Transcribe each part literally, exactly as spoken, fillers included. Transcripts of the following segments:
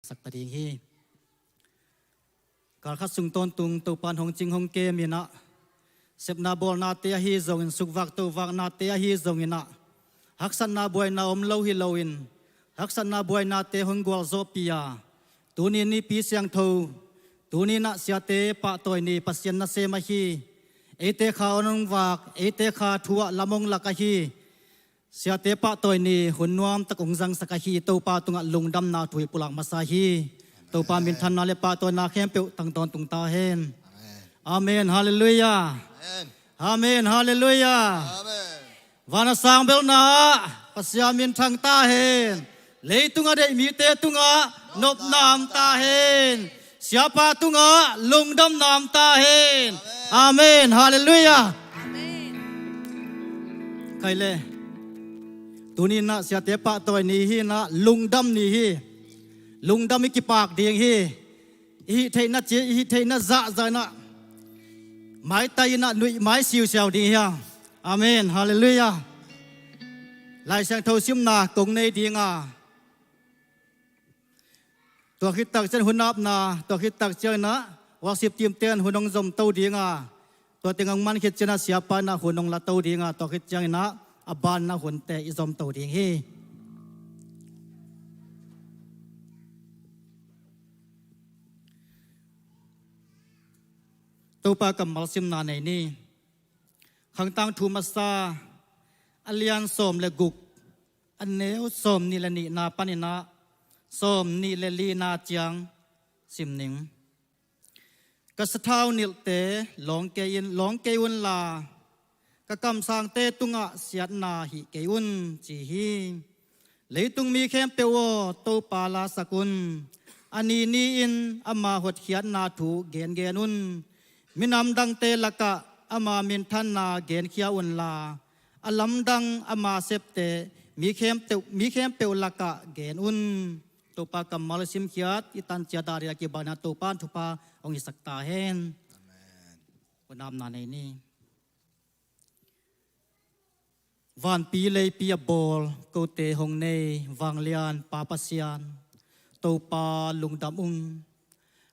sak ta ding hi. Kalkhat sung tawntung Topa in hong cing hong kem in ah, sepna bawlnate ahi zongin, sukvak tovaknate ahi zongin ah, haksatna buaina om lo hi loin, haksatna buainate hong gualzawhpih a, tuni nipi siangtho, tuni in ah siate pahtawi ni, Pasian nasem ahi, eite kha hong vak, eite kha thu ah lam hong lak ahi, siate pahtawi ni hun nuamtak hong zangsak ahi Topa tungah lungdamna thu i pulak masa hi. Topa minthanna le pahtawina khempeuh tang tawntung ta hen. Amen. Halleluiah. Amen. Halleluiah. Van a sang belhna ah Pasian minthang ta hen. Leitung a deih mite tungah nopna om ta hen. Siapa tungah lungdamna om ta hen. Amen. Halleluiah. Amen. Khai le. Tuni in ah siate pahtawi ni hi in ah, lungdam ni hi. Lungdam i kipak ding hi. I hih theihna ci, i hih theihna zahzah in ah, maitai in ah nuih mai siusiau ding hi hang. Amen. Halleluiah. Lai Siangtho simna kong nei ding a, tua khit tak ciang hun apna, tua khit tak ciang in ah worship team ten hun hong zom to ding a, tua teng hong man khit ciang in ah siapa in ah hun hong la to ding a, tua khit ciang in ah a ban in ah hunte i zom to ding hi. Topa kammal simna nei ni. Khangtang thu masa, a lian sawm le guk, a neu sawm nih le nihna panin ah sawm nih le lina ciang sim ning. Ka sathau nilhte lawng kei in, lawng kei unla, ka kamsangte tungah siatna hih kei un, ci hi. Leitung mi khempeuh aw, Topa lasak un. A ni ni-in ama hotkhiatna thu gengen un. Minam dangte lakah ama minthanna genkhia unla, a lamdang ama septe mi khempeuh, mi khempeuh lakah gen un. Topa kammal i simkhiat, i tanciat a ding a kibatna Topa in thupha hong hisak ta hen. Amen. Hun apna nei ni. Vanpi leipi a bawl, kote hong nei, vanglian Pa Pasian, Topa lungdam ung.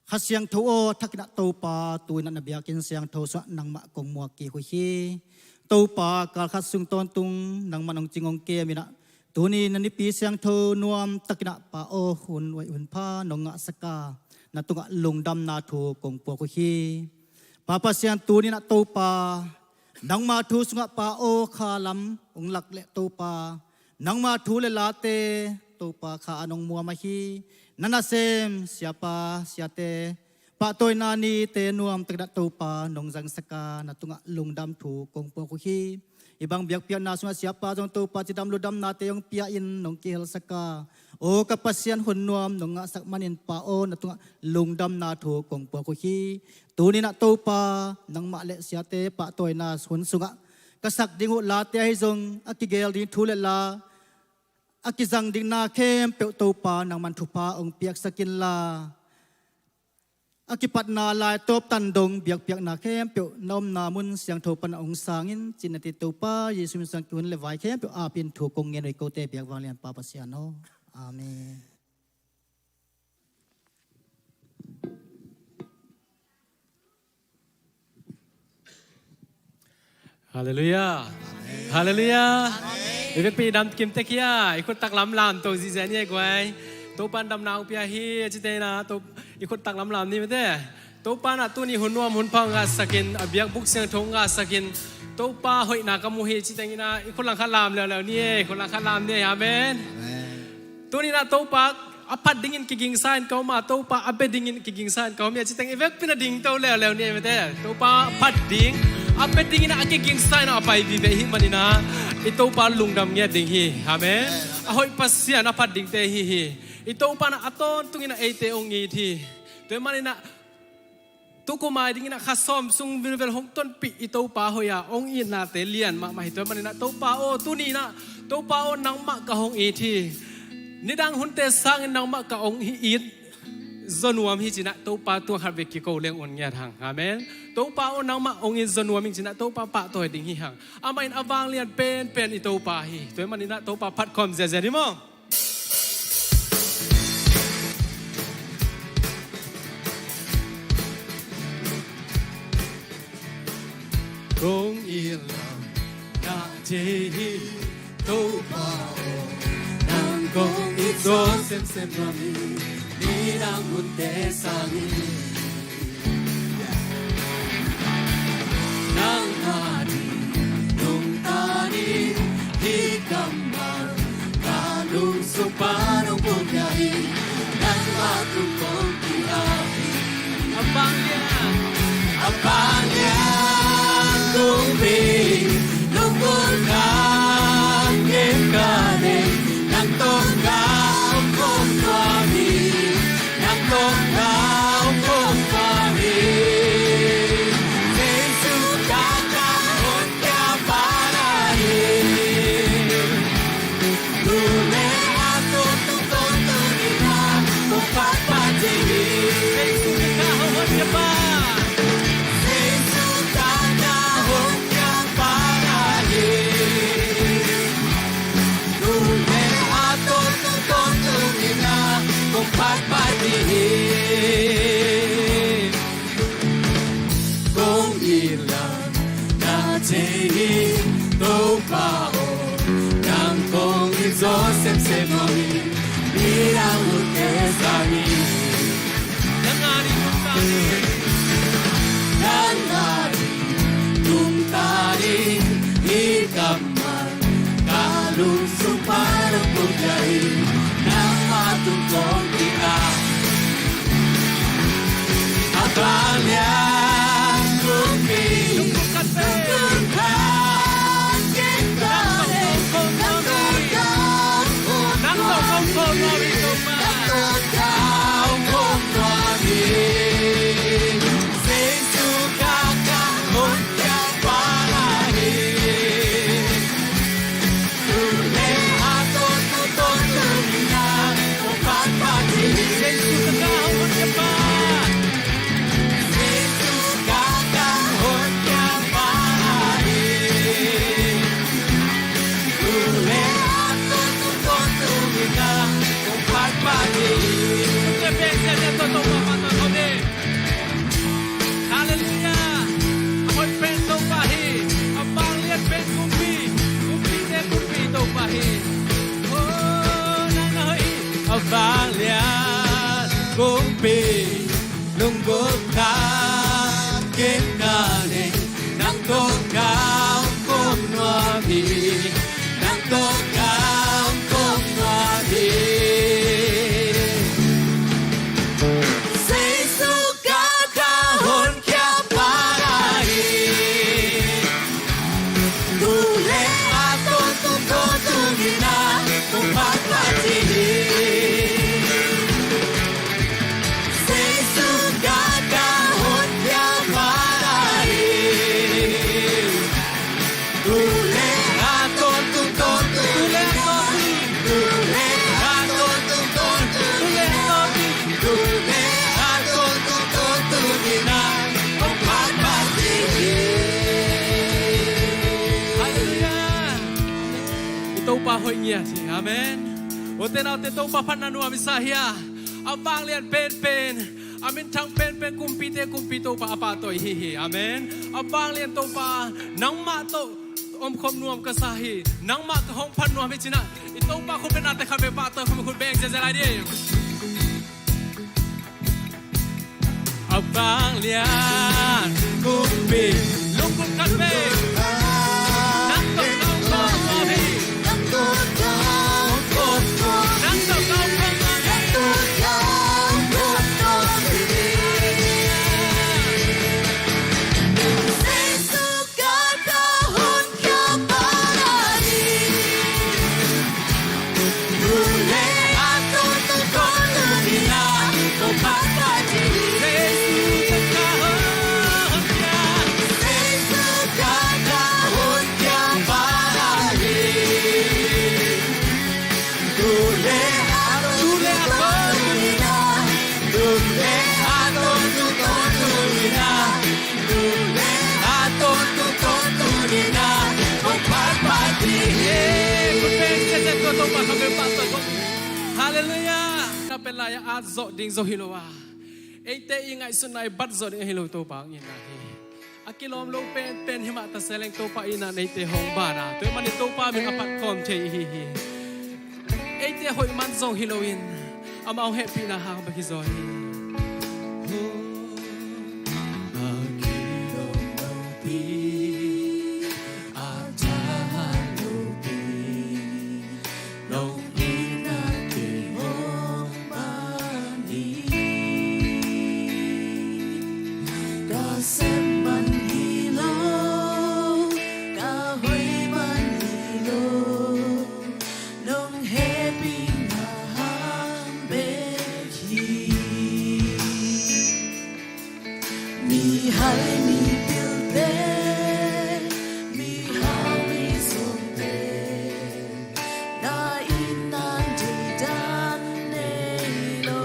Kha Siangtho aw, thak in ah Topa, tu-in ah na biakinn siangtho sungah nangmah kong muak kik uh hi. Topa, kalkhat sung tawntung nangman hong cing hong kem in ah, tuni na nipi siangtho nuamtak in ah Pa aw, hun hoih hun pha nong ngahsak a, na tungah lungdamna thu kong puak uh hi. Pa Pasian, tuni in ah Topa, nangma thu sungah Pa aw, kha lam hong lak leh Topa, nangma thu le late Topa kha a nong muam ahi, na nasem siapa siate pahtawina nite nuamtak in ah Topa nong zangsak a, na tungah lungdam thu kong puak uh hi. Hih bang biakpiakna sungah siapa zong Topa cidam ludamnate hong pia-in nong kihelsak a, aw ka Pasian, hun nuam nong ngahsak manin Pa aw, na tungah lungdamna thu kong puak uh hi. Tuni in ah Topa, nangmah le siate pahtawina hun sungah ka sak ding uh late ahi zong, a kigel ding thu le la, a kizang ding na khempeuh Topa nangman thupha hong piaksak inla, a kipatna lai tawp tan dong biakpiakna khempeuh na omna mun siangtho pan hong sang in, ci-in a ti Topa Jesu min sung kihun le vai khempeuh apin thu kong ngen uh hi, kote biak vanglian Pa Pasian aw. Amen. Halleluiah. Halleluiah. I vekpi dam kim tek hia, i khut taklam lamto zihziah ni e guai. Topa in damna hong pia hi, a cite in ah, i khut taklam lam ni mate. Topa in ah tuni hun nuam hun pha hong ngahsak in, a biakbuk siangtho hong ngahsak in, Topa hoihna ka mu hi, ci teng in ah i khut langkhat lam leuleu ni e, i khut langkhat lam ni e, amen. Tuni in ah Topa a phat dingin kigingsa in ka om a, Topa a bia dingin kigingsa in ka om hi, a ci teng i vekpi in ah dingto leuleu ni e mate. Topa a phat ding, a bia dingin ah a kigingsa in ah a pai vive i hih manin ah, i Topa lungdam ngiat ding hi, amen. A hoih Pasian a phat dingte i hi hi. I Topa in ah a tawntungin ah eite hong it hi. Tua ahih manin ah tu kum a dingin ah kha sawm sung vinvel hong tonpih i Topa hoih a, hong itnate lian mahmah hi. Tua ahih manin ah Topa aw, tuni in ah Topa aw, nangmah ka hong it hi. Nidang hunte sangin nangmah ka hong it zaw nuam hi, ci-in ah Topa tungah khatvei kiko leng un ngiat hang. Amen. Topa aw, nangmah hong it zaw nuam ing, ci-in ah Topa pahtawi ding hi hang. Amah in a vanglian penpen i Topa hi. Tua ahih manin ah Topa phat khawm ziahziah ni maw. Thei hi Topa aw, nang kong it zawh semsem nuam hi, midang hunte sangin. Nang a ding nungta ding hih kammal ka lungsim pan hong pukna hi, nangmah tung kong ki-ap hi. A vanglian, a vanglian kumpi, lungkul khat ken ka nei, nang tawh ka hong nuam hi, nang tawh ka hong nuam hi. Jesu ka ka honkhia pa na hi. Tung le a tung tung tawntung in ah kong phat phat ding hi. Jesu ka ka hong honkhia pa. Jesu ka ka honkhia pa na hi. Tung le a tung tung tawntung in ah kong phat phat ding hi. Kong it lam na thei hi Topa aw, nang kong it zawh semsem nuam hi, midang hunte sangin. Nang a ding nungta ding, nang a ding nungta ding hih kammal ka lungsim pan hong pukna hi, nangmah tung kong ki-ap hi. A vanglian kumpi, lungkul khat ken ka nei, nang tawh ka hong nuam hi Topa. Nang tawh ka hong nuam hi. Jesu ka ka honkhia pa na hi. Tung le a tung tung tawntung in ah kong phat phat ding hi. Jesu ka ka hong honkhia pa. Jesu ka ka honkhia pa na hi. Tung le a tung tung tawntung in ah kong phat phat ding hi. Halleluiah. A hoih pen Topa hi. A vanglian pen kumpi, kumpite kumpi Topa hi. Oh, nang na hoih hi. A vanglian kumpi, lungkul khat ken ka nei, nang tawh ka hong nuam hi, nang tawh ka hong nuam hi. Jesu ka ka honkhia pa na hi. Tung le a tung tung tawntung in ah kong phat phat ding hi. Jesu ka ka honkhia pa na hi. Tung le a tung tung tawntung, tung le a tung tung, tung le a tung tung tawntung, tung le a tung tung, tung le a tung tung tawntung in ah kong phat phat ding hi. Halleluiah. I Topa hoih ngiat hi. Amen. Ute naute, Topa phatna nuam i sa hi a, a vanglian penpen, a minthang penpen kumpite kumpi Topa a pahtawi hi hi. Amen. A vanglian Topa, nangmah tawh omkhop nuam ka sa hi, nangmah ka hong phat nuam hi ci-in ah, i Topa khut beng nate khat vei pahtawi khawm, khut beng ziahziah lai ding. A vanglian kumpi, lungkul khat vei, nang tawh ka hong nuam hi. Nang tawh ka hong nuam hi. Halleluiah. Ka pen lai-ah at zawh ding zo hi lo a, eite i ngaihsutna i bat zawh ding ahi lo Topa hong itna hi. A kilawm lo penpen hi mah ta se leng Topa in a neite hong ban a, tua ahih manin Topa min a phat khawm thei i hi hi. Eite hoih man zong hi loin amau hehpihna hang bek hi zaw hi. A kilawm lopi, a tha lopi, nong in a kei hong ban hi. Ka sem man hi lo, ka hoih man hi lo, nong hehpihna hang bek hi. Mihai mipilte, mihau misongte, na in nan thei dan nei lo.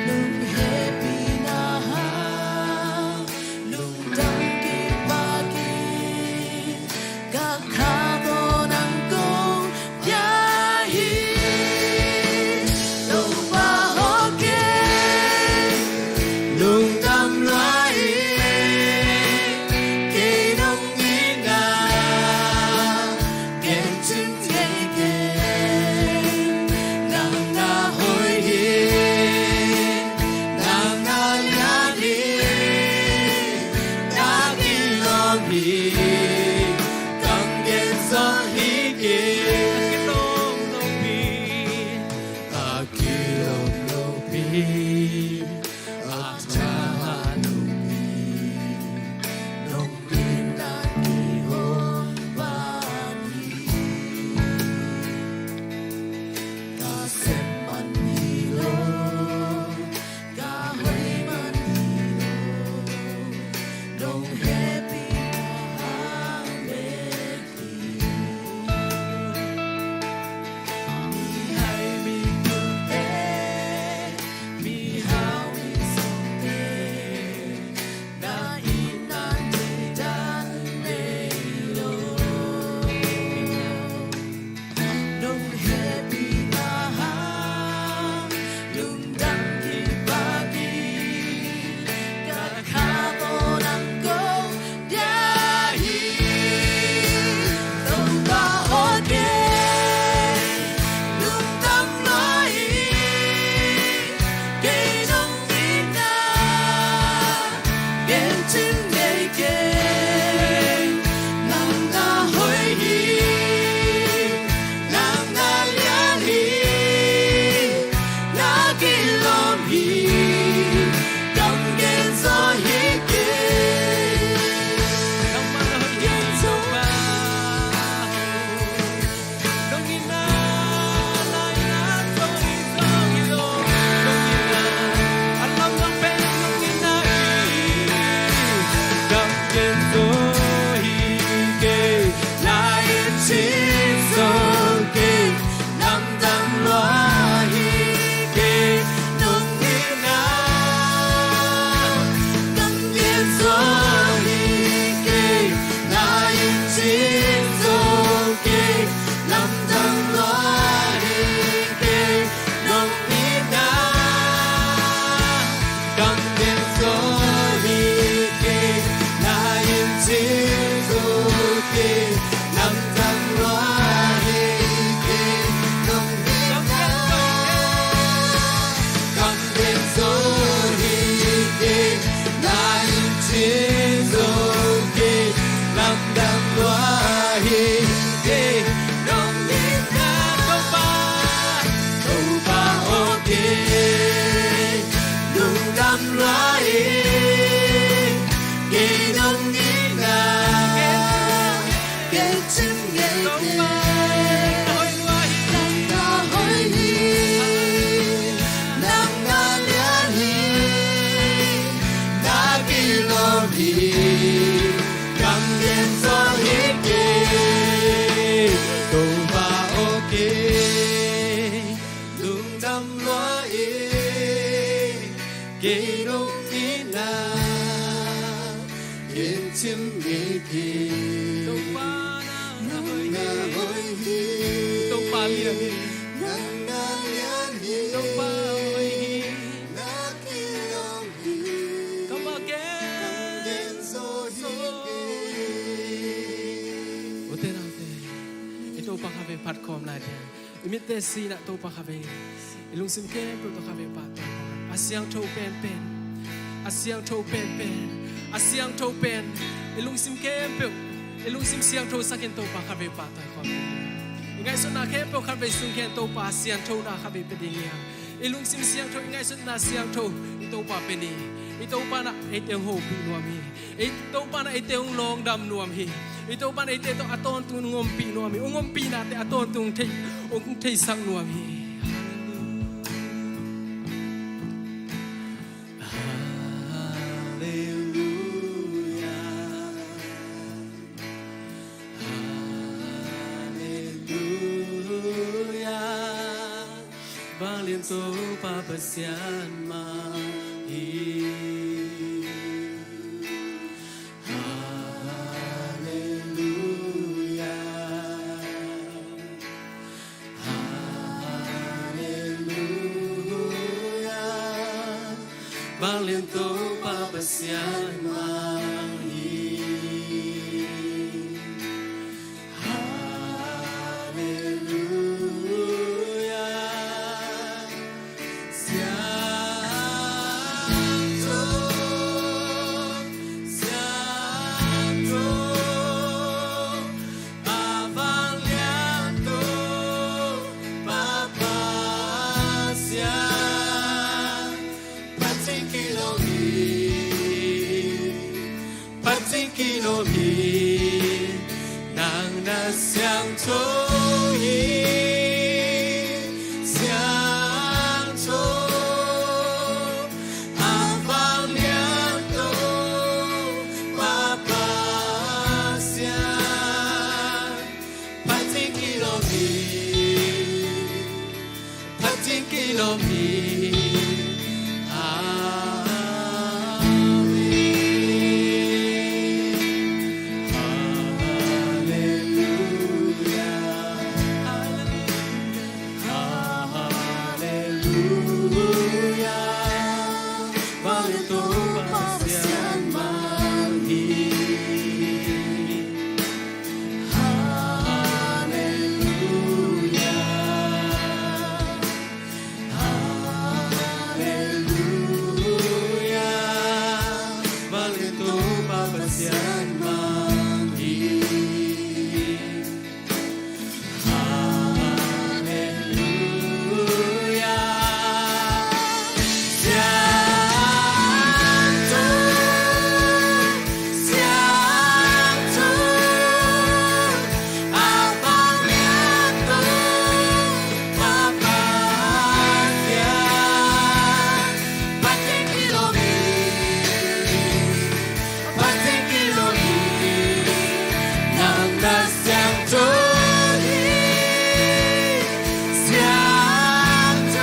Nong hehpihna hang lungdam kipakin, ka kha tawh nang kong pia hi. Topa aw, kei lungdam lua hi. Kei nong in a, gen cim ngei kei. Nang na hoih hi, nang na lian hi, na kilawm hi, kam gen zaw hi kei. A kilawm lopi, a kilawm lopi, a tha lopi, nong in a kei hong ban hi. Ka sem man hi lo, ka hoih man hi lo, nong hehpihna hang bek hi. Mihai mipilte, mihau misongte, na in nan thei dan nei lo. Nong hehpihna hang lungdam kipakin, ka kha tawh nang kong pia hi. Topa aw, kei lungdam lua hi. Kei nong in a, gen cim ngei kei. Nang na hoih hi, nang na lian hi, na kilawm hi, kam gen zaw hi kei. Nangmah na hoih hi. Gen zaw hi. Nong in a, na in a, nong in a, nong in a, a lamdang pen nong in a hi. Kam gen zaw hi kei, na in cing zaw kei, lamdang lua hi kei, nong in a, kam gen zaw hi kei, na in cing zaw kei, lamdang lua hi kei, nong in a, kam gen zaw hi kei, na in cing zaw kei, lamdang lua hi kei, nong in a, kam gen zaw hi kei, na in cing zaw kei, lamdang lua hi kei, nong in a, Topa, Topa aw, kei lungdam lua hi. Kei nong in a, gen cim ngei kei. Nang na hoih hi, nang na lian hi, na kilawm hi, kam gen zaw hi kei. Topa aw, kei lungdam lua hi. Kei nong in a, gen cim ngei kei. Topa, nang na hoih hi. Topa lian hi. Nang na lian hi. Topa hoih hi. Na kilawm hi. Te naute, i Topa khavei phat khawm lai te. I mitte sinah Topa khavei, i lungsim khempeuh tawh khavei pahtawi khawm. A siangtho penpen, a siangtho penpen, a siangtho pen, i lungsim khempeuh, i lungsim siangtho sakin Topa khavei pahtawi khawm. I ngaihsutna khempeuh khavei sung khen Topa siangthona khavei pe ding hi hang. I lungsim siangtho, i ngaihsutna siangtho i Topa pe ni. I Topa nah eite hong hopih nuam hi. I Topa nah eite hong lawngdam nuam hi. I Topa nah eite tawh a tawntung hong ompih nuam hi. Hong ompihnate a tawntung hong thei, hong theisak nuam hi. Halleluia. Halleluia. Vanglian Topa Pasian mah hi. Halleluia. Halleluia. Vanglian Topa Pasian mah hi. Halleluia. Siangtho, siangtho, a vanglian Topa Pasian, phat ding kilawm hi. Phat ding kilawm hi, nang na siangtho hi, siangtho, a vanglian Topa Pasian, phat ding kilawm hi. Phat ding kilawm hi. Amen. Halleluia. Halleluia. Vanglian Topa Pasian mah hi. Halleluia. Halleluia. Vanglian Topa Pasian mah hi. Halleluia. Siangtho, siangtho, a vanglian Topa Pasian, phat ding kilawm hi. Phat ding kilawm hi, nang na siangtho hi, siangtho,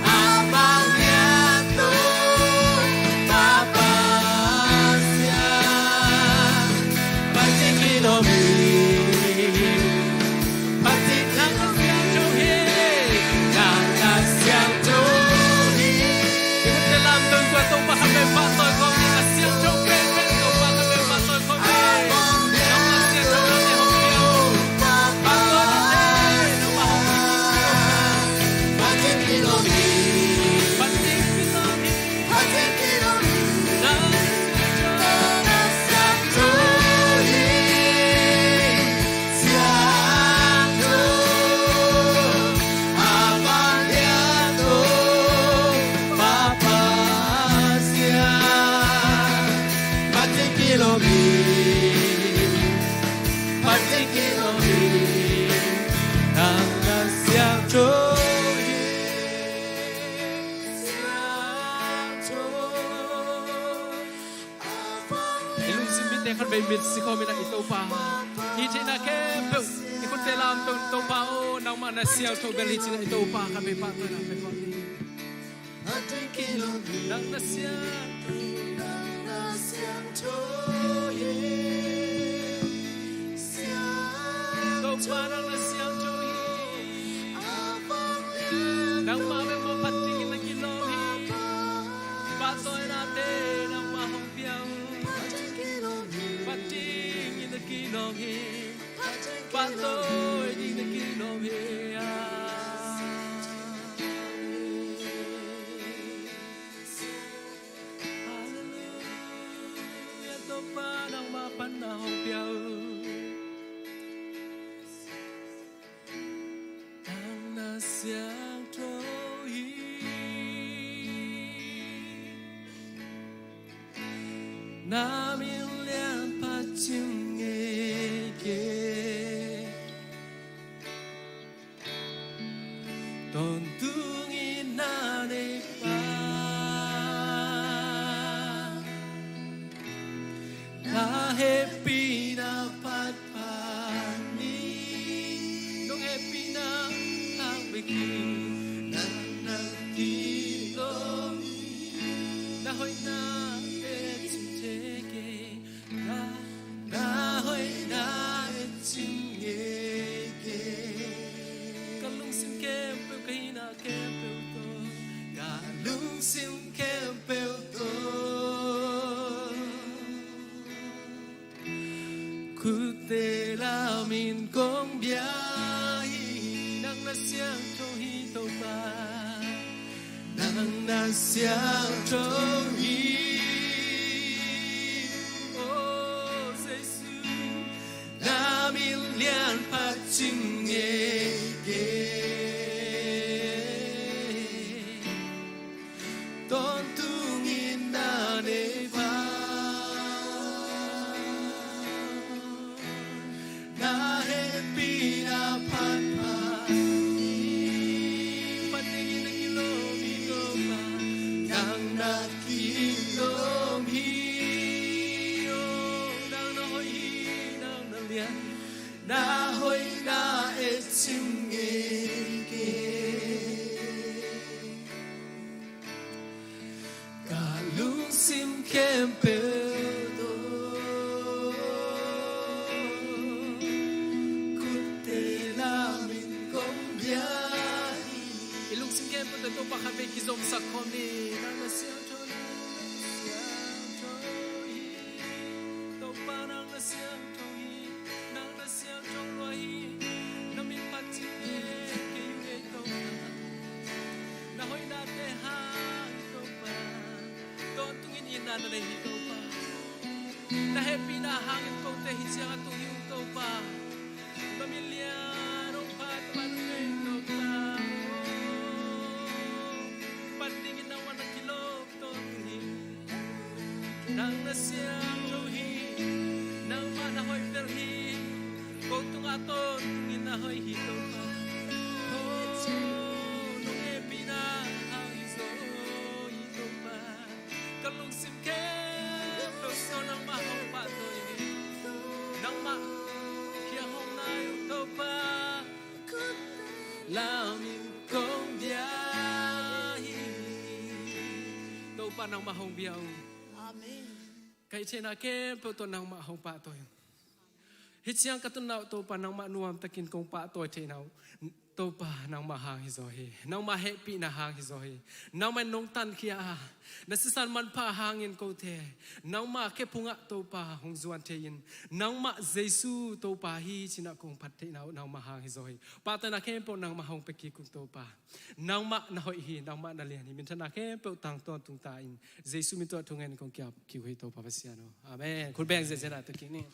a vanglian Topa Pasian, phat ding kilawm hi. Phat ding kilawm hi. Nang na siangtho hi. Nang na siangtho hi. I khut te lamdang tua Topa khat vei pahtawi khawm ni. A siangtho penpen Topa khat vei pahtawi khawm ni. Nang na siangtho nate hong pia uh. Pahtawi nate, nangmah hong pia uh. Phat ding kilawm hi. Phat ding kilawm hi. Phat ding kilawm hi. Nang na siangtho hi. Siangtho, a vanglian Topa Pasian, phat ding kilawm hi, phat ding kilawm hi, nang na siangtho hi, siangtho. I lungsim mitte khat vei mit si khawm in a, i Topa, i theihna khempeuh i khutte lamdang, Topa aw, nangmah na siangtho bel hi ci-in a, i Topa khat vei pahtawina pe khawm ni. Nang na siangtho, nang na siangtho hi. Topa nang na siangtho hi. Nangmah bek mah phat dingin na kilawm hi. Pahtawinate nangmah hong pia uh. Phat dingin na ki Pan na hong pia uh. Nang na siangtho hi. Na min lian phat cing ngei kei. Tawntung in na nei pah. Na hehpihna phat phat ni. Nong hehpihna hang bek hi. Nang na kilawm hi. Na hoihna e cing thei kei. Na, na hoihna e cing ngei kei. Ka lungsim khempeuh, ka hihna khempeuh tawh. Ka lungsim khempeuh tawh. Khutte lam in kong bia hi. Nang na siangtho hi Topa. Nang na siangtho hi. Oh Jesu, na min lian phat cing ngei kei. Tawntung in na nei pah. Na hehpihna phat phat ni. Phat dingin na kilawm hi Topa. Nang na kilawm hi. Oh, nang na hoih hi, nang na lian hi. Na hoihna e cing ngei kei. Ka lungsim khempeuh tawh. Khutte lam in kong bia hi. I lungsim khempeuh tawh Topa khat vei kizomsak khawm ni. Nang na siangtho, nang na siangtho hi. Topa nang na siangtho hi. Nang na siangtho lua hi. Na min phat cing ngei kei ung ei Topa. Na hoihnate hang hi Topa. Tawntungin itna na nei hi Topa. Na hehpihna hangin kote hih ciang a tung hi ung Topa. Na min lian hong phat phat ung ei Topa. Phat dingin nangmah na kilawm tawntung hi. Nang na siangtho hi. Nangmah na hoih bel hi. Ko tungah tawntungin na hoih hi Topa. Oh, nong hehpihna hang hi zaw hi Topa. Ka lungsim khempeuh tawh nangmah hong pahtawi ing. Nangmah kiang hong nai ung Topa. Lam in kong bia hi. Topa nangmah hong bia ung. Amen. Ka hih theihna khempeuh tawh nangmah hong pahtawi ung. Hih ciang ka tunna uh Topa nangmah nuamtakin kong pahtawi theihna uh. Topa nangmah hang hi zaw hi. Nangmah hehpihna hang hi zaw hi. Nangmah in nong tankhia a, na sisan manpha hangin kote nangmah khephungah Topa hong zuan thei-in, nangmah Jesu Topa hi cinah kong phat theihna uh nangmah hang hi zaw hi. Pahtawina khempeuh nangmah hong pia kik ung Topa. Nangmah na hoih hi, nangmah na lian hi. Minthanna khempeuh tang tawntung ta in Jesu min tawh thungen kong kiap kik uh hi Topa Pasian aw. Amen. Khut beng ziahziah na ta kik ni.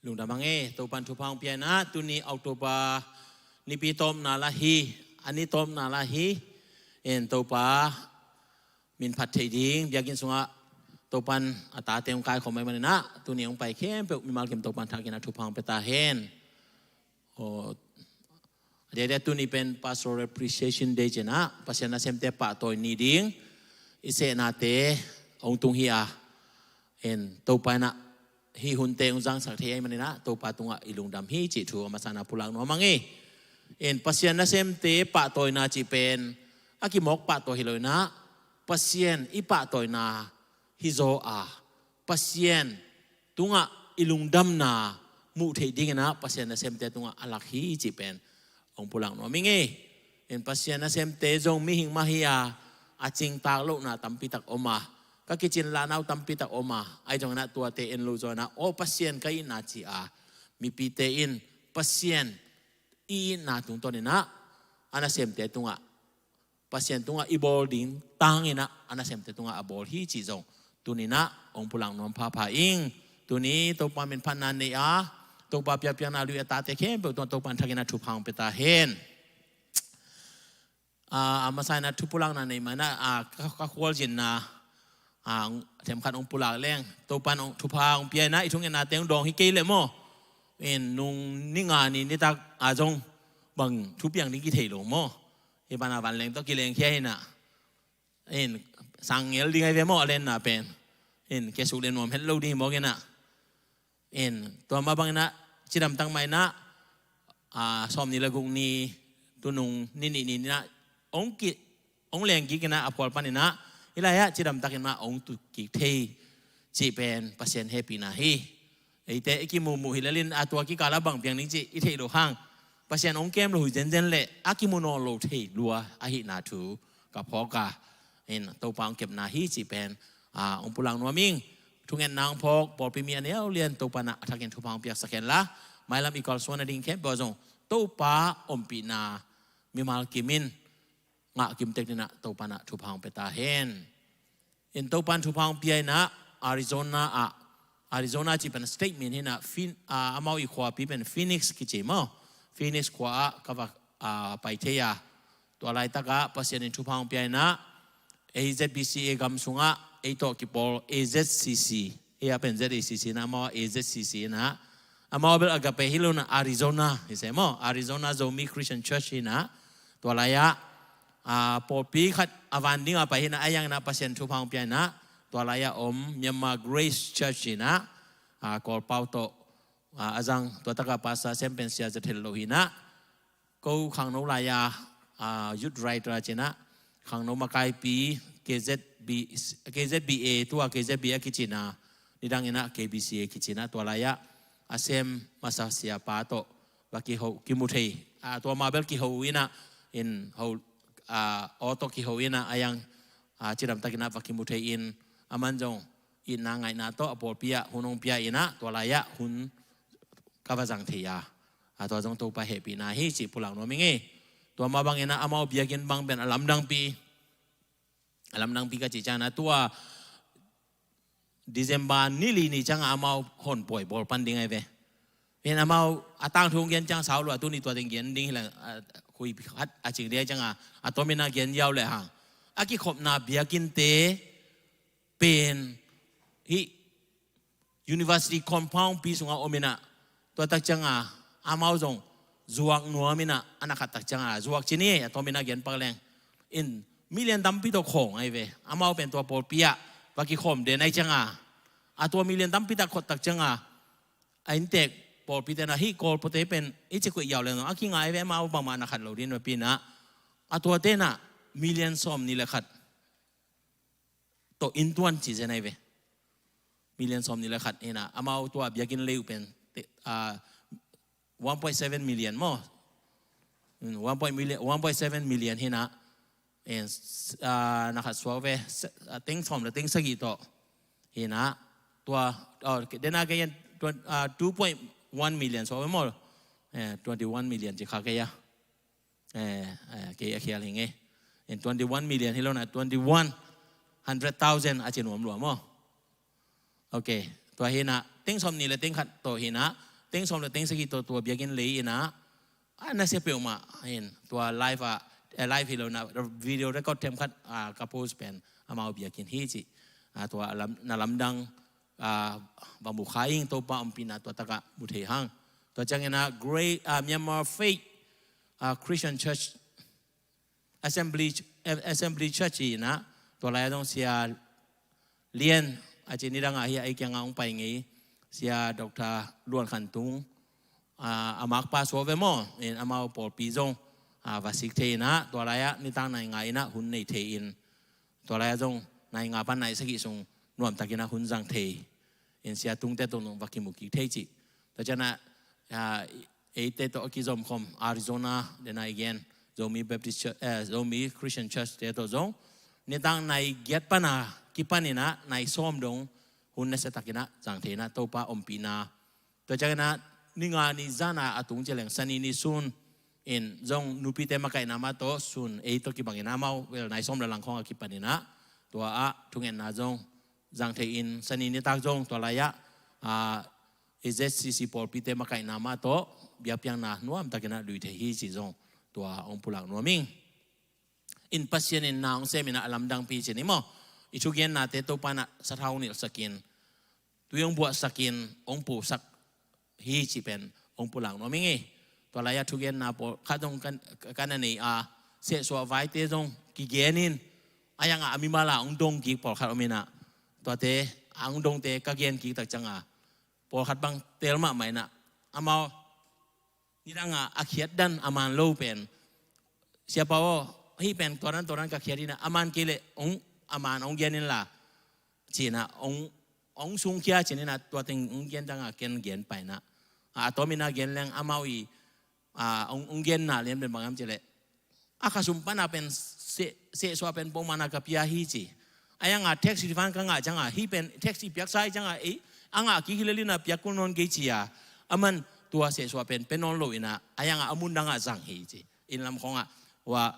Lungdam hang e, Topan thupha hong pia in ah, tuni October nipi tawpna lah hi, a ni tawpna lah hi. En Topa min phat theih ding biakinn sungah Topan a tate hong kaikhawm ahih manin ah, tuni hong pai khempeuh mimal kim Topan thakin a thupha hong pia ta hen. Aw, a diakdiak tuni pen Pastoral Appreciation Day ci-in ah, Pasian nasemte pahtawi ni ding i sehnate hong tung hi a, en Topa in ah hih hunte hong zangsak thei ahih manin ah Topa tungah i lungdam hi cih thu a masa-in ah pulak nuam hang e. En Pasian nasemte pahtawina cih pen a kimawk pahtawi hi lo-in ah, Pasian i pahtawina hi zaw a, Pasian tungah i lungdamna muh theih dingin ah Pasian nasemte tungah a lak hi cih pen hong pulak nuam ing e. En Pasian nasemte zong mihing mah hi a, a cingtak lohna tampitak om a, ka kicin lahna uh tampitak om a, ahi zongin ah tuate en lo zaw-in ah aw Pasian ka itna ci a, mipite in Pasian i itna tungtawnin ah a nasemte tungah, Pasian tungah i bawl ding tanginah a nasemte tungah a bawl hi cih zong tuninah hong pulak nuam phapha ing. Tuni Topa min phatna nei a, Topa piakpiakna lui a tate khempeuh tungah Topa in thakinah thupha hong pia ta hen. A, a masa inah thupulakna nei manah, a, ka, ka khualzinna, a, themkhat hong pulak leng Topa in hong thupha hong pia inah i thungetnate hong dawng hi kei leh maw. In nung ni nga ni nitak a zong bang thupiang ding kithei lo maw. Hi banah vanleng tawh kilengkhia inah, in sang ngel ding ahi ve maw a lenna pen. In kiasuk le nuam het lo ding hi mawk inah. In tua mah banginah cidamtak mah inah, a, sawm ni le guk ni tunung ni nih ni inah hong ki, hong leng kik inah a phual pan inah, hi lai-ah cidamtakin mah hong tut kik thei cih pen Pasian hehpihna hi. Eite i kimuhmuh hi lelin a tua kikal a bang piang ding cih i theih loh hang, Pasian hong kem lo hi zenzen leh a kimu nawn lo thei lua ahihna thu ka phawk a. In Topa hong kepna hi cih pen, a, hong pulak nuam ing. Thungetna hong phawk pawlpi mi a neu lian Topa inah a thakin thupha hong piaksak hen la, mailam i kalsuan nading khempeuh ah zong Topa ompihna mimal kim in ngah kim tek dinah Topa inah thupha hong pia ta hen. In Topa in thupha hong pia inah Arizona ah, Arizona cih pen state min hinah Phoen-, a, amau i khuapi pen Phoenix kici maw. Phoenix khua ah ka va, a, pai thei a. Tua laitakah Pasian in thupha hong pia inah A Z B C A gam sungah ei tawh kipawl A Z C C, ei a pen Z A C C inah amau ah A Z C C inah, amau bel Agape hi lo inah Arizona hi se maw, Arizona Zomi Christian Church hinah. Tua lai-ah, a, pawlpi khat a van dingah pai hinah a yang inah Pasian thupha hong pia inah. Tua lai-ah om Myanmar Grace Church hinah, a, Kawlpau tawh, a, a zang, tua takah pastor sem pen Sia Za Thet Lo hinah. Ko khangno lai-a, a, youth writer a cinah, khangno makaipi, K Z B, K Z B A, tua K Z B A kicina, nidang inah K B C A kicina, tua lai-ah a sem masa siapa tawh va kiho kimu thei. A, tua mah bel kiho inah, in ho, a, aw tawh kiho inah a yang, a, cidamtak inah va kimu thei in, a man zong itna ngaihna tawh a pawlpi ah hun hong pia inah, tua lai-ah hun ka va zang thei a. A, tua zong Topa hehpihna hi cih pulak nuam ing ei. Tua mah bang inah amau biakinn bang pen a lamdangpi, a lamdangpi ka cih ciangin a tua December ni li ni ciangah amau honpawi bawl pan ding ahi ve. Pen amau a tangthu hong gen ciang sau lua, tuni tua teng gen ding hi leh, a, khui khat a cing ding ahi ciangah a tom inah gen yau leh hang. A kikhopna biakinnte pen hih university compound pi sungah om inah, tua tak ciangah amau zong zuak nuam inah, a na khat tak ciangah zuak ci ni, a tom inah gen pak leng. In million tampi tawh khawng ahi ve. Amau pen tua pawlpi ah va kikhawm den ahi ciangah, a tua million tampi tak khot tak ciangah a inntek pawlpite inah hih Kawlpawte pen i ci kuih yau leng zong a kingai ve, amau bangmah a na khat lo ding napi inah, a tuate inah million sawm ni le khat tawh inntuan ci zen ahi ve. Million sawm ni le khat hinah, amau tua biakinn lei uh pen, te-, a, one point seven million maw. Mm, one point million, one point seven million hinah. En, s-, a, na khat suak ve, se-, a, teng sawm le teng sagih tawh hinah. Tua, a, dena kei in twen-, a, two point one million suak ve maw. Eh, twenty one million ci kha kei a. Eh, eh, kei a khial hi ngei. In twenty one million hi lo inah, twenty one hundred thousand a ci nuam lua maw. Ok, tua hinah, teng sawm ni le teng khat tawh hinah, teng sawm le teng sagih tawh tua biakinn lei inah, a nasia peuhmah in, tua live ah, eh, live hi lo inah, video record themkhat, ah, ka post pen, amau biakinn hi ci. Ah, tua lam, na lamdang, ah, va mu kha ing, Topa ompihna tua takah mu thei hang. Tua ciang inah, Great, ah, Myanmar Faith, ah, Christian Church, Assembly, Assembly Church inah, tua lai-ah zong Sia Lian, a ci nidangah hi a, ei kiangah hong pai ngei, Sia Doctor Luan Khan Tung, a, a makpa suak ve maw, in amau pawlpi zong, a, va sik thei inah, tua lai-ah nitang nai nga inah hun nei thei in, tua lai-ah zong nai nga pan nai sagih sung nuamtak inah hun zang thei in, Sia Tungte tawh zong va kimu kik thei cih. Tua ciangah, a, eite tawh a kizom khawm Arizona, dena i gen Zomi Baptist Church, eh, Zomi Christian Church te tawh zong nitang nai giat pana kipan inah nai sawm dong hun nasia tak inah zang thei inah, Topa ompihna. Tua ciang inah ni nga ni zana a tung ci leng Sani ni sun, In zong nupite makaihna mah tawh sun ei tawh kibangin amau bel nai sawm le lang khawng a kipanin ah tua ah thungetna zong zang thei in, Sani nitak zong tua lai-ah a, A Z C C pawlpite makaihna mah tawh biakpiakna nuamtakin ah lui thei hi ci zong tua hong pulak nuam ing. In Pasian in na hong semin ah a lamdangpi ci ni maw? I thugennate Topa in ah sathau hong nilhsakin, tui hong buahsakin, hong pusak hi ci pen hong pulak nuam ing ei. Tua lai-ah thugenna pawlkhat zong kan, kan a nei a, sehsuah vaite zong kigenin, a iangah a mimal a hong dong kik pawlkhat om in ah, tuate a hong dongte ka gen kik tak ciangah pawlkhat bang tel mahmah in ah, amau nidangah a khiat dan a man lo pen, Siapa aw, hih pen tua dan tua dan ka khiat in ah, a man kei leh hong, a man hong gen inla ci-in ah hong, hong sungkhia ci-in ah, tua teng hong gen ciangah ken gen pai in ah, a, a tawm in ah gen leng amau i, a, hong, hong genna lian pen bang hiam cih leh, a khasum pan a pen seh, sehsuah pen pawlmana ka pia hi ci. A iangah tax refund ka ngah ciangah, hih pen tax i piaksa hi ciangah, ei, a ngah kik hi lel in ah piak kul nawn kei ci a, a man tua sehsuah pen pia nawn lo in ah, a iangah a mun dangah zang hi ci. Inn lam khawngah, ua,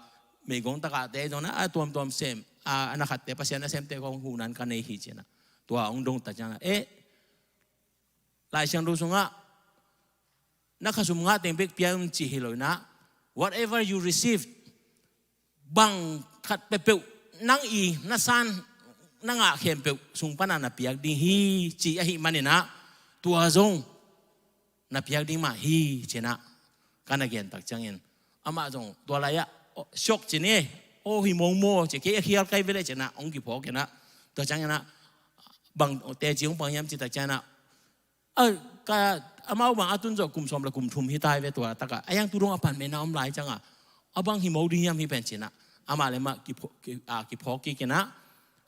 meigong takahte zong na, a tuamtuam sem, a, a na khatte, Pasian nasemte khawng huhna ka nei hi ci-in ah. Tua hong dong tak ciangah, eh, Lai Siangtho sungah na khasum ngah teng bek pia un ci hi lo in ah, whatever you receive, bang khat peuhpeuh nang i na san, na ngah khempeuh sung pan a na piak ding hi ci ahih manin ah, tua zong na piak ding mah hi ci-in ah ka na gen tak ciangin, amah zong tua lai-ah, "Oh, siok," ci ni, "Oh, hi mawng maw," ci, "Kei a khial kai ve leh," ci-in ah hong kiphawk in ah, tua ciangin ah, "Bang teci hong pang hiam?" ci tak ciangin ah, "A, ka, amau bang a tun zawh kum sawm le kum thum hi tai ve tua takah, a iang tu dong a pan mena om lai ciangah, a bang hi maw ding hiam hih pen?" ci-in ah, amah le amah kiphaw-, ki, a, kiphawk kik in ah,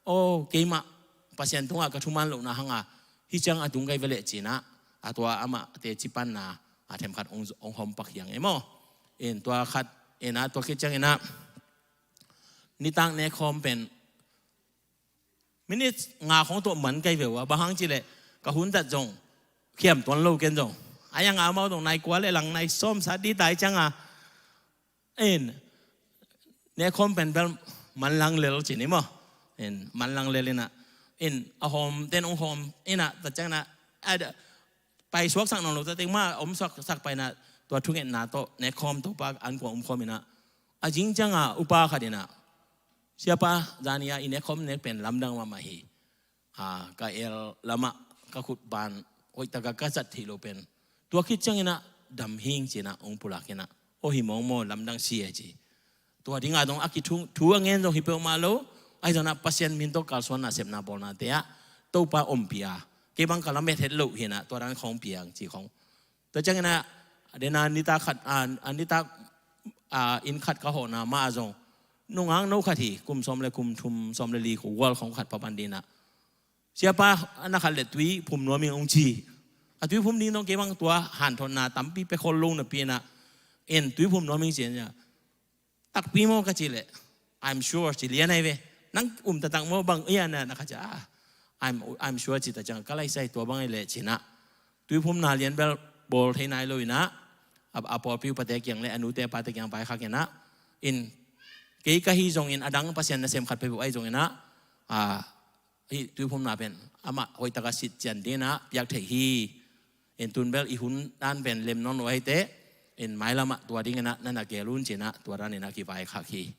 "Oh, keimah Pasian tungah ka thuman lohna hangah hih ciang a tung kai ve leh," ci-in ah, a tua amah teci panna a themkhat hong, hong hawm pak hi hang ei maw. In tua khat in ah, tua khit ciangin ah nitak nekhawm pen minute nga khawng tawh man kai ve ua, bang hang cih leh ka hun tat zong khiam tuan lo ken zong. A iangah amau zong nai kua le lang nai sawm sat ding tai ciangah, in, nekhawm pen bel man lang lel ci ni maw? In, man lang lel in ah, in, a hawm ten hong hawm in ah, tak ciangin ah, a, pai suaksak nawn lo, tua teng mah om suaksak pai in ah, tua thungetna tawh nekhawm, Topa ankuang um khawm in ah, a zing ciangah upa khat in ah, "Siapa, zani-a i nekhawm nek pen lamdang mahmah hi. A, ka el lamah ka khut ban hoihtakah ka zat theih loh pen, tua khit ciangin ah dam hing," ci-in ah hong pulak in ah, "Oh, hi mawng maw, lamdang si e," ci. Tua dingah dong a kithung, thu a ngen zong hi peuhmah lo, ahi zongin ah Pasian min tawh kalsuanna, sepna, bawlnate ah Topa ompih a, "Kei bang ka lamet het loh hi-in ah tua dan khawng piang," ci khawng. Tua ciangin ah, den a nitak khat, a, a nitak, a, inn khat ka hawhna mah ah zong, nungak no khat hi, kum sawm le kum thum, sawm le li khuagual khawng khat pha pan ding in ah, "Siapa, a na khat le tui phum nuam ing," hong ci. A tui phum ding dong kei bang tua hanthotna tampi pia khol lo napi in ah, "In, tui phum nuam ing," ci-in ah, "Takpi maw?" ka cih leh, "I'm sure," ci lian ahi ve. "Nang um taktak maw, bang i a na?" na ka cih, "Ah, I'm, I'm sure," ci tak ciang, "Ka laisai, tua bang ahi leh," ci-in ah, tui phumna lian bel bawl thei nai lo in ah, a, a pawlpi upate kiang le a nute pate kiang vaikhak in ah, in, "Kei ka hi zongin, a dang Pasian nasem khat peuhpeuh ahi zongin ah, a, hih tui phumna pen amah hoihtakah sit cian ding in ah piak thei hi. In, tun bel i hun dan pen lem nawn lo ahi teh, in, mailamah tua ding in ah na na gel un," ci-in ah tua dan in ah kivaikhak hi.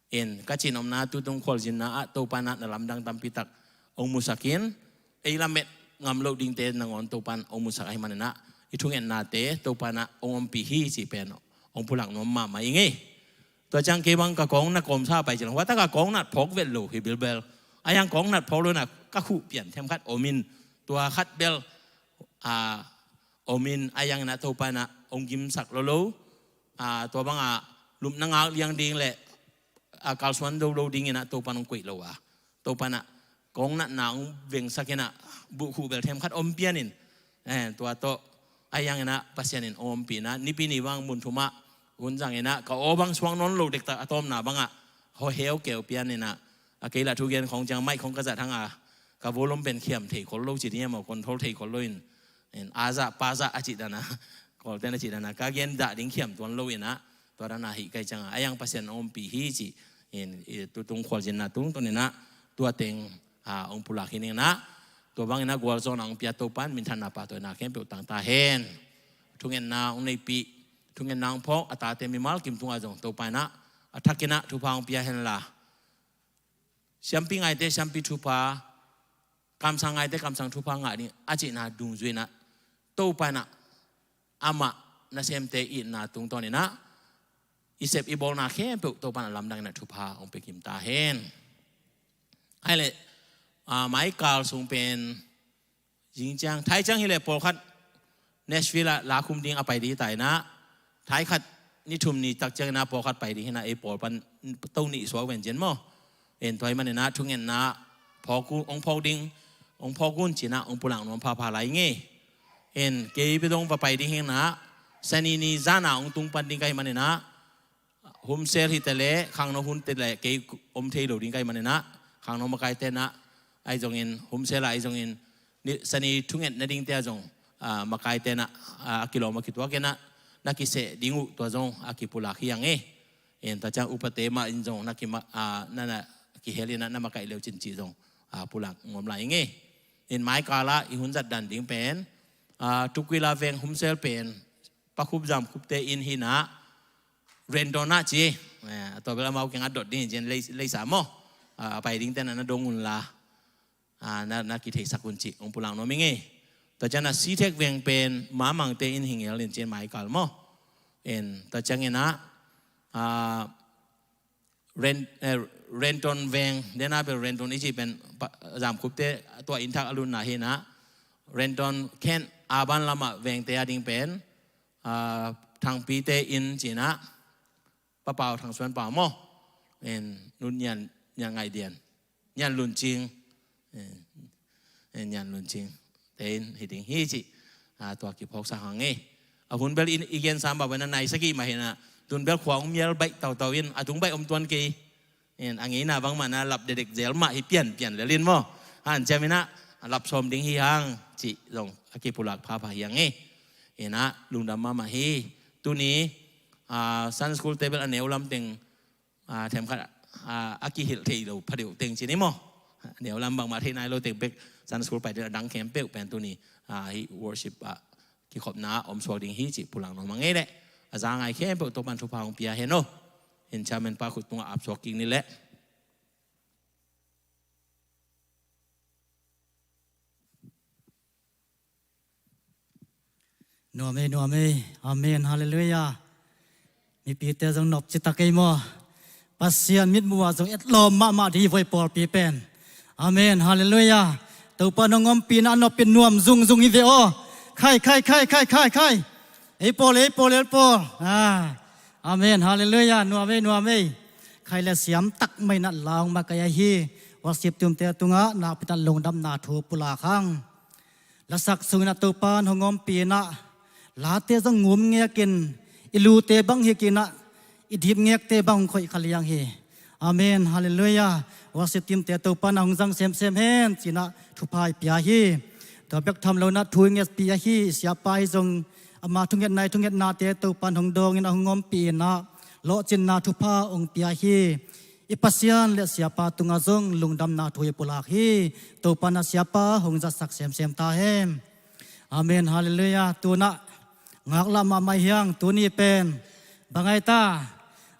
In, ka cih nopna, tutung khualzinna ah Topa in ah na lamdang tampi tak hong musak in, ei lamet ngam loh dingte nangawn Topa in hong musak ahih manin ah, i thungetnate Topa in ah hong ompih hi cih pen hong pulak nuam mahmah ing ei. Tua ciang kei bang ka kawng na kawmsa pai ci-in, hua takah kawng nat phawk vet lo hi bilbel. A iang kawng nat phawk lo in ah ka khuh pian themkhat om in, tua khat bel, a, om in, a iang in ah Topa in ah hong gimsak lo lo, a, tua bangah lupna ngak liang ding le, a, kalsuan do lo ding in ah Topa in hong koih lo a, Topa in ah kawng natna hong vengsak in ah, buhkhuh bel themkhat om pian in, eh, tua tawh a iang in ah Pasian in hong ompih in ah, Nipi ni bang mun thum ah hun zang in ah, ka aw bang suak nawn lo dektak, a tawpna bangah hawh heu keu pian in ah, a, kei lah thugen khawng ciang mic khawng ka zat hang a, ka volume pen khiam thei khol lo ci ding a maw, control thei khol lo in, in, a zah pa zah a cih dan a, Kawlte'n a cih dan a, ka gen dah ding khiam tuan lo in ah, Tua dan a hih kai ciangah a yang Pasian a ompih hi cih in, i tutung khualzinna tungtawn inah tua teng a hong pulak hi ninginah, tua banginah gualzawhna hong pia Topa in minthanna pahtawina khempeuh tang ta hen. Thungetna hong neipih, thungetna hong phawk a tate mimal kim tungah zong Topa inah a thakinah thupha hong pia henla, siampi ngaite siampi thupha, kamsang ngaite kamsang thupha ngah ding a cihna dungzui inah Topa inah amah nasemte itna tungtawn inah i sep i bawlna khempeuh Topa inah lamdang inah thupha hong pia kim ta hen. Ahi leh, a, Michael sung pen zing ciang, thai ciang hi leh pawlkhat Nashville ah la khum ding a pai ding hi ta inah, thai khat ni thum ni tak ciang inah pawlkhat pai ding hi inah, ei pawl pan to nih suak ven cian maw. En tua hi man inah thungetna phawk un, hong phawk ding, hong phawk un ci inah hong pulak nuam phapha lai ngei. En kei bia dong va pai ding hi inah, Sani ni zan a hong tung pan ding ka hih man inah, Home cell hi ta leh, khangno hun ta leh kei om thei lo ding ka hih man inah, khangno makaite inah ahi zongin, home cell ah ahi zongin, ni, Sani thunget nadingte ah zong, a, makaite inah, a, a kilawm a kituak inah na kiseh ding uh tua zong a kipulak hi hang e. En tua ciang upate mah in zong na kima-, a, na, na kihel inah na makaih leu cin cih zong, a, pulak ngawm lai ing e. En Michael ah i hun zat dan ding pen, a, Tukwila veng home cell pen Pakhup Zamkhupte inn hi inah, Renton ah ci. Eh, a tua bel amau kiangah dot ding hi cian lei, leisa maw. A, a pai dingte na, na dong unla, a, na, na kitheisak un cih hong pulak nuam ing e. Tua ciang a Sitek veng pen Mamangte inn hi ngel in cian Michael maw. En tua ciang inah, a, Ren-, eh, Renton veng, dena bel Renton i cih pen pa-, Zamkhupte tua innthak a lutna hi inah, Renton Kent Urban lamah vengte a ding pen, a, Thangpite inn ci inah, Pa Pau, Thang Suan Pau maw. En, Nu Nian, Nian Ngaih Dian, Nian Lun Cing, en, en, Nian Lun Cing te inn hi ding hi cih, a, tua kiphawksak hang e. A hun bel i, i gen sam bau bel na nai sagih mah hi inah, tun bel khua hong mial baih tautau in a tung baih om tuan kei. En, a ngeina bangmah na lap dedek zel mah hi pianpian lel in maw. Hanciam inah a lap sawm ding hi hang cih zong a kipulak phapha hi hang e. Inah lungdam mahmah hi. Tuni, a, Sunday school te bel a neu lam teng, a, themkhat, a, a kihilh thei lo phadeuh teng ci ni maw. A neu lam bangmah thei nai lo teng bek Sunday school pai ding a dang khempeuh pen tuni, a, hih worship ah kikhopna ah om suak ding hi cih pulak nuam ing e leh. A za ngai khempeuh Topa in thupha hong pia hen aw. En chairman pa khut tungah ap suak kik ni leh. Nuam ei, nuam ei. Amen. Halleluiah. Mipite zong nop citak ei maw. Pasian mitmuh ah zong etlawm mahmah dih voi pawlpi pen. Amen. Halleluiah. Topa nong ompihna a nop in nuam zungzung hi ve aw. Khai, khai, khai, khai, khai, khai. Ei pawl, ei pawl, ei pawl. Ah. Amen. Halleluiah. Nuam ei, nuam ei. Khai le siam tak mai na laung makaih ahi. Worship teamte tungah nakpi tak lungdamna thu pulak hang. Lasak sungin a Topa in hong ompih inah, late zong ngum ngekin, i lute bang hik inah, i dip ngekte bang hong khoih kha liang hi. Amen. Halleluiah. Worship teamte Topa in a hong zang semsem hen ci inah thupha i pia hi. Tua bek tham lo inah thu i ngetpih ahi siapa hi zong ama thungetna i thungetnate Topa in hong dawng inah hong ompih inah lawhcinna thupha hong pia hi. I Pasian le siapa tungah zong lungdamna thu i pulak hi. Topa in a siapa hong zatsak semsem ta hen. Amen. Halleluiah. Tunah ngaklah mahmah hi hang, tuni pen bang ai ta.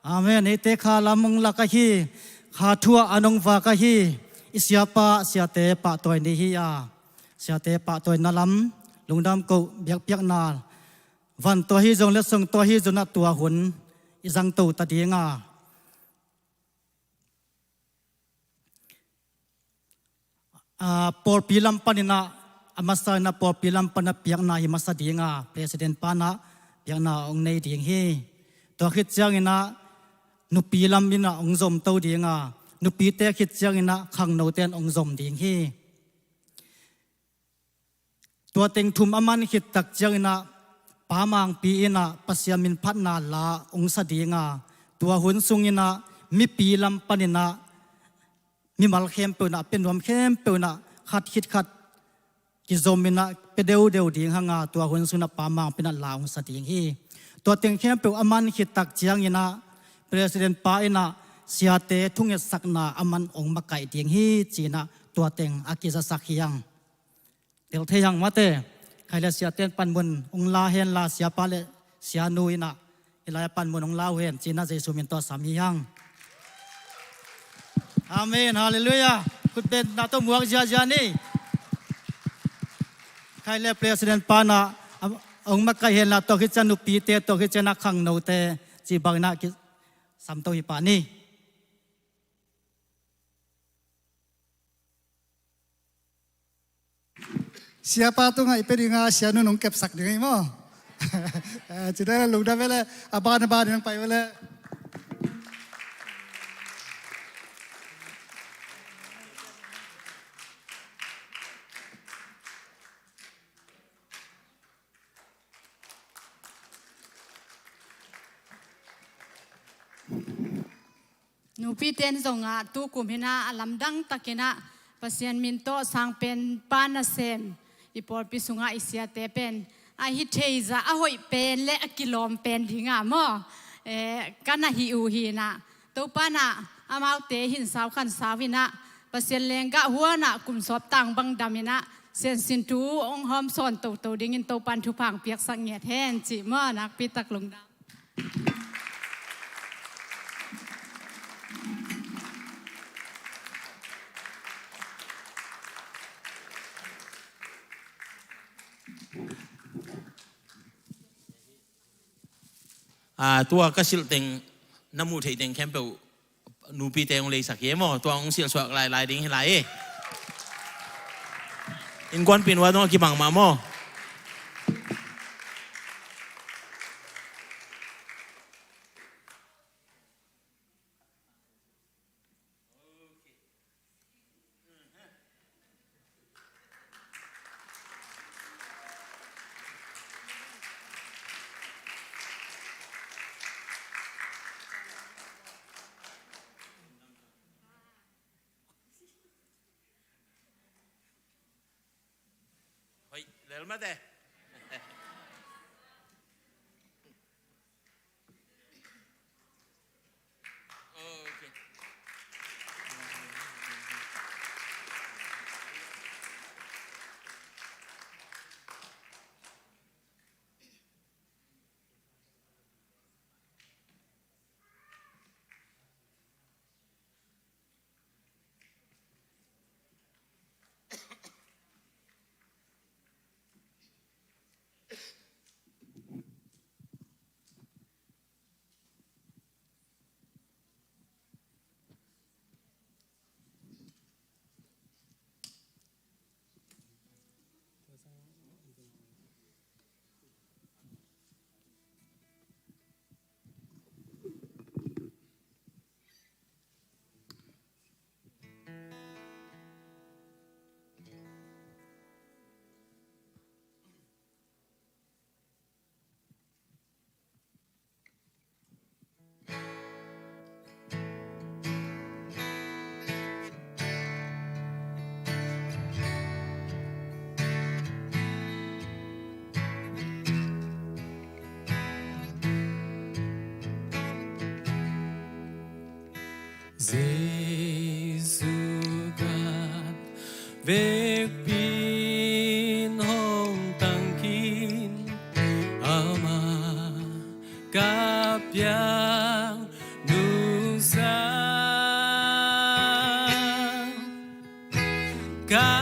Amen. Eite kha lam hong lak ahi, kha thu ah an hong vak ahi i siapa siate pahtawi ni hi a, siate pahtawina lam lungdam koh biakpiakna van tua hi zong le song tua hi zong inah tua hun i zangto ta ding a. A, pawlpi lam pan inah, a masa inah pawlpi lam pan a piakna hi masa ding a, president pa inah piakna hong nei ding hi. Tua khit ciang inah nupi lam inah hong zom to ding a, nupite khit ciang inah khangnote in hong zom ding hi. Tua teng thum a man khit tak ciang inah Pa Mangpi inah Pasian min phatna la hong sa ding a, tua hun sung inah mipi lam pan inah mimal khempeuh inah, pia nuam khempeuh inah khat khit khat kizom inah pia deudeu ding hang a, tua hun sung inah Pa Mangpi inah la hong sa ding hi. Tua teng khempeuh a man khit tak ciangin ah President pa in ah siate thungetsakna a man hong makaih ding hi ci-in ah tua teng a kizasak hi hang. Tel thei hang mate. Khai le siate in panmun hong la hen la, siapa le sianu in ah hih lai-ah panmun hong la uh hen ci-in ah Jesu min tawh sam hi hang. Amen. Halleluiah. Khutbetna tawh muak ziazia ni. Khai le President pa in ah a hong makaih hen la, tua khit ciang nupite, tua khit ciang ah khangnote, ci bangin ah kisamto hi pah ni. Siapa tungah i pia ding a, sianu in hong kepsak ding hi maw? Eh, ci dan lungdam ve le, a ban a ban in hong pai ve le. Nupite in zong ah tukum hi-in ah a lamdang takin ah Pasian min tawh sang pen pa nasem, i pawlpi sungah i siate pen a hi thei zah a hoih pen le a kilawm pen ding ah maw, eh, ka na hi uh hi-in ah, Topa in ah amaute hinsau khansau in ah Pasian lenggah huan ah kum sawp tang bang dam in ah siansin thu hong hawmsawn toto dingin Topa in thupha hong piaksak ngiat hen ci maw, nakpi tak lungdam. Ah, tua ka silh teng, na muh theih teng khempeuh nupite hong leisak hi e maw, tua hong silhsuak lailai ding hi lai e. Innkuanpih nu a dong a kibang mah maw. Hoih lel mate. Jesu ka vekpi in hong tangkhin, ama ka piang nungsa. Ka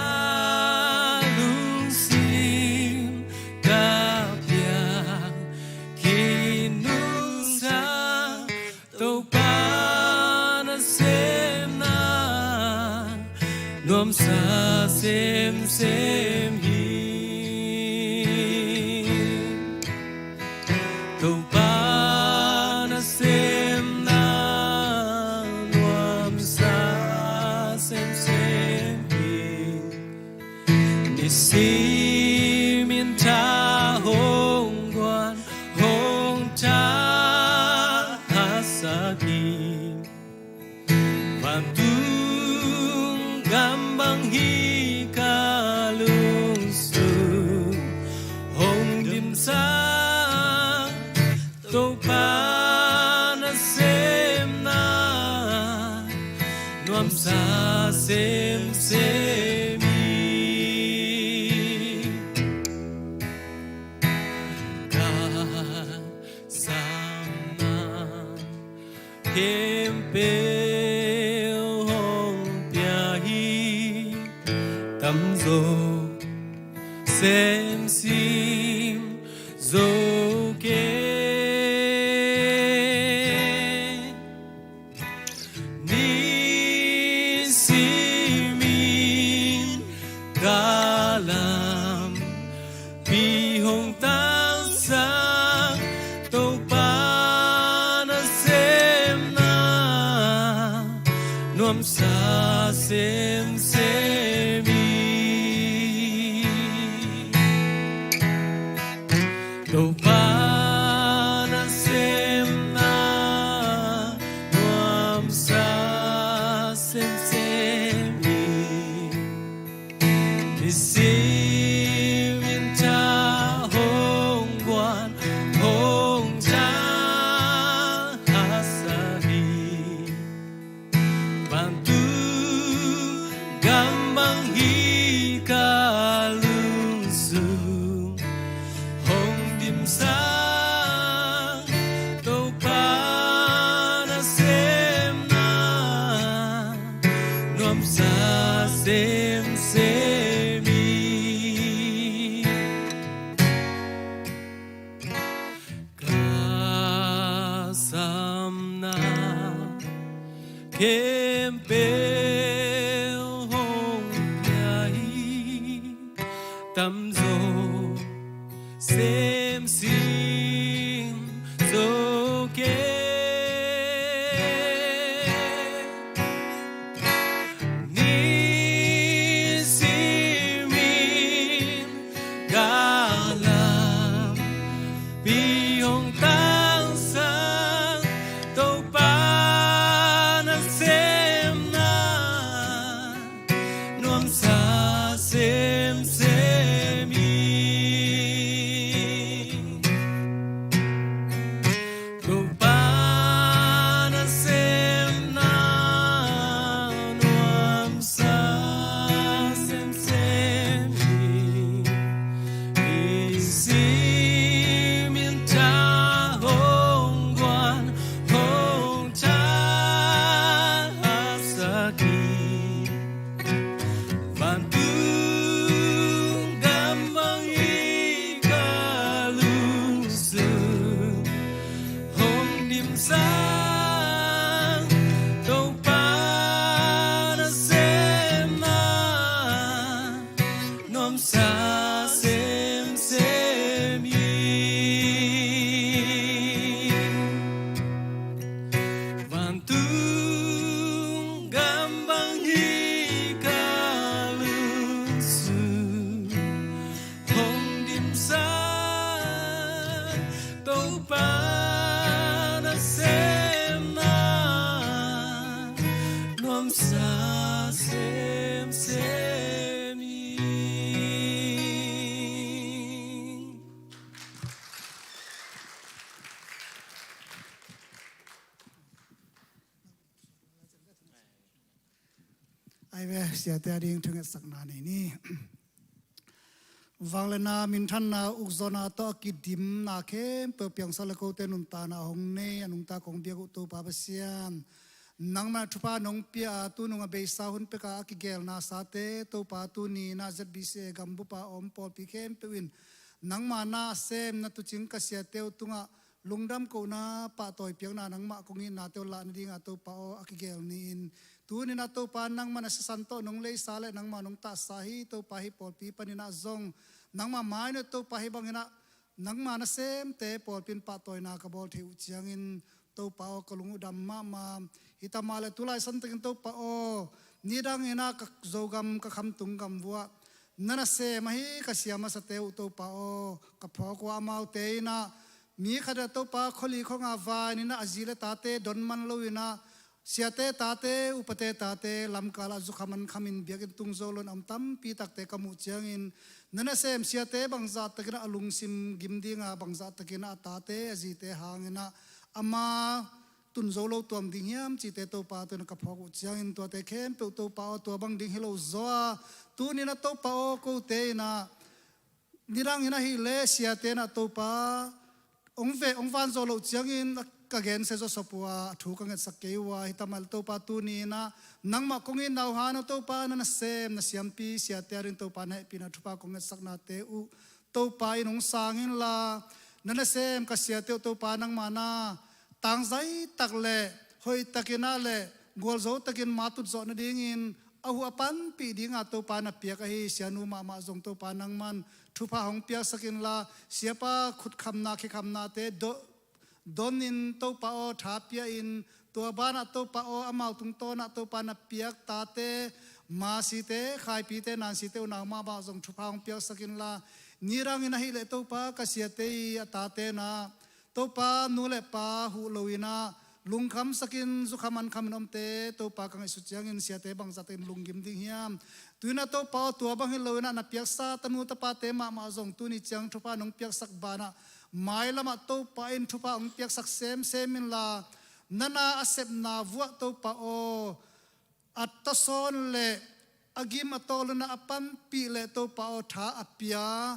lungsim ka piang khin nungsa, Topa nasemna nuamsa semsem hi. Topa nasemna nuamsa semsem hi. Nisimin tha hong guan hong thahatsak hi. Vantung gam bang hi ka lungsim hong dimsak. Sa semsem hi. Ka samna khempeuh hong pia hi. Tamzaw sem sim zo kei. Nisimin ka lampi hong tangsak, Topa nasemna nuamsa semsem hi. Topa nasemna nuamsa semsem hi. Nisimin tha hong guan, hong tha hasak hi. Vantung gam bang hi ka lungsim hong dimsak, Topa nasemna nuamsa semsem hi. Ka samna khempeuh hong pia hi. Tamzaw sem sim zo kei. Nisimin ka lampi hong tangsak, Topa nasemna nuamsa semsem hi. Topa nasemna nuamsa semsem hi. Nisimin tha hong guan, hong tha hasak hi. Vantung gam bang hi ka lungsim hong dimsak, Topa nasemna nuamsa semsem hi. Vantung gam bang hi ka lungsim hong dimsak, Topa nasemna nuamsa semsem hi. Ai ve, siate a ding thungetsakna nei ni. Vangliatna, minthanna, ukzawhna tawh a kidimna khempeuh piangsak le kote nuntakna hong nei a nungta kong biak uh Topa Pasian, nangmah thupha nong pia a, tunung a beisa hun peka a kigelna sate Topa, tuni in a Z B C A gambupa a om pawlpi khempeuh in nangma na a sem na tuucing ka siate uh tungah lungdam kohna, pahtawi piakna, nangmah kong itnate uh lah nadinga Topa aw a kigel ni-in, tuni in a Topa nangmah na sisan tawh nong leisa le nangmah nong tahsa hi. Topa hih pawlpi panin a zong nangmah mai-in uh Topa hih bangin a nangma nasemte pawlpi in pahtawina ka bawl theih uh ciangin Topa aw ka lung uh dam mahmah. Hita mah le tulai santakin Topa aw, nidangin a ka Zogam ka khamtung gam vuah na nasem ahi ka sia masate uh Topa aw ka phawk uh a, amaute in a mi khat a Topa khualikhong a vai-in a zi le tate don man lo in a siate tate, upate tate lamkal ah zukha man khamin biakinn tung zo lo in a om tampi takte ka muh ciangin na nasem siate bangzah takin a lungsim gim dinga, bangzah takin a tate a zite hangin a ama tun zo lo tuam ding hiam cihte Topa tuni-in ka phawk uh ciangin tuate khempeuh Topa aw tua bang ding hi lo zaw a, tuni-in ah Topa aw kote in ah nidangin ahih leh siate in ah Topa hong ve hong vanzaw loh ciangin ka gensia zaw sop uh a, a thu ka ngetsak kei uh a, hi ta mah leh Topa tuni-in ah nangmah kong itna uh hang Topa na nasem na siampi siate ading Topa na hehpihna thupha kong ngetsaknate uh Topa in hong sang inla, na nasem ka siate uh Topa nangmah na tangzai tak leh hoih takin ah leh gualzo takin matut zawh nadingin a huh a panpih dinga Topa na piak ahi sianu mahmah zong Topa nangman thupha hong piaksak inla, siapa khutkhamna khekhamnate do donin Topa aw tha pia-in tua banah Topa aw amau tungtawnah Topa na piak tate masite khaipite nansite unau mahmah zong thupha hong piaksak inla, nidangin ahih leh Topa ka siate i a tate in ah Topa nu le pa huh lo-in ah lungkhamsakin zukham ankhamin omte Topa ka ngaihsut ciangin siate bangzah takin lunggim ding hiam? Tu-in ah Topa aw tua bang hi lo-in ah na piaksa tanu tapate mahmah zong tuni ciang thupha nong piaksak banah mailamah Topa in thupha hong piaksak semsem inla, na na a sepna vuah Topa aw a tasawn leh a gim a tawl un ah a panpih leh Topa aw tha a pia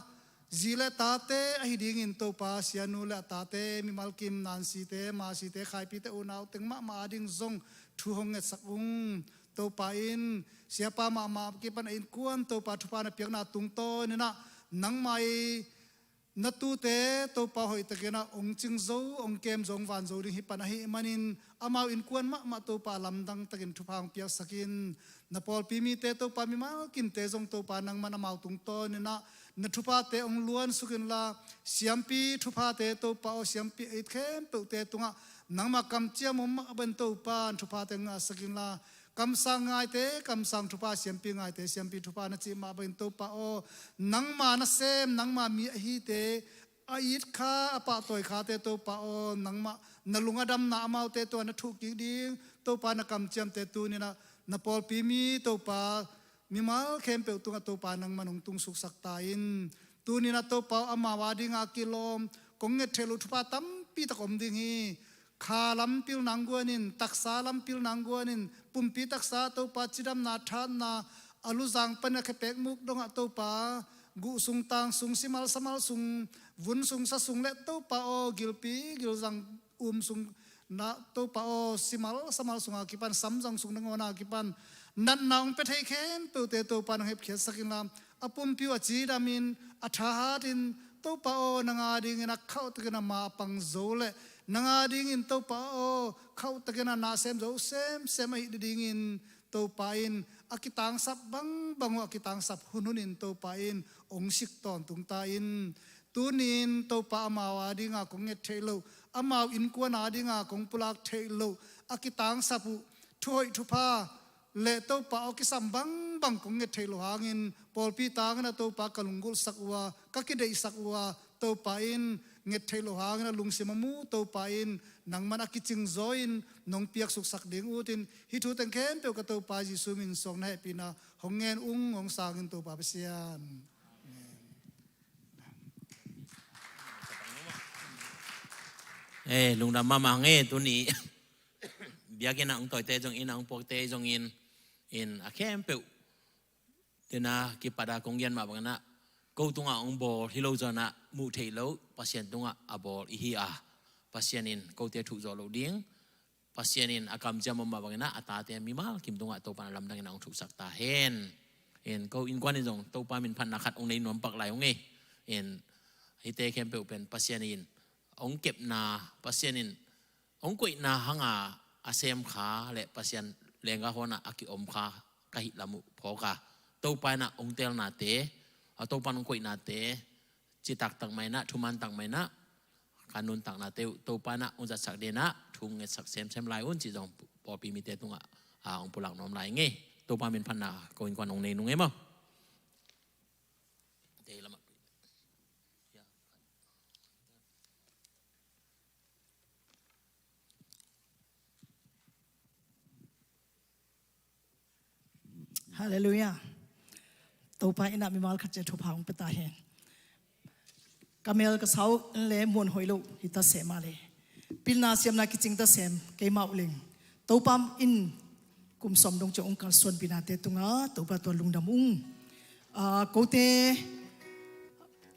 zi le tate ahi dingin Topa sianu le a tate mimal kim nansite masite khaipite unau teng mahmah ading zong thu hong ngetsak ung. Topa in siapa mahmah kipan a innkuan Topa thupha na piakna tungtawnin ah nangmah i na tute Topa hoih takin ah hong cing zo hong kem zo hong van zo ding hi pan ahih manin amau innkuan mahmah Topa lamdang takin thupha hong piaksak in. Na pawlpi mite Topa mimal kimte zong Topa nangman amau tungtawnin ah na thuphate hong luansuk inla, siampi thuphate Topa aw siampi a it khempeuhte tungah nangmah kamciam om mah bangin Topa thuphate hong ngahsak inla, kamsang ngaite kamsang thupha siampi ngaite siampi thupha na cih mah bangin Topa aw nangma nasem nangma mi ahite a it kha a pahtawi khate Topa aw nangmah na lung a damna amaute tua na thuhkik ding Topa na kamciamte tuni-in ah na pawlpi mi Topa mimal khempeuh tungah Topa nangman hong tungsuksak ta in. Tuni-in ah Topa aw amau adinga kilawm kong nget theih loh thupha tampi tak om ding hi. Kha lam pilna hong guanin taksa lam pilna hong guanin pumpi taksa Topa cidamna thatna a luzang panin a khepek muk dongah Topa guh sung tang sung simal samal sung vun sung sa sung le Topa aw gilpi gilzang um sung na Topa aw simal samal sunga kipan samzang sung nangawn a kipan natna hong pia thei khempeuhte Topa nong hepkhiatsak inla, a pumpi uh a cidamin a thahatin Topa aw nang adingin a khauhtakin a ma a pang zo le nang adingin Topa aw khauhtakin a na sem zo semsem ahih nadingin Topa in a kitangsap bangbang uh a kitangsap hunhunin Topa in hong sik tawntung ta in. Tuni-in Topa amau adinga kong nget theih loh amau innkuan adinga kong pulak theih loh a kitangsap uh thuhoih thupha le Topa aw kisam bangbang kong nget theih loh hangin pawlpi tangin ah Topa ka lunggulhsak uh a ka kideihsak uh a Topa in nget theih loh hangin a lungsim a mu Topa in nangman a kicing zaw in nong piaksuksak ding utin hih thu teng khempeuh ka Topa Jesu min suang na hehpihna hong ngen ung hong sangin Topa Pasian. Eh, lungdam mahmah nge tuni biakinn ah hong tawite zongin a hong puakte zongin in a khempeuh tena kipat a kong gen mah bangin ah ko tungah hong bawl hi lo zongin ah muh theih loh Pasian tungah a bawl i hi a, Pasian in kote thuh zawh loh ding Pasian in a kamciam om mah bangin ah a tate mimal kim tungah Topa in a lamdangin a hong thuhsak ta hen. In ko innkuan in zong Topa min phatna khat hong nei nuam pak lai ung ei. In hihte khempeuh pen Pasian in hong kepna Pasian in hong koihna hanga a sem kha le Pasian lengga hawnah a kiom kha ka hih lam uh phawk a Topa in ah hong teelnate a Topa in hong koihnate citak tak mah in ah thuman tak mah in ah ka nuntaknate uh Topa in ah hong zatsak ding in ah thu hong ngetsak semsem lai un cih zong pawlpi mite tungah a hong pulak nuam lai ngei. Topa min phatna ko innkuan hong nei nung ei maw? Halleluiah. Topa in ah mimal khat ciat thupha hong pia ta hen. Ka mel ka sau le muan hoih lo hi ta seh mah le Pilna siamna kicing ta sem, keimah uh leng Topa in kum sawm dong ciang hong kalsuanpih nate tungah Topa tua lungdam ung. Aa, kote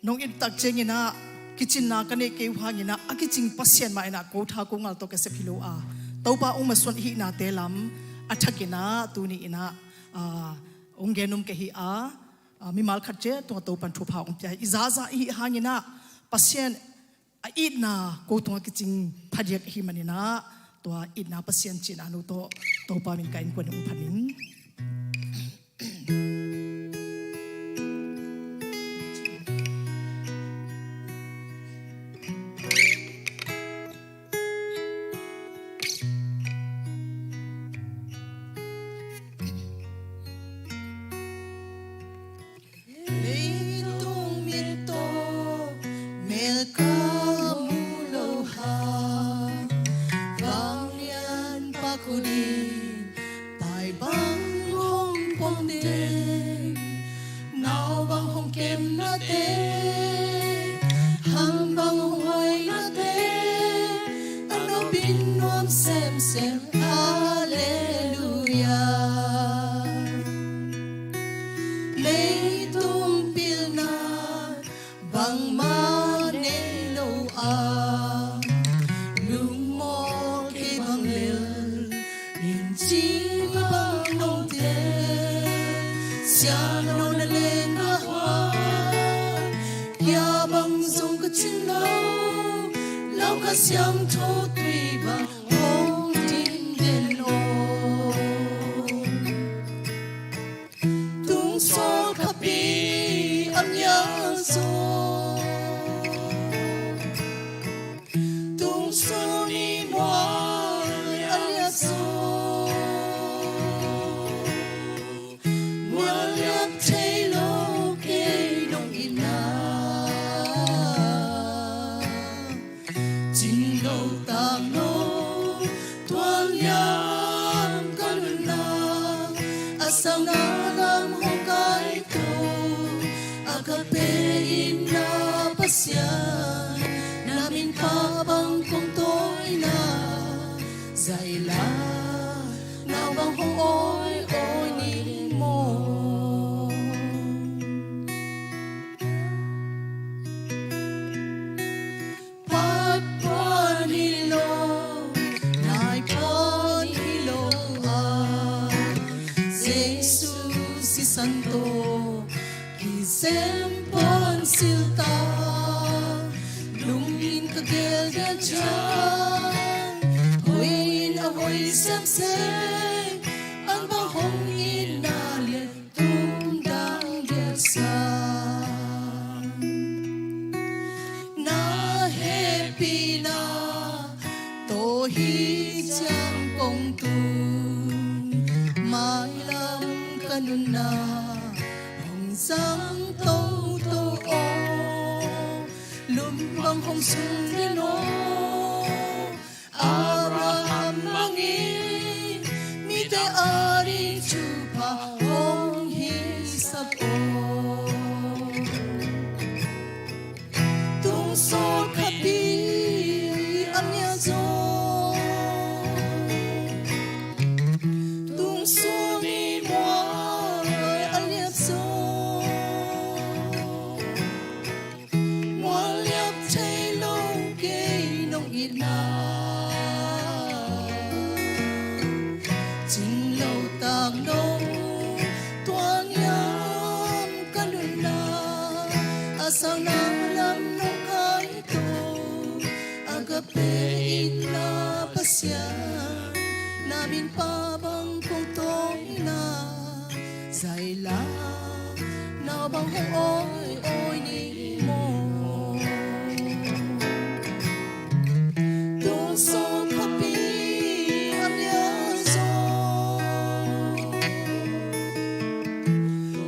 nong it tak ciangin ah kicinna ka neih kei uh hangin ah a kicing Pasian mah in ah ko tha ko ngal tawh ka sep hi lo a, Topa hong masuan i hihnate lam a thakin ah tuni in ah, aa, hong gen nuam ka hi a, aa, mimal khat ciat tungah Topa in thupha hong pia hi. I zaza i hih hangin ah Pasian a itna ko tungah kicing phadiak ahih manin ah, tua itna Pasian cihna nu tawh Topa min ka innkuan in hong phat ning. Leitung mit tawh mel ka mu lo hang, vanglian pakhunin pai bang hong pom teng, nau bang hong kemnate, hang bang hong hoinate, a nopin nuam semsem. Halleluia. Leitung pilna bangmah nei lo a, lungmawl kei bang lel, in ci bang note, siangtho na leng a huan, kia bang zong ka cin lo, lau ka siangtho tui bang hong dim den aw. Tung sawl khapi a ngial zaw, tung sawl ni mual a liat zaw, mual liap thei lo kei nong itna. Cing lo tak lo, tual liam ka nunna, a sauna lam hong kaito, agape itna Pasian, na min pha bang kong tawina, zaila, nau bang hong awi awi ni maw. Phat puan hi lo, nai puan hi lo a, Jesu sisan tawh kisem puan silta, lungin ka gelgel ciang, hoih in a hoih semsem, an bang hong itna lian tung dang gelsa. Na hehpihna tawh hi ciang kong tung, mailam ka nunna hong zang toto aw, lum bang hong sung den aw. Abraham bangin mite ading thupha hong hisap aw. Tung sawl khapi a ngial zaw, tung sawl ni mual a liat zaw, mual liap thei lo kei nong itna. Cing lo tak lo, tual liam ka nunna, a sauna lam nong kaito, agape itna Pasian, na min pha bang kong tawina, zaila, nau bang hong awi awi ni maw. Tung sawl khapi a ngial zaw,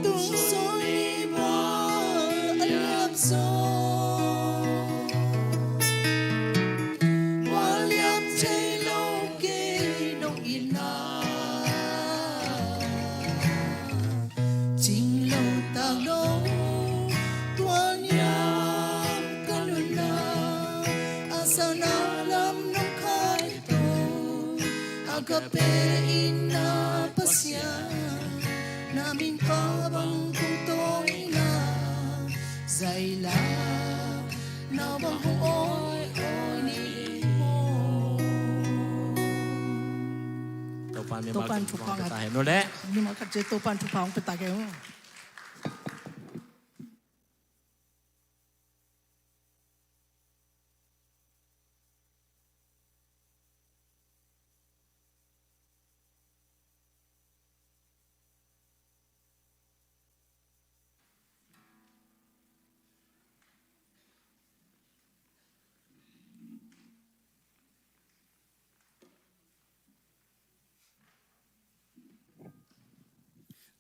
tung sawl ni mual a liap zaw, mual liap thei lo kei nong itna. Cing lo tak lo, tual ni Ka pe in na Pasian, na min pa bang kong tawng ina, zaila na bang hong oi oi ni mo. Topan mi Topan mal thupha ong pia ta hen, no le. Ni mal khat je Topan thupha ong pia ta ke.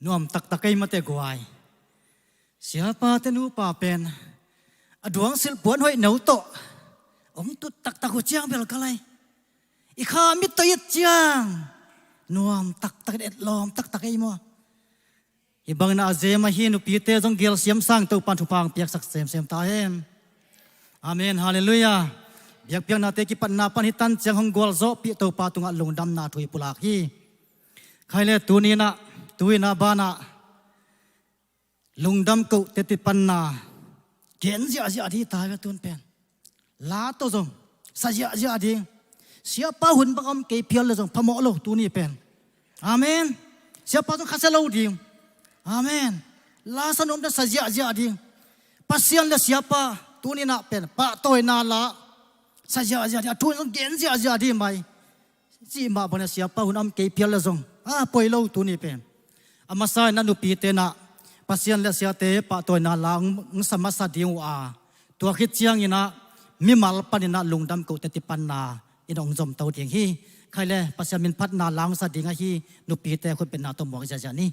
Nuam taktak ei mate guai. Siapa te nupa pen a duang silh puan hoih no tawh ong tut taktak uh ciang bel ka lai. I kha mit tawh i et ciang nuam taktak, et lawm taktak ei maw. Hih bangin a zem ahi nupite zong gelsiam sang Topan thupha ong piaksak semsem ta hen. Amen, halleluiah. Biakpiaknate kipatna pan hih tan ciang hong gualzawhpih Topa tungah lungdamna thu i pulak hi. Khai le tuni-in ah, tu-in ah banah lungdam koh teti panna gen ziahziah ding ta ve tun pen. La tawh zong sa ziahziah ding. Siapa hun bang om kei phial le zong phamawh lo tuni pen. Amen. Siapa zong khasia lo ding. Amen. La sa nuam te sa ziahziah ding. Pasian le siapa tuni-in ah pen pahtawina la sa ziahziah ding. A thu zong gen ziahziah ding mai. Cih mah bangin siapa hun om kei phial le zong a poi lo tuni pen. A masa in a nupite in ah Pasian le siate pahtawina la ong sa masa ding uh a, tua khit ciangin ah mimal panin ah lungdam koh teti panna in ong zomto ding hi. Khai le Pasian min phatna la ong sa ding ahi nupite khutbetna tawh muak ziahziah ni.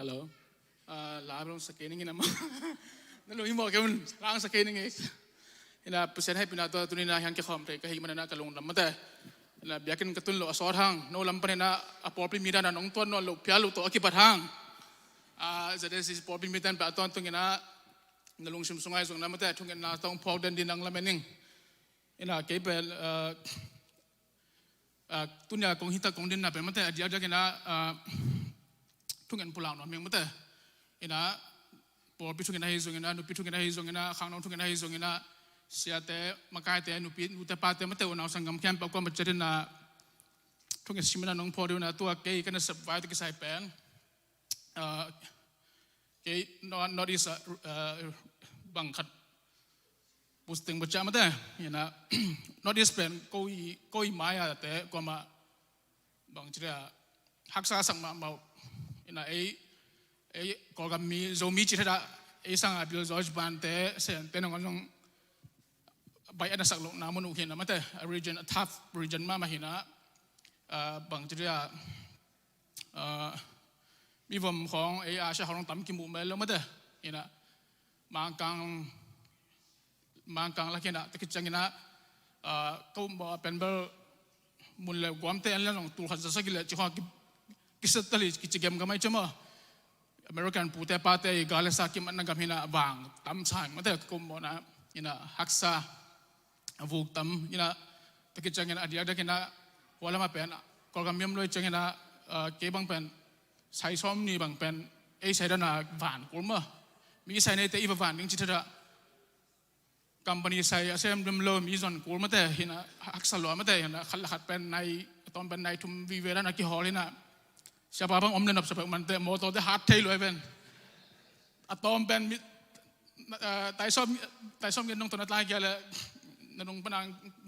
Hello. Ah, la bel sa kei ning in a maw. Na lo hi maw kei un, la sa kei ning ei. Ina Pasian hehpihna tawh tuni-in ah hiang kikhawm thei ka hih manin ah ka lungdam mate. Ina biakinn ka tun loh a sawt hang, no lam panin ah a pawlpi mi dan a nong tuat nawn loh phial uh tawh a kipat hang. Ah, Z S C pawlpi mi dan pah a tawntung in ah na lungsim sungah hi zongin ah mate, thungetna tawh phawk den ding nang lamen ing. Ina kei pen, ah, ah, tuni-a kong hi tak kong dinna pen mate, a diakdiak in ah, ah, thungen pulak nuam ing mate. Ina pawlpi thungen ahi zongin ah, nupi thungen ahi zongin ah, khangno thungen ahi zongin ah, siate, makaite, nupi, nute pate mate, unau sanggam khempeuh kuamah ciat in ah thungen simin ah nong phawk ding un ah, tua kei ka nasep vai tawh kisai pen, ah, kei North, North East ah, ah, bang khat posting bocah mate. Ina North East pen ko i, ko i mai-a te kuamah bangci dia haksa sak mahmah uh. Ina ei, ei Kawlgam mi, Zomi ci thei dah, ei sanga Bill George bante, Sente nangawn zong baih a na sak lohna mun uh hi in ah mate, a region, a tough region mahmah hi in ah, ah, bangci dia, ah, mi vom khawng, ei Asia khawng tam kimuh mel lo mate. Ina Mangkang, Mangkang lak hi in ah, tua khit ciangin ah, ah, ka um mawh a pen bel mun le guamte en le zong tul khat za sagih le cih khawng ki, kisettle hi, kici gemgam ahi ciang maw. American pute pate i gal le sa kimatna gam hi in ah vang tam sa ing mate, ka um mawhna in ah haksa a vuk tam in ah, tua khit ciangin a diakdiak in ah hua lamah pen Kawlgam mi om lo hi ciangin ah, ah, kei bang pen sai sawm nih bang pen ei sai dan a van kul maw. Mi sai neite i va van ding ci thei dah. Company sai a sem dem lo, mi zon kul mate, hi in ah haksa lua mate, hi in ah khat le khat pen nai, a tawm pen nai thum vive dan a kihawl hi in ah. Siapa bang om le nop sa peuh mante, mawtawte hat thei lua hi ven. A tawm pen mi, ah, tai sawm, tai sawm ngen nong tawh na tlai kia le, na nung pan a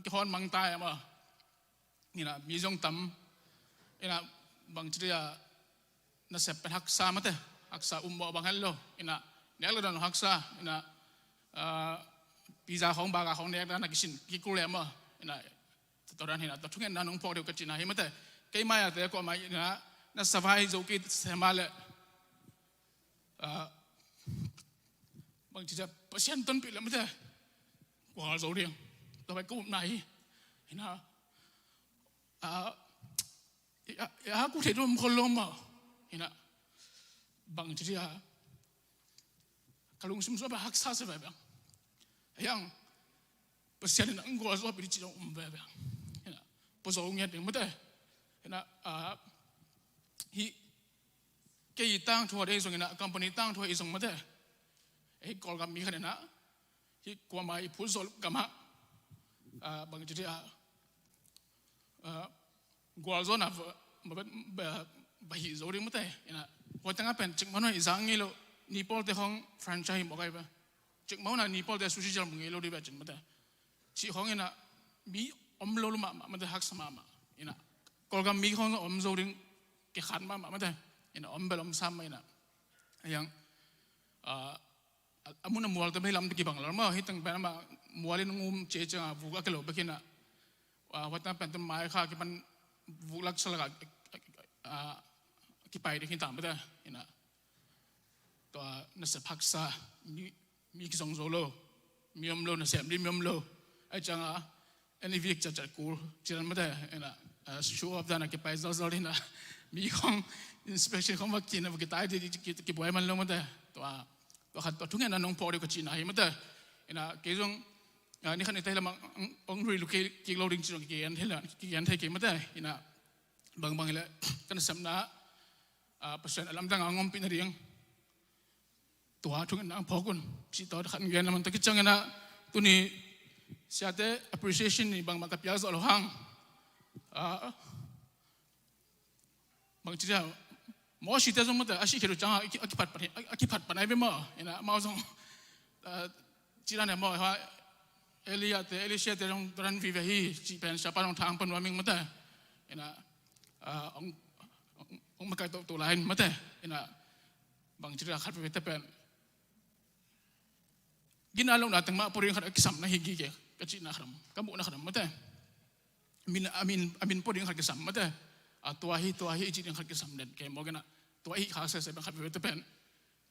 kihawl mang tai a maw. Ina mi zong tam. Ina bangci dia nasep pen haksa mate, haksa um mawh bang het lo. Ina nek le dan haksa, ina, ah, pizza khawng, burger khawng nek dan a kisin kikul le maw. Ina tua dan hi in ah, tua thungetna nong phawk ding uh ka cihna hi mate. Kei mai-a te kuamah ina na savai zo kei se mah leh, ah, bangci dia Pasian tonpih le mate, gual zo ding. Tua pen ka upna hi. Ina, ah, ya, ya ku thei dum khol lo maw. Ina bangci dia ka lungsim sungah pen haksa se veve. Hiang Pasian in ah ang gual zo pi di ci dong um veve. Ina pua zo ngiat ding mate. Ina, ah, hi kei tangthu a dei zongin ah, company tangthu a i zong mate. Ei Kawlgam mi khat in ah, hi kuamah i phut zawh gamah, ah, bangci dia, ah, gualzawhna va, va, va, va hih zo ding mate. Ina hua tengah pen cikmah hun ah i zang ngei loh, ni pawlte khawng franchise hi mawk ahi ve. Cikmah hun ah ni pawlte sushi cial mu ngei lo ding ve cin mate. Cih khawng ina mi om lo lo mahmah mate, haksa mahmah. Ina Kawlgam mi khawng om zo ding kikhan mahmah mate. Ina om bel om sam mah ina. Hiang, ah, a, a mun a mual te bel hi lam te kibang lo maw, hi teng pen amah mual in ngum cia ciang a vuk a kilo bek hi in ah. Ah, hua teng pen te mai kha kipan vuk lak sa lak a, ah, kipai ding hi tam mate. Ina tua nasep haksa, mi, mi kizong zo lo, mi om lo, nasem ding mi om lo. Ahi ciang a, en i vik ciatciat kul, ci dan mate, ina, ah, show off dan a kipai zalzal ina, mi khawng inspection khawng va kina va kitai di, ki, ki, kibuai man lo mate. Tua, tua khat tua thungetna nong phawk ding uh ka cihna hi mate. Ina kei zong, ah, ni khat ni tai lam ang, ang, ang relocate kik lo ding ci zong kigen thei la, kigen thei kei mate. Ina bangbang hi leh ka nasepna, ah, Pasian a lamdang a ngompih nading tua thungetna ang phawk un. Cih tawh khat gen lam tua khit ciangin ah, tuni siate appreciation ni bangmah ka piak zawh lo hang. Ah, bangci dia, Mawsi te zong mate, a sih khit uh ciang a, a ki, a kiphat pan, a, a kiphat pan ahi ve maw. Ina amau zong, ah, ci dan e maw, ha, Elia te, Elisha te zong tua dan vive hi, cih pen siapa zong thang pan nuam ing mate. Ina, ah, ong, ong, ong makaih tohtoh lai in mate. Ina bangci dia khat veve te pen gina lohna teng mah pua ding khat a kisam na hi gige, ka cihna khat om, ka muhna khat om mate. Min, a min, a min pua ding khat kisam mate. A tua hi, tua hi, i cih ding khat kisam den kei mawk ina. tua i khak sese bang khat veve te pen,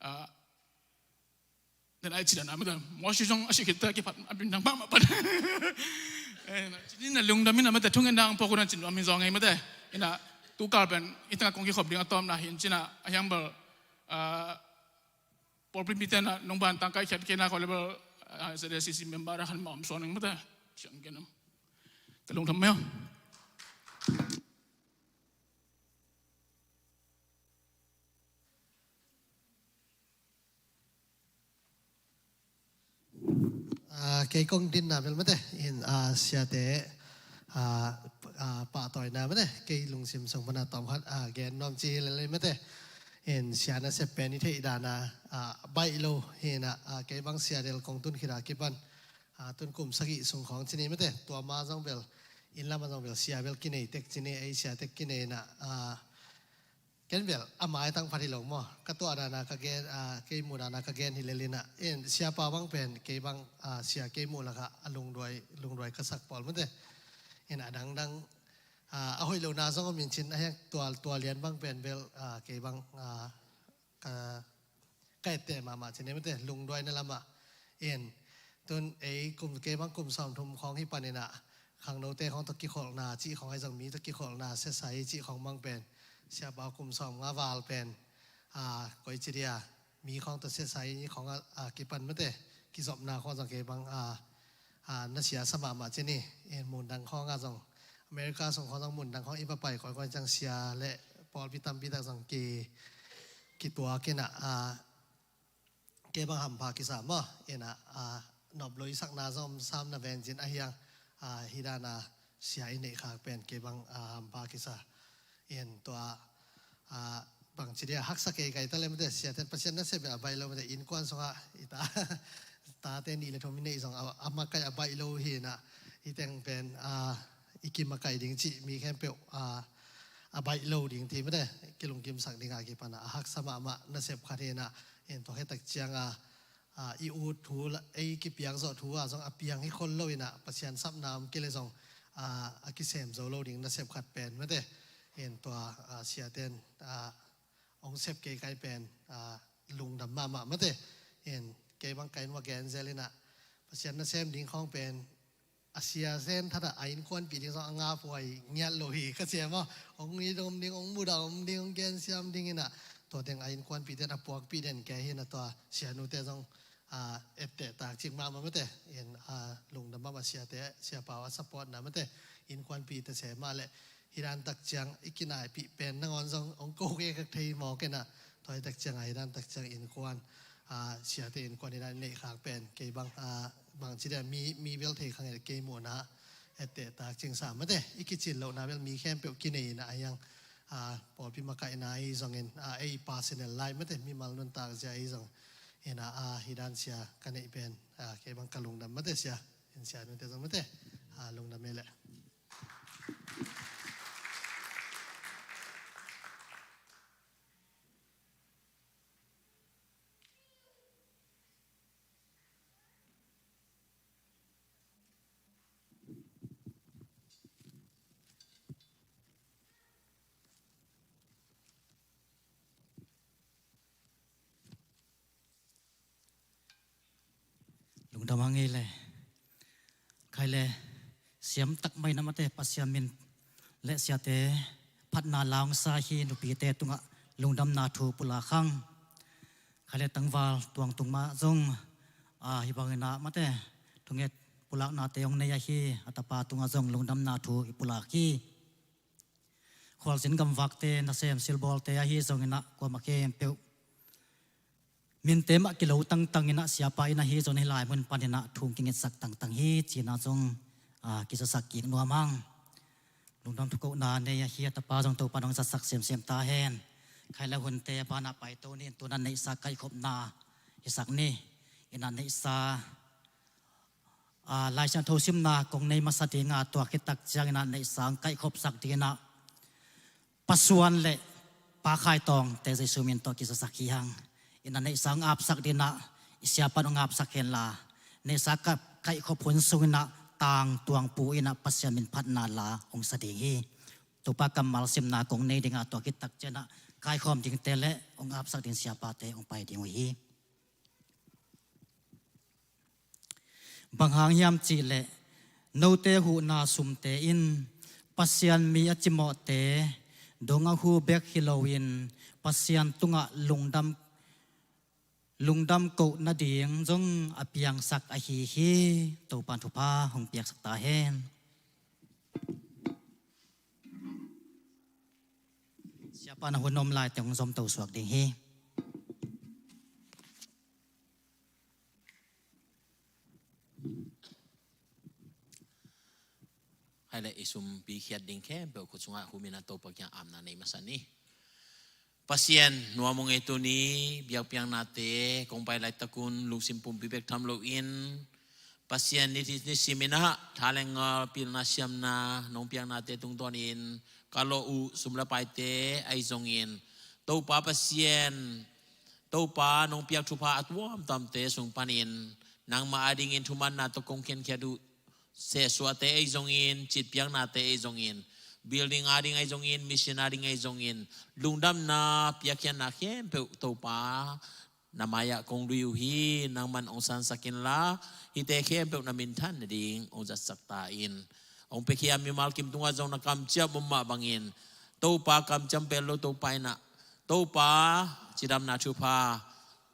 ah, den ai ci dan a mate, Mawsi zong a si khit te kiphat a bindang mahmah pan. Eh, ci ni na lungdam in a mate, thungen dang pawh kun a ci nuam hi zong ei mate. Ina tukal pen i tengah kong kikhop ding a tawpna hi in ci na a hiang bel, ah, pawlpi mite na nong ban tang kaikhiat kei na khaw le bel, ah, Z A C C member a khan ma om suan ing mate. Ciang gen am. Ka lungdam meo. Ah, kei kong dinna bel mate in, ah, siate, ah, ah, pahtawina mate kei lungsim sung pana tawm khat, ah, gen nuam ci hi lel ei mate. In sia nasep pen i theih dana, ah, baih lo hi na, ah, kei bang sia del kong tun khit a kipan, ah, tun kum sagih sung khawng ci ni mate, tua ma zong bel inn lama zong bel sia bel kinei tek ci ni, ei sia tek kinei na, ah, ken bel a maitang phat hi lo maw, ka tuah dana ka gen, ah, kei muh dana ka gen hi lel ina. In siapa bang pen kei bang, ah, sia kei muh lakah a lungduai, lungduai ka sak pawl mate. In a dangdang, ah, a hoih lohna zong om in cin a hiang tua, tua lian bang pen bel, ah, kei bang, ah, ka, ka etteh mahmah ci ni mate, lungduaina lamah. In tun ei kum, kei bang kum sawmthum khawng hi panin ah khangnote khawng tawh kikholhna cih khawng ahi zong, mi tawh kikholhna siasai cih khawng bang pen siapa kum sawmnga val pen, ah, koi ci dia, mi khawng tawh siasai khawng a, ah, kipan mate, kizopna khawng zong kei bang, ah, ah, na sia sa mahmah ci ni. In mundang khawng ah zong, America sung khawng zong mundang khawng i va pai kawikawi ciang sia le pawlpi tampi tak zong ki, kituak in ah, ah, kei bang hampha kisa maw. In ah, ah, nop lo i sakna zong sam na ven cin a hiang, ah, hi dana sia i neih khak pen kei bang, ah, hampha kisa. In tua, ah, bang ci dia haksa kei kai ta le mate, siaten Pasian nasep a baih lo mate, innkuan sungah i ta, tate nih le thum i neih zong a, a makaih a baih lo hi na, i teng pen, ah, i kimakaih ding cih mi khempeuh, ah, a baih lo ding ti mate, kilungkimsak ding a kipana a haksa mahmah nasep khat hi na. In tua khit tak ciang a, ah, i ut thu la, ei kipiak zawh thu ah zong a piang hi khol lo in ah, Pasian sapna om kei le zong, ah, a kisem zo lo ding nasep khat pen mate. In tua, ah, siaten, ah, hong sep kei kai pen, ah, lungdam mahmah mate. In kei bang kai nuak gen zel in ah, Pasian nasem ding khawng pen a sia zen thatah a innkuanpih ding zong a ngap huai ngiat lo hi ka sia maw. Hong it om ding, hong mudah om ding, hong gensiam ding in ah, tua teng a innkuanpih ten a puakpih den kei hi na, tua sianute zong, ah, etteh tak cik mahmah mate. In, ah, lungdam mahmah siate, siapa uh a supportna mate. Innkuanpih ta se mah leh hi dan tak ciang i kinaipih pen nangawn zong hong ko kei kak thei mawk in ah, tua hi tak ciang a hi dan tak ciang innkuan, ah, siate innkuan hi dan i neih khak pen kei bang, ah, bang ci dia mi, mi bel thei khang in kei muhna etteh tak cing sa mate. I kicin lohna bel mi khempeuh kinei in ah, a hiang, ah, pawlpi makaihna ahi zongin, ah, ei personal life mate, mimal nuntak zia ahi zong in ah, ah, hi dan sia ka neih pen, ah, kei bang ka lungdam mate sia. In sianute zong mate, ah, lungdam ei leh. Lungdam hang ei le. Khai le, siam tak mai na mate, Pasian min le siate phatna la hong sa hi, nupite tungah lungdamna thu pulak hang. Khai le tangval tuang tung mah zong, ah, hi bangin ah mate, thunget pulaknate hong nei ahi, a tapa tungah zong lungdamna thu i pulak hi. Khualzin gamvakte, nasem silbawlte ahi zongin ah kuamah khempeuh minte mah kilo tangtang in ah siapa in ahi zong hih lai mun panin ah thu kingetsak tangtang hi cih na zong, ah, kizasak kik nuam hang. Lungdam thukohna nei ahi a tapa zong Topa in hong zatsak semsem ta hen. Khai le hunte a banah paito ni in, tu in ah neihsa kaihkhopna hisak ni. In ah neihsa, ah, Lai Siangtho simna kong nei masa ding a, tua khit tak ciangin ah neihsa hong kaihkhopsak ding in ah Pa Suan le Pa Khai Tawngte Jesu min tawh kizasak hi hang. In ah neihsa hong apsak ding in ah i siapa in hong apsak hen la, neihsa ka, kaihkhop hun sungin ah tangtuangpu in ah Pasian min phatna la hong sa ding hi. Topa kammal simna kong nei ding a, tua khit tak ciangin ah kaikhawm dingte le hong apsak ding siapate hong pai ding uh hi. Bang hang hiam cihleh note huhna sumte in Pasian mi a cimawhte dong a hu bek hi loin Pasian tungah lungdam, lungdam koh nading zong a piangsak ahi hi. Topan thupha hong piaksak ta hen. Siapa na hun om lai teng hong zom to suak ding hi. Hai le i sumpi khiat ding khempeuh khut sungah humin a Topa kiang apna nei masa ni. Pasian nuam ung ei, tuni biakpiaknate kong pai laitakun lungsim pumpi bek tham loin Pasian ni, ni simin ah thaleng ngal pilna siamna nong piaknate tungtawnin ka lawh uh sum le paite ahi zongin Topa Pasian, Topa nong piak thupha a tuamtuamte sung panin nangmah adingin thumanna tawh kong khenkhiat uh sehsuahte ahi zongin, citpiaknate ahi zongin, building ading ahi zongin, mission ading ahi zongin, lungdamna piakkhiatna khempeuh Topa na mai-ah kong lui uh hi. Nangman hong sansak inla hihte khempeuh na minthan nading hong zatsak ta in. Hong piakhia mimal kim tungah zong na kamciam om mah bangin Topa kamciam pello Topa in ah, Topa cidamna thupha,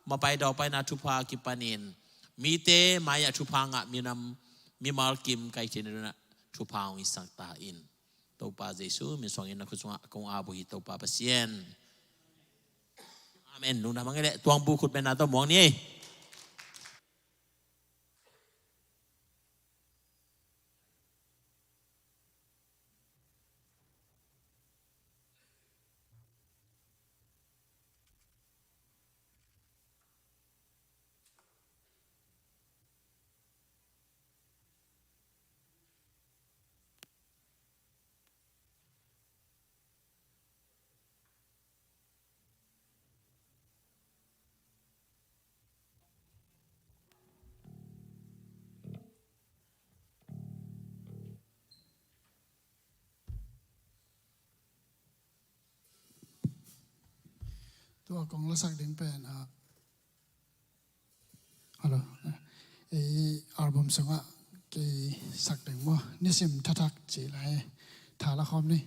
mapai dawpaina thupha kipanin mite mai-ah thupha ngah minam, mimal kim kai cin in ah thupha hong isak ta in. Topa Jesu min suangin na khut sungah kong ap uh hi Topa Pasian. Amen. Lungdam hang ei le tuangbu khut benna tawh muang ni ei. Tua kong lasak ding pen, ah, hello. Ei album sungah kei sak ding maw, Nisim Thathak ci lai. Tha la khawm ni.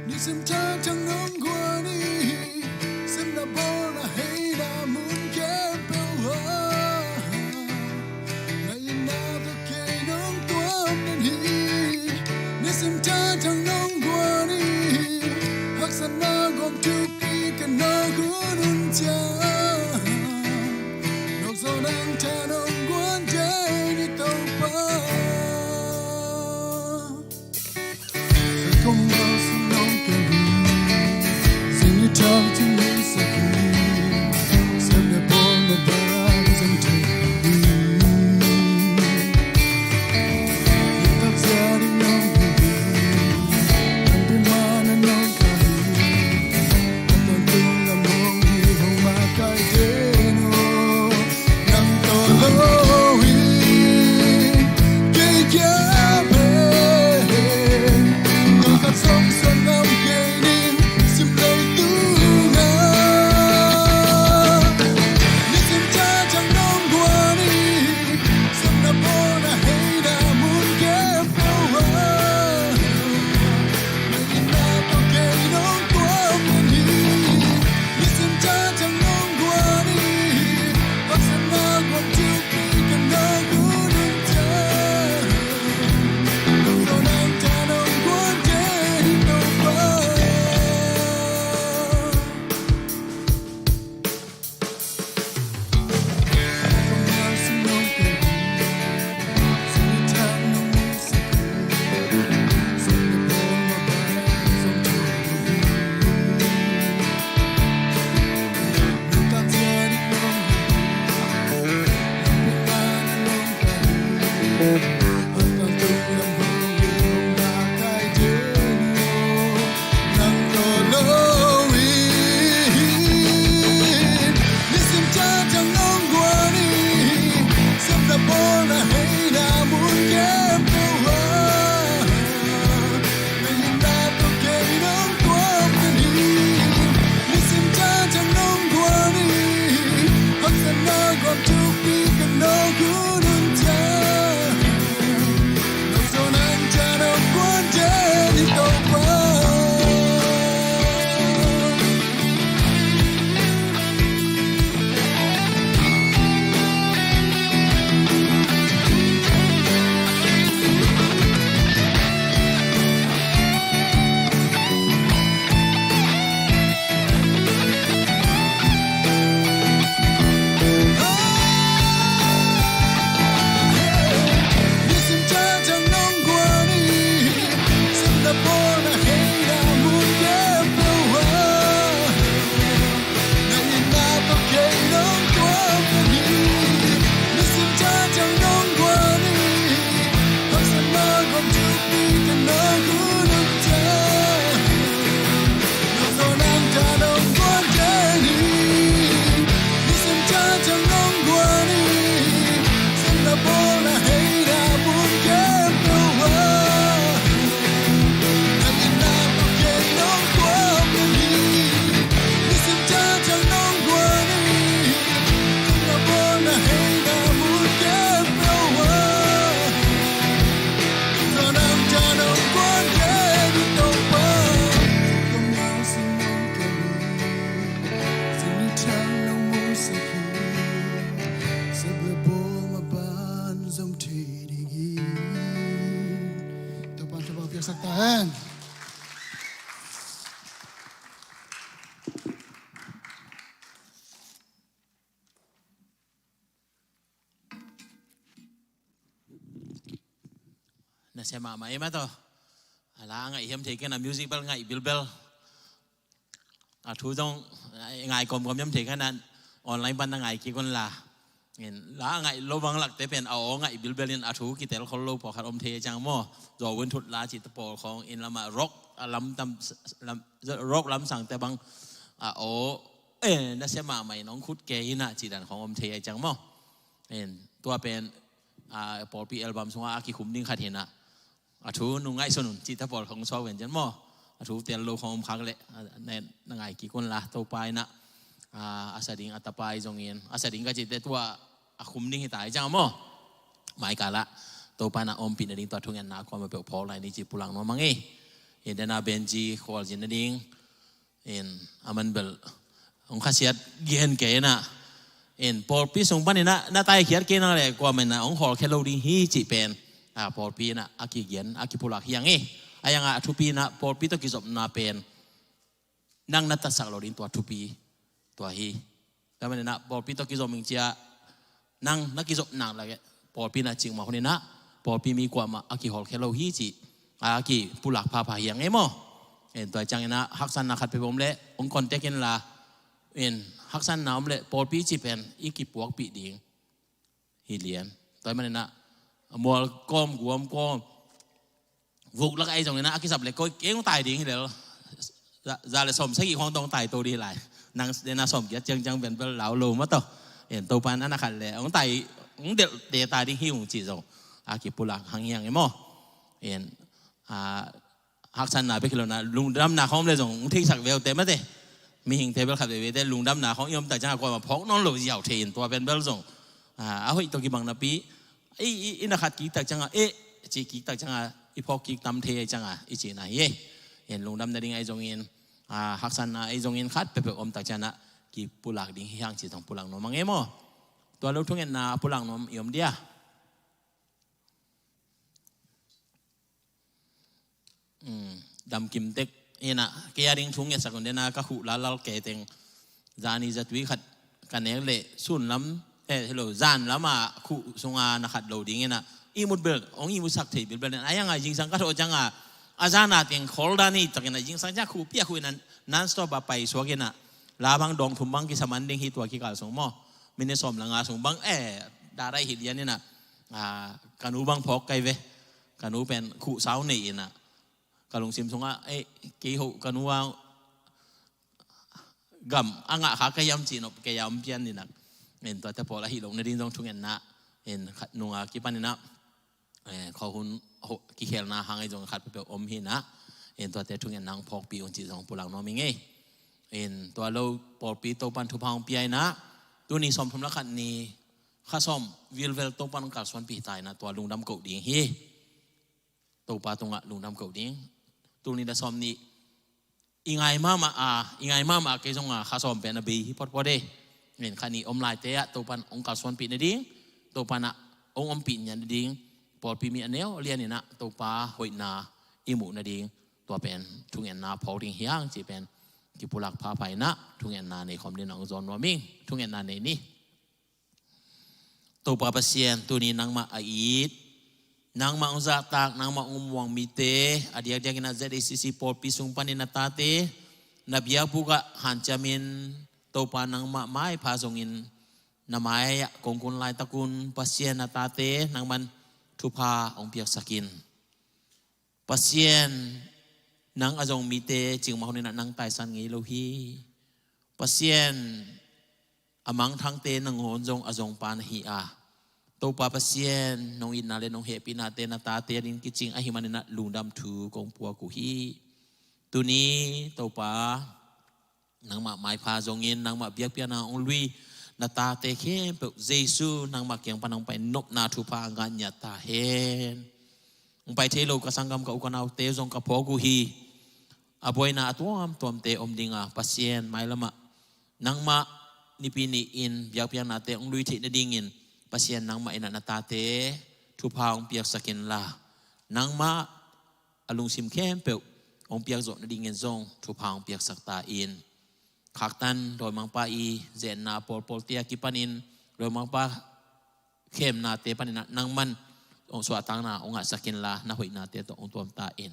Nisim Thathak nong guan hi, simna bawlna heina mun khempeuh ah na itna tawh kei nong tuam den hi. Nisim Thathak nong guan hi, haksatna gawm thupi ka nawk hun un ciang, nawk zaw nang tha nong guan den hi Topa. Kong lau sung nong ken hi. Nasia mahmah ei mah tawh. A la a ngaih hiam thei kei na, music bel ngaih bilbel. A thu zong ngai kawmkawm hiam thei kei na, online pan na ngai kik un la. In la a ngaih lo bang lakte pen a aw ngaih bilbel in a thu kitel khol lo pawlkhat om thei ciang maw. Zo win thut la cih te pawl khawng in lamah rock a lam tam, lam, rock lam sangte bang a aw, eh, nasia mahmah in hong khut kei in a cih dan khawng om thei ciang maw. In tua pen a, pawlpi album sungah a kikhum ding khat hi na. A thu nung ngaihsun un cih ta pawl khong suak ven cian maw. A thu tel lo khong om khak leh, a, na, na ngai kik un la, Topa in a, a, a sa ding a tapa i zongin, a sa ding ka cih te tua a khum ding hi ta i ciang maw. Mai kal ah Topa in a ompih nading tua thungetna kuamah peuh phawk lai ni ci pulak nuam a ngei. Hi den a Benji khualzin nading. In, aman bel hong khasiat gen kei na. In, pawlpi sung panin a na taikhiat kei na leh kuamah in a hong hawlkhia lo ding hi cih pen, a, pawlpi in a a kigen, a kipulak hi a ngei. A yang a thupi in a pawlpi tawh kizopna pen nang na tatsak lo ding tua thupi tua hi. Tua manin a pawlpi tawh kizom ing cia nang na kizop nak leh pawlpi na cing mah hun in a pawlpi mi kuamah a kihawlkhia lo hi cih a kipulak phapha hi a ngei maw. In, tua ciangin a haksanna khat peuh om leh hong contact in la. In, haksanna om leh pawlpi cih pen i kipuakpih ding hi lian. Tua manin a mual kawm guam kawm vuk lak a i zongin a kisap leh koi kei hong tai ding hi lel. Za, za leh sawm sagih khawng tawh hong tai to ding hi lai. Nang den a sawm giat ciangciang pen bel lau lo mah tawh. In, Topa in a na khat leh hong tai, hong delh te tai ding hi ung cih zong a kipulak hang hi a ngei maw. In, a, haksanna bek hi lo na lungdamna khawng om leh zong hong theisak ve uh te mate. Mihingte bel khat veve te lungdamna khawng i om tak ciang a kuamah phawk nawn lo ziau thei in tua pen bel zong, a, a hoih tawh kibang napi i, i, i na khat kik tak ciang a, eh, ci kik tak ciang a, i phawk kik tam thei a i ciang a, i cihna hi e. In, lungdam nading a i zongin, a, haksanna a i zongin khat peuhpeuh om tak ciang a kipulak ding hi hang ci zong pulak nuam a ngei maw. Tua lo thungetna a pulak nuam i om dia. Um, damkim tek in a kei a ding thu ngetsak un den a ka khuh lallal kei teng. Zani zatui khat ka nek leh sun lam, eh, hi lo, zan lam a khuh sung a na khat lo ding in a ihmut bel hong ihmutsak thei bilbel in a, a yang a zingsang ka thawh ciang a, a zan a teng khol dan hi tak in a zingsang ciang khuhpi a khuh in a non stop a paisuak in a, la bang dawng thum bang kisa man ding hi tua kikal sung maw. Minute sawm le nga sung bang, eh, darai hi lian in a, a, ka nu bang phawk kai ve. Ka nu pen khuh sau nei in a, ka lungsim sung a, eh, kei hoh ka nu a gam a ngah kha ka hiam cih nop kei a om pian in a. In, tuate pawl a hih loh nading zong thungetna in khat nung a kipan in a, eh, khuahun kikhelna hang a i zong khat peuhpeuh om hi in a. In, tuate thungetna hong phawkpih un cih zong pulak nuam i ngei. In, tua lo pawlpi Topan thupha hong pia in a, tuni sawmthum le khat ni kha sawm vilvel Topan hong kalsuanpih ta in a, tua lungdam koh ding hi. Topa tungah lungdam koh ding. Tul nih le sawm nih i ngai mahmah a, i ngai mahmah a kei zong a kha sawm pen a bei hi photphot e. In, kha nih om laite ah Topan hong kalsuanpih nading, Topan ah hong ompih nading, pawlpi mi a neu lian in a Topa hoihna i muh nading, tua pen thungetna phawk ding hi hang cih pen kipulak phapha in a, thungetna nei khawm ding in a hong zawn nuam ing. Thungetna nei ni. Topa Pasian, tuni nangmah a it, nangmah hong zahtak, nangmah hong muang mite, a diakdiakin a Z A C C pawlpi sung panin a tate na biakbuk ah hanciamin, Topa nangmah maipha zongin na mai-ah kong kun laitakun Pasian, a tate nangman thupha hong piaksak in. Pasian, nang a zong mite cingmah hunin ah nang taisan ngei lo hi. Pasian, a mangthangte nangawn zong a zongpa na hi a, Topa Pasian, nong itna le nong hehpihnate na tate adingin kicing ahih manin ah lungdam thu kong puak uh hi. Tuni Topa, nangmah maipha zongin, nangmah biakpiakna hong lui na tate khempeuh Jesu nangmah kiang pan hong pai nopna thupha a ngah ngiat ta hen. Hong pai thei lo ka sanggam, ka u ka naute zong ka phawk uh hi. A buaina a tuamtuamte om ding a, Pasian, mailam ah nangmah Nipi ni-in biakpiaknate hong lui theih nadingin, Pasian, nangmah in ah na tate thupha hong piaksak inla, nangmah a lungsim khempeuh hong piak zawh nadingin zong thupha hong piaksak ta in. Khaktan dawimangpa i zenna pawlpawlte a kipanin, dawimangpa khemnate panin ah nangman hong suahtakna hong ngahsak inla, na hoihnate tawh hong tuam ta in.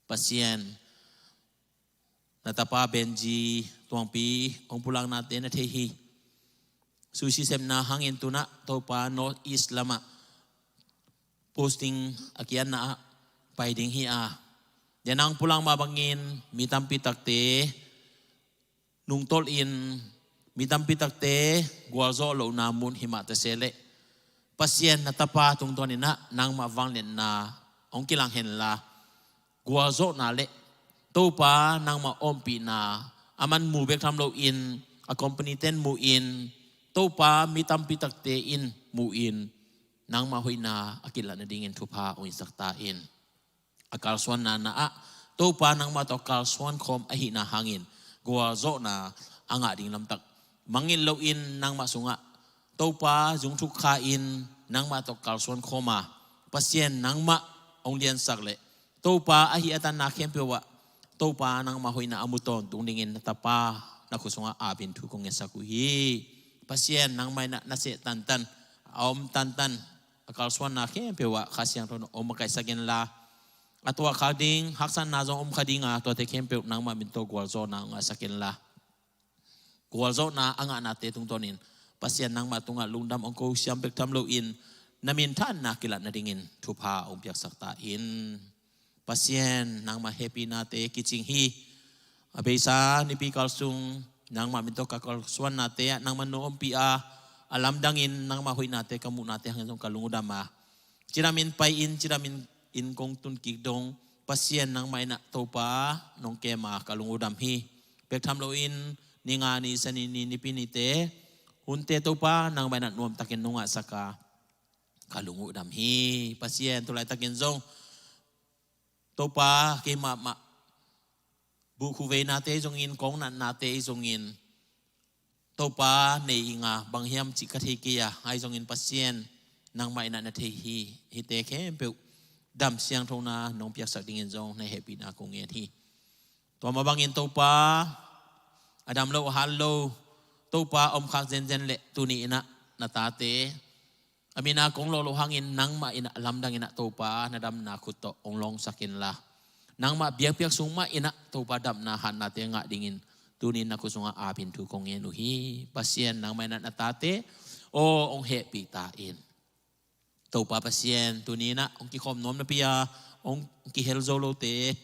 Pasian, na tapa Benji Tuangpi hong pulaknate na thei hi. Susi sepna hangin tu-in ah Topa North East lamah posting a kiatna ah pai ding hi a, den a hong pulak mah bangin mi tampi takte nungtolh in, mi tampi takte gualzawh lohna mun hi mah ta se leh, Pasian, na tapa tungtawnin ah nangmah vangliatna hong kilang henla, gualzawhna le Topa nangmah ompihna, a man mu bek tham loin, a company ten mu in, Topa, mi tampi takte in mu in, nangmah hoihna a kilat nadingin thupha hong hisak ta in. A kalsuanna na ah Topa nangmah tawh kalsuan khawm ahihna hangin gualzawhna a ngah ding lamtak mangngilh loin, nangmah sungah Topa zungthuk kha-in nangmah tawh kalsuan khawm a, Pasian, nangmah hong liansak leh Topa, a hih a tanna khempeuh ah Topa nangmah hoihna a mu tawntung dingin na tapa na khut sungah apin thu kong ngetsak uh hi. Pasian, nangmah in ah na seh tantan, a om tantan, a kalsuanna khempeuh ah Kha Siangtho na hong makaihsak inla, a tuahkhak ding haksatna zong om kha ding a, tuate khempeuh nangmah min tawh gualzawhna hong ngahsak inla, gualzawhna a ngahnate tungtawnin Pasian, nangmah tungah lungdam hong ko siam bek tham loin, na minthanna kilat nadingin thupha hong piaksak ta in. Pasian, nangmah hehpihnate kicing hi. A beisa nipi kal sung nangmah min tawh ka kalsuannate ah nangmah na ompih a, a lamdangin nangmah hoihnate ka muhnate hangin zong ka lung uh dam a, cidamin pai-in, cidamin inn kong tun kik dong, Pasian, nangmah in ah Topa nong kem a, ka lung uh dam hi. Bek tham loin ni nga ni, Sani ni, Nipi nite hunte Topa, nangmah in ah nuamtakin nong ngahsak a, ka lung uh dam hi. Pasian, tu laitakin zong Topa, keimah mah buhkhuh veinate zongin, kong natnate zongin, Topa, nei ing a, bang hiam cih ka thei kei a, ahi zongin Pasian, nangmah in ah na thei hi. Hihte khempeuh dam siangthona nong piaksak dingin zong na hehpihna kong ngen hi. Tua mah bangin Topa, a dam lo, a hat lo, Topa, om khak zenzen leh tuni in ah na tate a min a kong lawh loh hangin nangmah in ah lamdang in ah Topa na damna khut tawh hong lawngsak inla, nangmah biakpiak sung mah in ah Topa damna hatnate ngah dingin tuni in na khut sungah apin thu kong ngen uh hi. Pasian, nangmah in ah na tate aw hong hehpih ta in. Topa Pasian, tuni in ah hong kikhawm nuam napi a hong kihel zo lote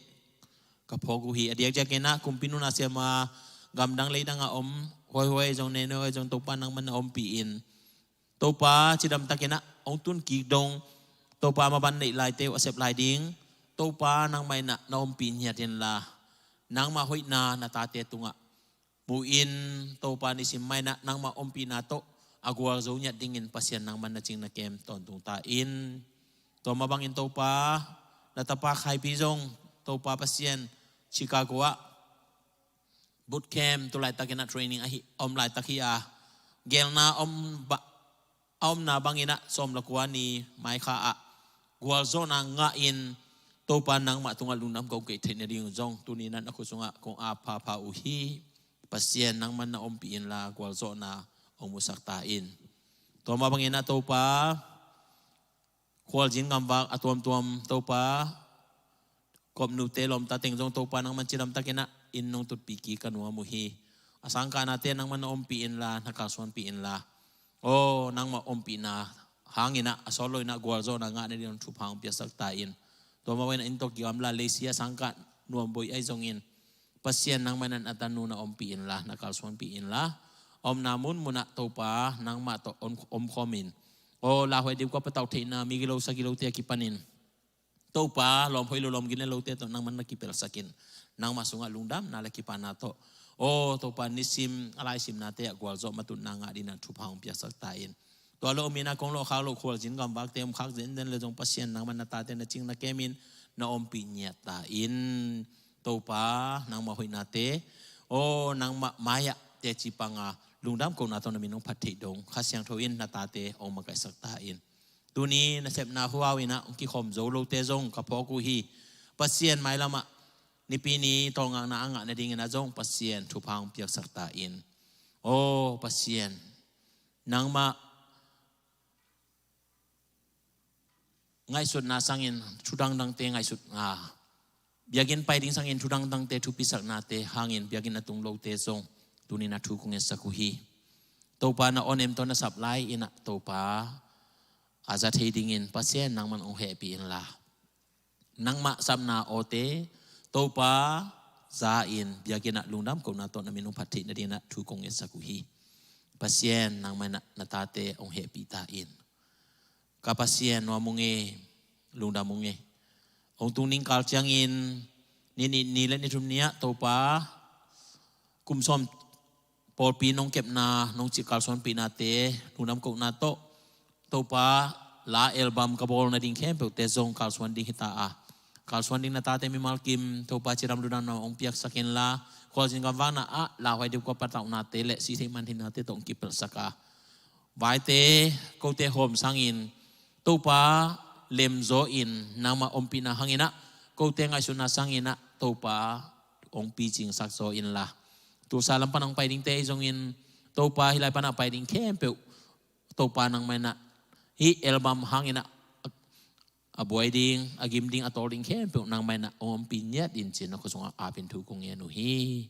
ka phawk uh hi. A diakdiakin ah kumpi nunah siam a, gamdang leidang a om huaihuai zong, nene huai zong, Topa, nangmah na ompih in, Topa, cidamtakin ah hong tun kik dong, Topa, maban neih laite uh a sep lai ding, Topa, nangmah in ah na ompih ngiat inla, nangmah hoihna na tate tungah mu in, Topa, nisim mah in ah nangmah ompihna tawh a gualzo ngiat dingin Pasian, nangmah na cing na kem tawntung ta in. Tua mah bangin Topa, na tapa Khaipi zong, Topa Pasian, Chicago ah boot camp, tu laitakin ah training ahi, om laitak hi a, gelna om ba, a omna bangin ah sawm le kua ni May kha ah gualzawhna ngah in, Topa, nangmah tungah lungdam kong koih theih nading zong tuni in ah na khut sungah kong ap phapha uh hi. Pasian, nangmah na ompih inla, gualzawhna hong musak ta in. Tua mah bangin ah Topa, khualzin gamvak a tuamtuam, Topa, kopnute lawmta teng zong, Topa, nangmah cidamtakin ah inn nong tutpih kik ka nuam uh hi. A sangkahnate nangmah na ompih inla, na kalsuanpih inla, aw nangmah ompihna hangin ah a sawt loin ah gualzawhna ngah nading thupha hong piaksak ta in. Tua mah bangin ah inn tawh kigamla, leisi a sangkah nuam boi ahi zongin, Pasian, nangmah in ah na tanu na ompih inla, na kalsuanpih inla, omna munmunah Topa nangmah tawh om, omkhawmin, aw lauhuai dipkuapa tauh theihna mi gilosa gilote a kipanin Topa lawm hoih lo lawm gine lote tawh nangman na kipelsakin, nangmah sungah lungdamna le kipahna tawh, aw Topa nisim a laisimnate ah gualzawh matutna ngah dingin thupha hong piaksak ta in. Tua lo mina kong lawhkhak loh khualzin gamvakte om khak zenzen le zong Pasian nangman na tate na cing na kemin na ompih ngiat ta in. Topa nangmah hoihnate, aw nangmah mai-ah teci panga lungdam kohna tawh na min hong phat theih dong Kha Siangtho in na tate hong makaihsak ta in. Tuni nasepna huau inah hong kikhawm zo lote zong ka phawk uh hi. Pasian mailamah nipi ni tawlngakna a ngah nadingin ah zong Pasian thupha hong piaksak ta in. Aw Pasian, nangmah ngaihsutna sangin thu dangdangte ngaihsutna, biakinn pai ding sangin thu dangdangte thupisaknate hangin biakinn a tung lote zong tuni na thu kong ngetsak uh hi. Topa na awnem tawh na sap lai inah Topa a za thei dingin Pasian nangman hong hehpih inla, nangmah sapna awte Topa za in biakinn ah lungdam kohna tawh na min hong phat theih nadingin ah thu kong ngetsak uh hi. Pasian nangmah inah na tate hong hehpih ta in. Ka Pasian nuam ung e, lungdam ung e. Hong tung ning kal ciangin ni nih ni le ni thum ni ah Topa kum sawm pawlpi nong kepna nong cih kalsuanpihnate lungdam kohna tawh Topa la album ka bawl nading khempeuhte zong kalsuan ding hita a, kalsuan ding na tate mimal kim Topa cidam ludamna hong piaksak inla, khualzin gamvakna ah lauhuai dipkuapa tauhnate le sihtheih mantheihnate tawh hong kipelsak a, vaite kote hawm sangin Topa lemzaw in nangmah ompihna hangin ah kote ngaihsutna sangin ah Topa hong picingsak zaw inla, Tulsa lam pan hong pai dingte ahi zongin Topa hih lai pan a pai ding khempeuh Topa nangmah inah hih album hangin ah a buai ding, a gim ding, a tawl ding khempeuh nangmah inah hong ompih ngiat in ci-in na khut sungah apin thu kong ngen uh hi.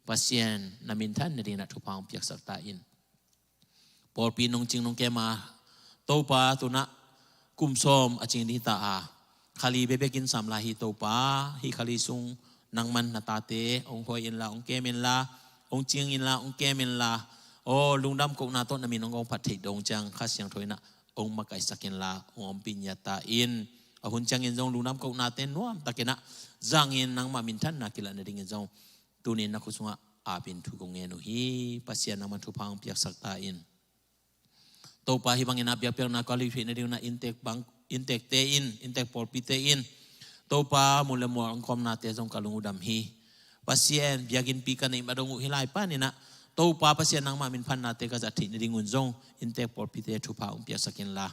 Pasian na minthan nadingin ah thupha hong piaksak ta in. Pawlpi nong cing nong kem a Topa tunah kum sawm a cing ding hita a, kha li bekbekin sam lai hi Topa. Hih kha li sung nangman na tate hong huai inla, hong kem inla, hong cing inla, hong kem inla, aw lungdam kohna tawh na min hong phat theih dong ciang Kha Siangtho inah hong makaihsak inla, hong ompih ngiat ta in. A hun ciangin zong lungdam kohnate nuamtakin ah zangin nangmah minthanna kilah nadingin zong tuni na khut sungah apin thu kong ngen uh hi. Pasian nangman thupha hong piaksak ta in. Topa hih bangin ah biakpiakna ka lih theih nadingin ah inntek bang, inntekte in, inntek pawlpite in Topa mun le mual hong kawmnate zong ka lung uh dam hi. Pasian biakinnpi ka neih ma dong uh hih lai panin ah Topa Pasian nangmah minphannate ka zat theih nadingun zong inntek pawlpite thupha hong piaksak inla,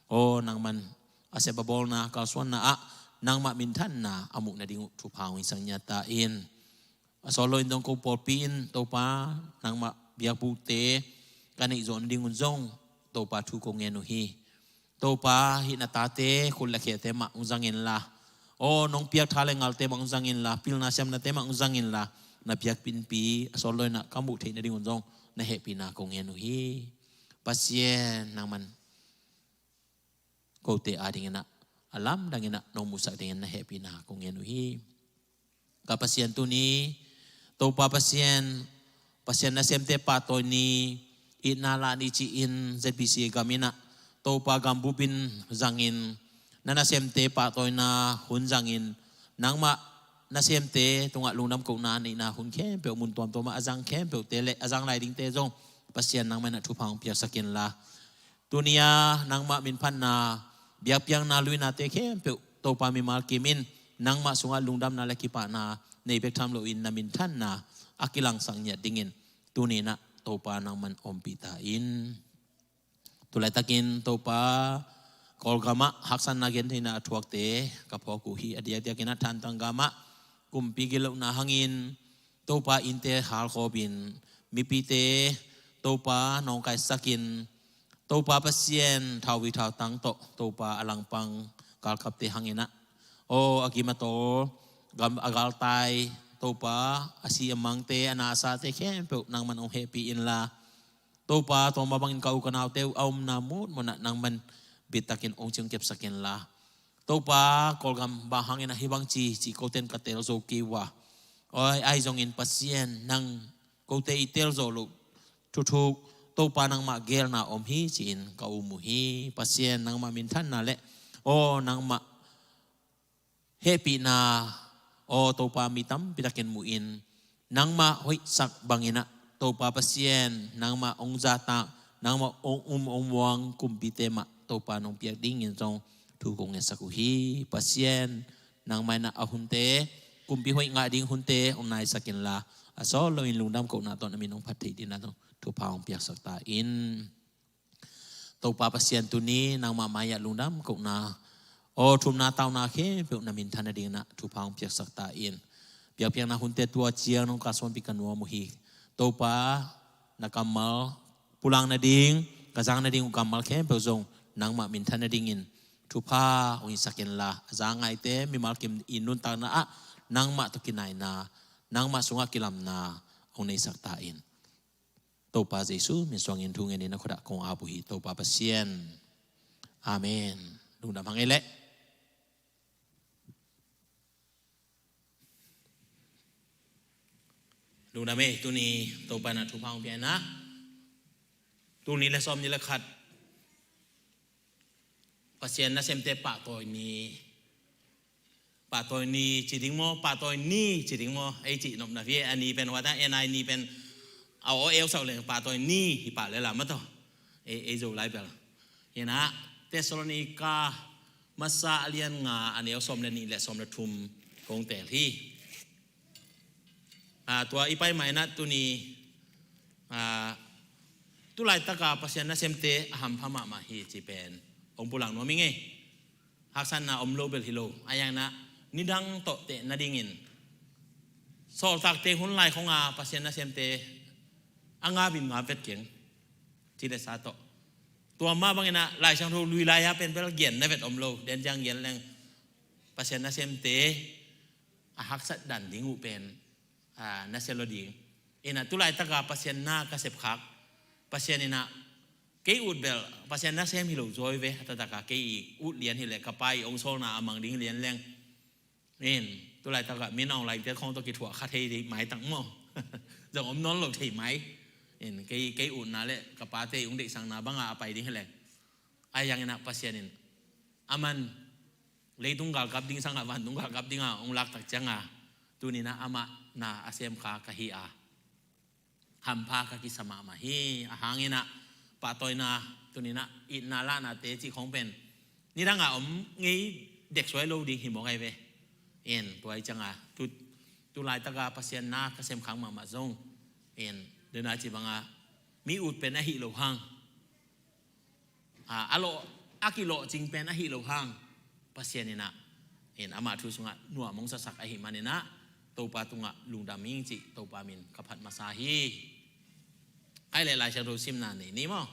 aw nangman a sep a bawlna kalsuanna ah nangmah minthanna a muh nading uh thupha hong hisak ngiat ta in. A sawt loin zong ko pawlpi in Topa nangmah biakbukte ka neih zawh nadingun zong Topa thu kong ngen uh hi. Topa hih na tate khut le khete mah hong zang inla, aw nong piak tha le ngalte mah hong zang inla, pilna siamnate mah hong zang inla, na biakpinnpi a sawt loin ah ka muh theih nadingun zong na hehpihna kong ngen uh hi. Pasian nangman kote adingin ah a lamdangin ah nong musak dingin na hehpihna kong ngen uh hi. Ka Pasian tuni, Topa Pasian, Pasian nasemte pahtawi ni, itna lah ni ci-in Z B C gam in ah Topa gambup in zangin, na nasemte pahtawina hun zangin, nangmah nasemte tungah lungdam kohna neihna hun khempeuh mun tuamtuamah a zang khempeuhte le a zang lai dingte zong Pasian nangmah in ah thupha hong piaksak inla, tuni-a nangmah minphatna, biakpiakna, luinate khempeuh Topa mimal kimin nangmah sungah lungdamna le kipahna nei bek tham loin na minthanna a kilangsak ngiat dingin tuni-in ah Topa nangman ompih ta in. Tulaitakin Topa Kawlgamah haksatna gentheihna a thuakte ka phawk uh hi. A diakdiakin ah Thantlang gamah kumpi gillohna hangin Topa innte halkhawpin mipite Topa nawngkaisakin Topa Pasian thauvui thautang tawh Topa a langpang galkapte hangin ah, aw a gim a tawl, gam a galtai, Topa a si a mangte, a na a sate khempeuh nangman hong hehpih inla, Topa tua mah bangin ka u ka naute uh a omna mutmunah nangman bittakin hong ciang kepsak inla, Topa Kawlgam bang hangin ah hih bangci cih koten ka tel zo kei uh a, awi ahi zongin Pasian nang kote i tel zo loh thuthuk, Topa nangmah geelna om hi ci-in ka um uh hi. Pasian nangmah minthanna le aw nangmah hehpihna, aw Topa mi tampi takin muhin nangmah hoihsak bangin ah Topa Pasian nangmah hong zahtak, nangmah hong um hong muang kumpite mah Topa nong piak dingin zong thu kong ngetsak uh hi. Pasian nangmah in ah a hunte, kumpi hoih ngah ding hunte hong naisak inla, a sawt loin lungdam kohna tawh na min hong phat theih dingin ah zong thupha hong piaksak ta in. Topa Pasian, tuni nangmah mai-ah lungdam kohna, aw thumna tauna khempeuh na minthan nadingin ah thupha hong piaksak ta in. Biakpiakna hunte tua ciang nong kalsuanpih ka nuam uh hi. Topa, na kammal pulak nading, ka zang nading uh kammal khempeuh zong nangmah minthan nadingin thupha hong hisak inla, a za ngaite mimal kim i nuntakna ah nangmah tawh kinaina, nangmah sungah kilamna hong neisak ta in. Topa Jesu min suangin thu ngenin a khuadah kong ap uh hi, Topa Pasian. Amen. Lungdam hang ei leh. Lungdam ei, tuni Topa na thupha hong pia in ah. Tul nih le sawmnih le khat Pasian nasemte pahtawi ni. Pahtawi ni ci ding maw, pahtawi ni ci ding maw, ei cih nopna hi. A ni pen, wata, en ai ni pen a aw eu sau leng pahtawi ni hi pah le la mah tawh. Ei, ei Zolai bel hi in ah, Thessalonika masa a lian nga, a neu sawm le nih le sawm le thum kong teel hi. Ah, tua i pai mah in ah tuni, ah, tu laitaka Pasian nasemte a hampha mahmah hi ci pen hong pulak nuam ing ei. Haksatna om lo bel hi lo, a yang in ah nidang tawh teh nadingin sawltakte hun lai khong a Pasian nasemte a ngap in ngap vet keng, ci le sa tawh. Tua mah bangin ah Lai Siangtho lui lai-a pen bel gen na vet om lo, den ciang gen leng Pasian nasemte a haksat dan ding uh pen, ah, na sia lo ding. In ah tu laitaka Pasian na ka sepkhak, Pasian in ah kei ut bel Pasian nasem hi lo zaw ve, a taktakah kei i ut lian hi leh ka pa i hong sawlna a mang ding lian leng. In, tu laitaka min a hong laite khong tawh kithuah kha thei mai tak maw? Zong om nawn lo thei mai. In, kei, kei utna le ka pate i hong deihsakna banga a pai ding hi leh, a yang in ah Pasian in a man leitung galkap ding sangah vantung galkap dinga hong lak tak cianga, tuni in ah amah na a semkha ka hi a, hampha ka kisa mahmah hi. A hang in ah pahtawina, tuni in ah itna lahnate cih khong pen nidanga om ngei dek suai lo ding hi mawk ai ve. In, tua i cianga tu, tu laitaka Pasian na ka semkhak mahmah zong, in, dena ci banga mi ut pen a hi lo hang, a, a lawh, a kilawhcing pen a hi lo hang, Pasian in ah, in, amah thu sungah nuam hong sasak ahih manin ah Topa tungah lungdam ing cih Topa min ka phat masa hi. Ai le Lai Siangtho simna nei ni maw?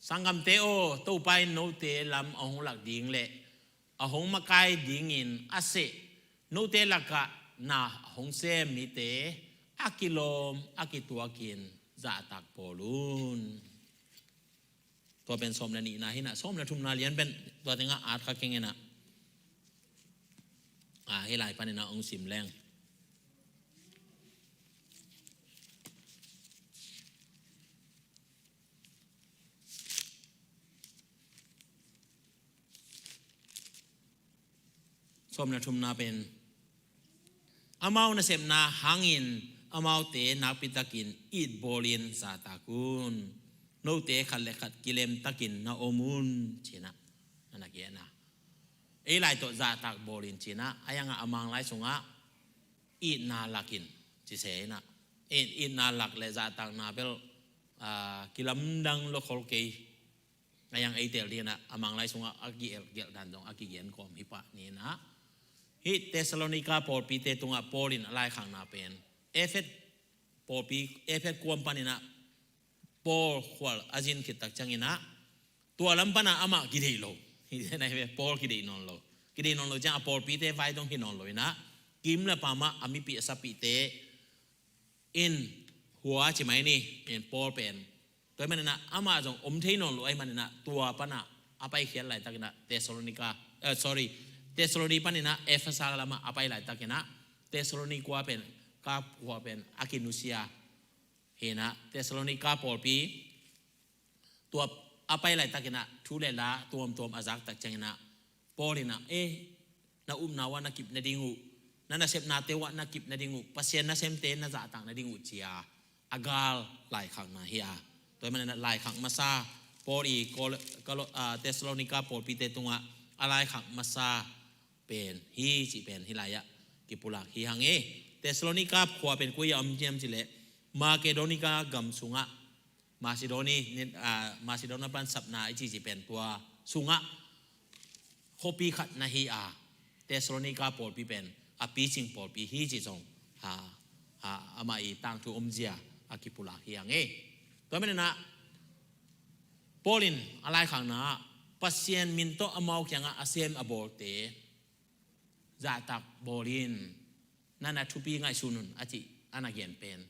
Sanggamte aw, Topa in note lam a hong lak ding le a hong makai dingin a seh, note lakah na a hong sem mite a kilawm a kituakin zahtak bawl un. Tua pen sawm le nihna hi in ah, sawm le thumna lian pen tua tengah at kha keng in ah, a, hih lai panin ah hong sim leng. Sawm le thumna pen, amau nasepna hangin amaute nakpitakin it bawlin zahtak un. Note khat le khat kilemtakin na om un, ci in ah, na na gen a. Ei lai tawh zahtak bawlin ci in ah, a yangah a Mang lai sungah itna lakin ci se in ah. It, itna lak le zahtakna bel, ah, kilamdang lo khol kei. A yang ei teel dingin ah, a Mang lai sungah a kigelh, gelh dan zong a kigen kawm hi pah ni in ah. Hih Thessalonika pawlpite tungah Paul in a laikhakna pen, Efet pawlpi, Efet kuam panin ah Paul khual a zin khit tak ciangin ah, tua lam pan ah amah kideih lo. Hi, na hi ve, Paul kideih nawn lo. Kideih nawn lo ciang a pawlpite vai dong hi nawn lo in ah, kim le pam ah a mipih a sapihte in hua ci mai ni, in Paul pen. Tua ahih manin ah amah zong om thei nawn lo ahih manin ah tua pan ah a paikhiat laitakin ah Thessalonica, eh, sorry, Thessaloni panin ah Efesa lamah a pai laitakin ah Thessalonica pen, ka khua pen a kinusia hi in ah Thessalonica pawlpi tua a pai laitakin ah thu le la tuamtuam a zak tak ciangin ah Paul in ah, eh, na upna uh ah na kip nading uh, na nasepnate uh ah na kip nading uh, Pasian nasemte na zahtak nading uh ci-a a gal laikhakna hi a. Tua ahih manin ah laikhak masa, Paul i Kol-, Kolo-, ah, Thessalonica pawlpite tungah a laikhak masa pen hi cih pen hih lai-ah kipulak hi hang e. Thessalonica khua pen koi-ah om hiam cih leh Macedonia gam sungah, Macedoni, ah, Macedonia pan sapna i cihcih pen tua sungah khuapi khat na hi a, Thessalonica pawlpi pen a picing pawlpi hi cih zong, ha, ha, amah i tangthu omzia a kipulak hi hang e. Tua ahih manin ah Paul in a laikhakna ah Pasian min tawh amau kiangah a sem a bawlte zahtak bawl in, na na thupi ngaihsun un a cih a na gen pen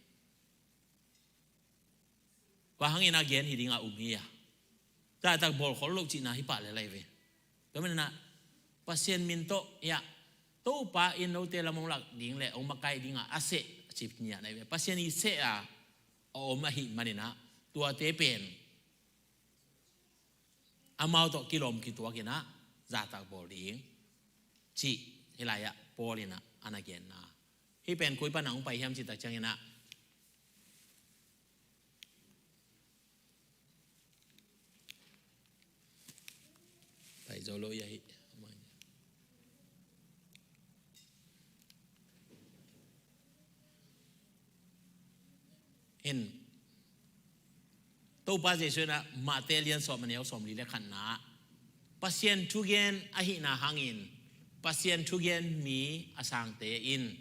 bang hangin a gen hi ding a um hi a, zahtak bawl khol lo cihna hi pah lel lai ve. Tua ahih manin ah Pasian min tawh, ya, Topa in note lam hong lak ding le hong makaih ding a a seh a cih ngiat na hi ve. Pasian i seh a a om ahih manin ah tuate pen amau tawh kilawm kituak in ah zahtak bawl ding cih hih lai-ah Paul in ah a na genna. Hih pen koi pan ah hong pai hiam cih tak ciangin ah pai zo lo hi a hi. Hin Topa Jesuh in ah Mate lian sawm a neu sawmli le khatna ah Pasian thugen ahihna hangin Pasian thugen mi a sangte in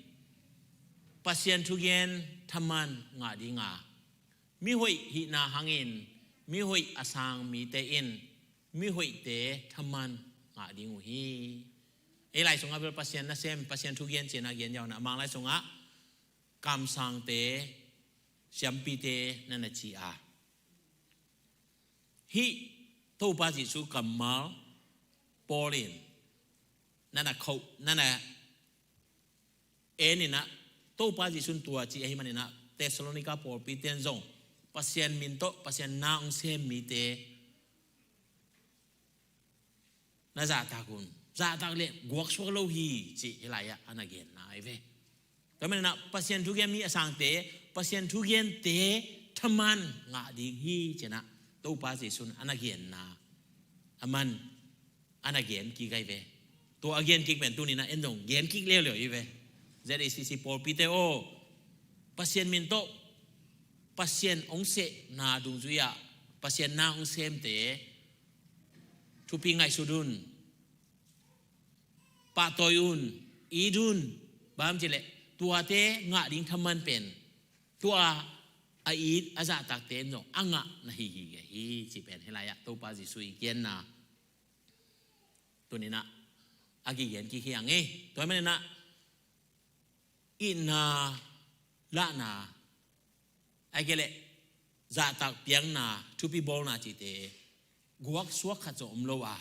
Pasian thugen thaman ngah ding a, mihoih hihna hangin mihoih a sang mite in mihoihte thaman ngah ding uh hi. Ei lai sungah bel Pasian nasem, Pasian thugen ci-in a gen ziau in ah Manglai sungah kamsangte, siampite na na ci a, hih Topa Jesuh kammal Paul in na na khauh, na na en in ah Topa Jesuh in tua ci ahih manin ah Thessalonica pawlpite in zong Pasian min tawh Pasian na hong sem mite na zahtak un, zahtak leh guaksuak lo hi cih hih lai-ah a na genna ahi ve. Tua ahih manin ah Pasian thugen mi a sangte, Pasian thugente thaman ngah ding hi ci-in ah Topa Jesuh in a na genna a man a na gen kik ahi ve. Tua a gen kik pen tuni-in ah en zong gen kik leuleu hi ve. Z A C C pawlpite aw, Pasian min tawh Pasian hong sehna dungzui-ah Pasian na hong semte thupi ngaihsut un, pahtawi un, it un. Bang hang hiam cih leh tuate ngah ding thaman pen tua a it a zahtakte in zong a ngah na hi hi hi cih pen hih lai-ah Topa Jesuh i genna tuni-in ah a kigen kik hi hang e. Tua ahih manin ah itna, lahna, ahih kei leh zahtak piakna, thupi bawlna cihte guaksuak khat zong om lo a,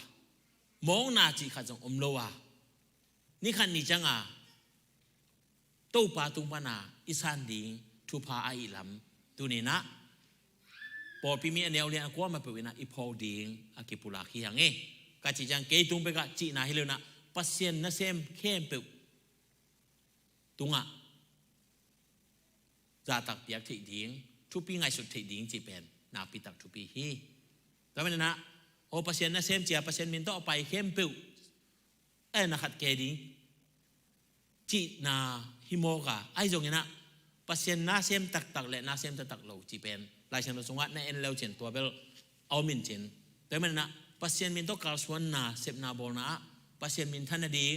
mawkna cih khat zong om lo a, ni khat ni ciang a Topa tung pan a i san ding thupha ahih lam tuni-in ah pawlpi mi a neu lian a kuamah peuh in ah i phawk ding a kipulak hi hang e. Ka cih ciang kei tung pek ah cihna hi lo-in ah Pasian nasem khempeuh tungah zahtak piak theih ding, thupi ngaihsut theih ding cih pen nakpi tak thupi hi. Tua ahih manin ah aw Pasian nasem ci-a Pasian min tawh a pai khempeuh, eh, na khat kei ding cihna hi mawk a, ahi zongin ah Pasian nasem taktak le nasem taktak lo cih pen Lai Siangtho sungah na en le uh cin tua bel a om in cin. Tua ahih manin ah Pasian min tawh kalsuanna, sepna bawlna ah Pasian minthan nading,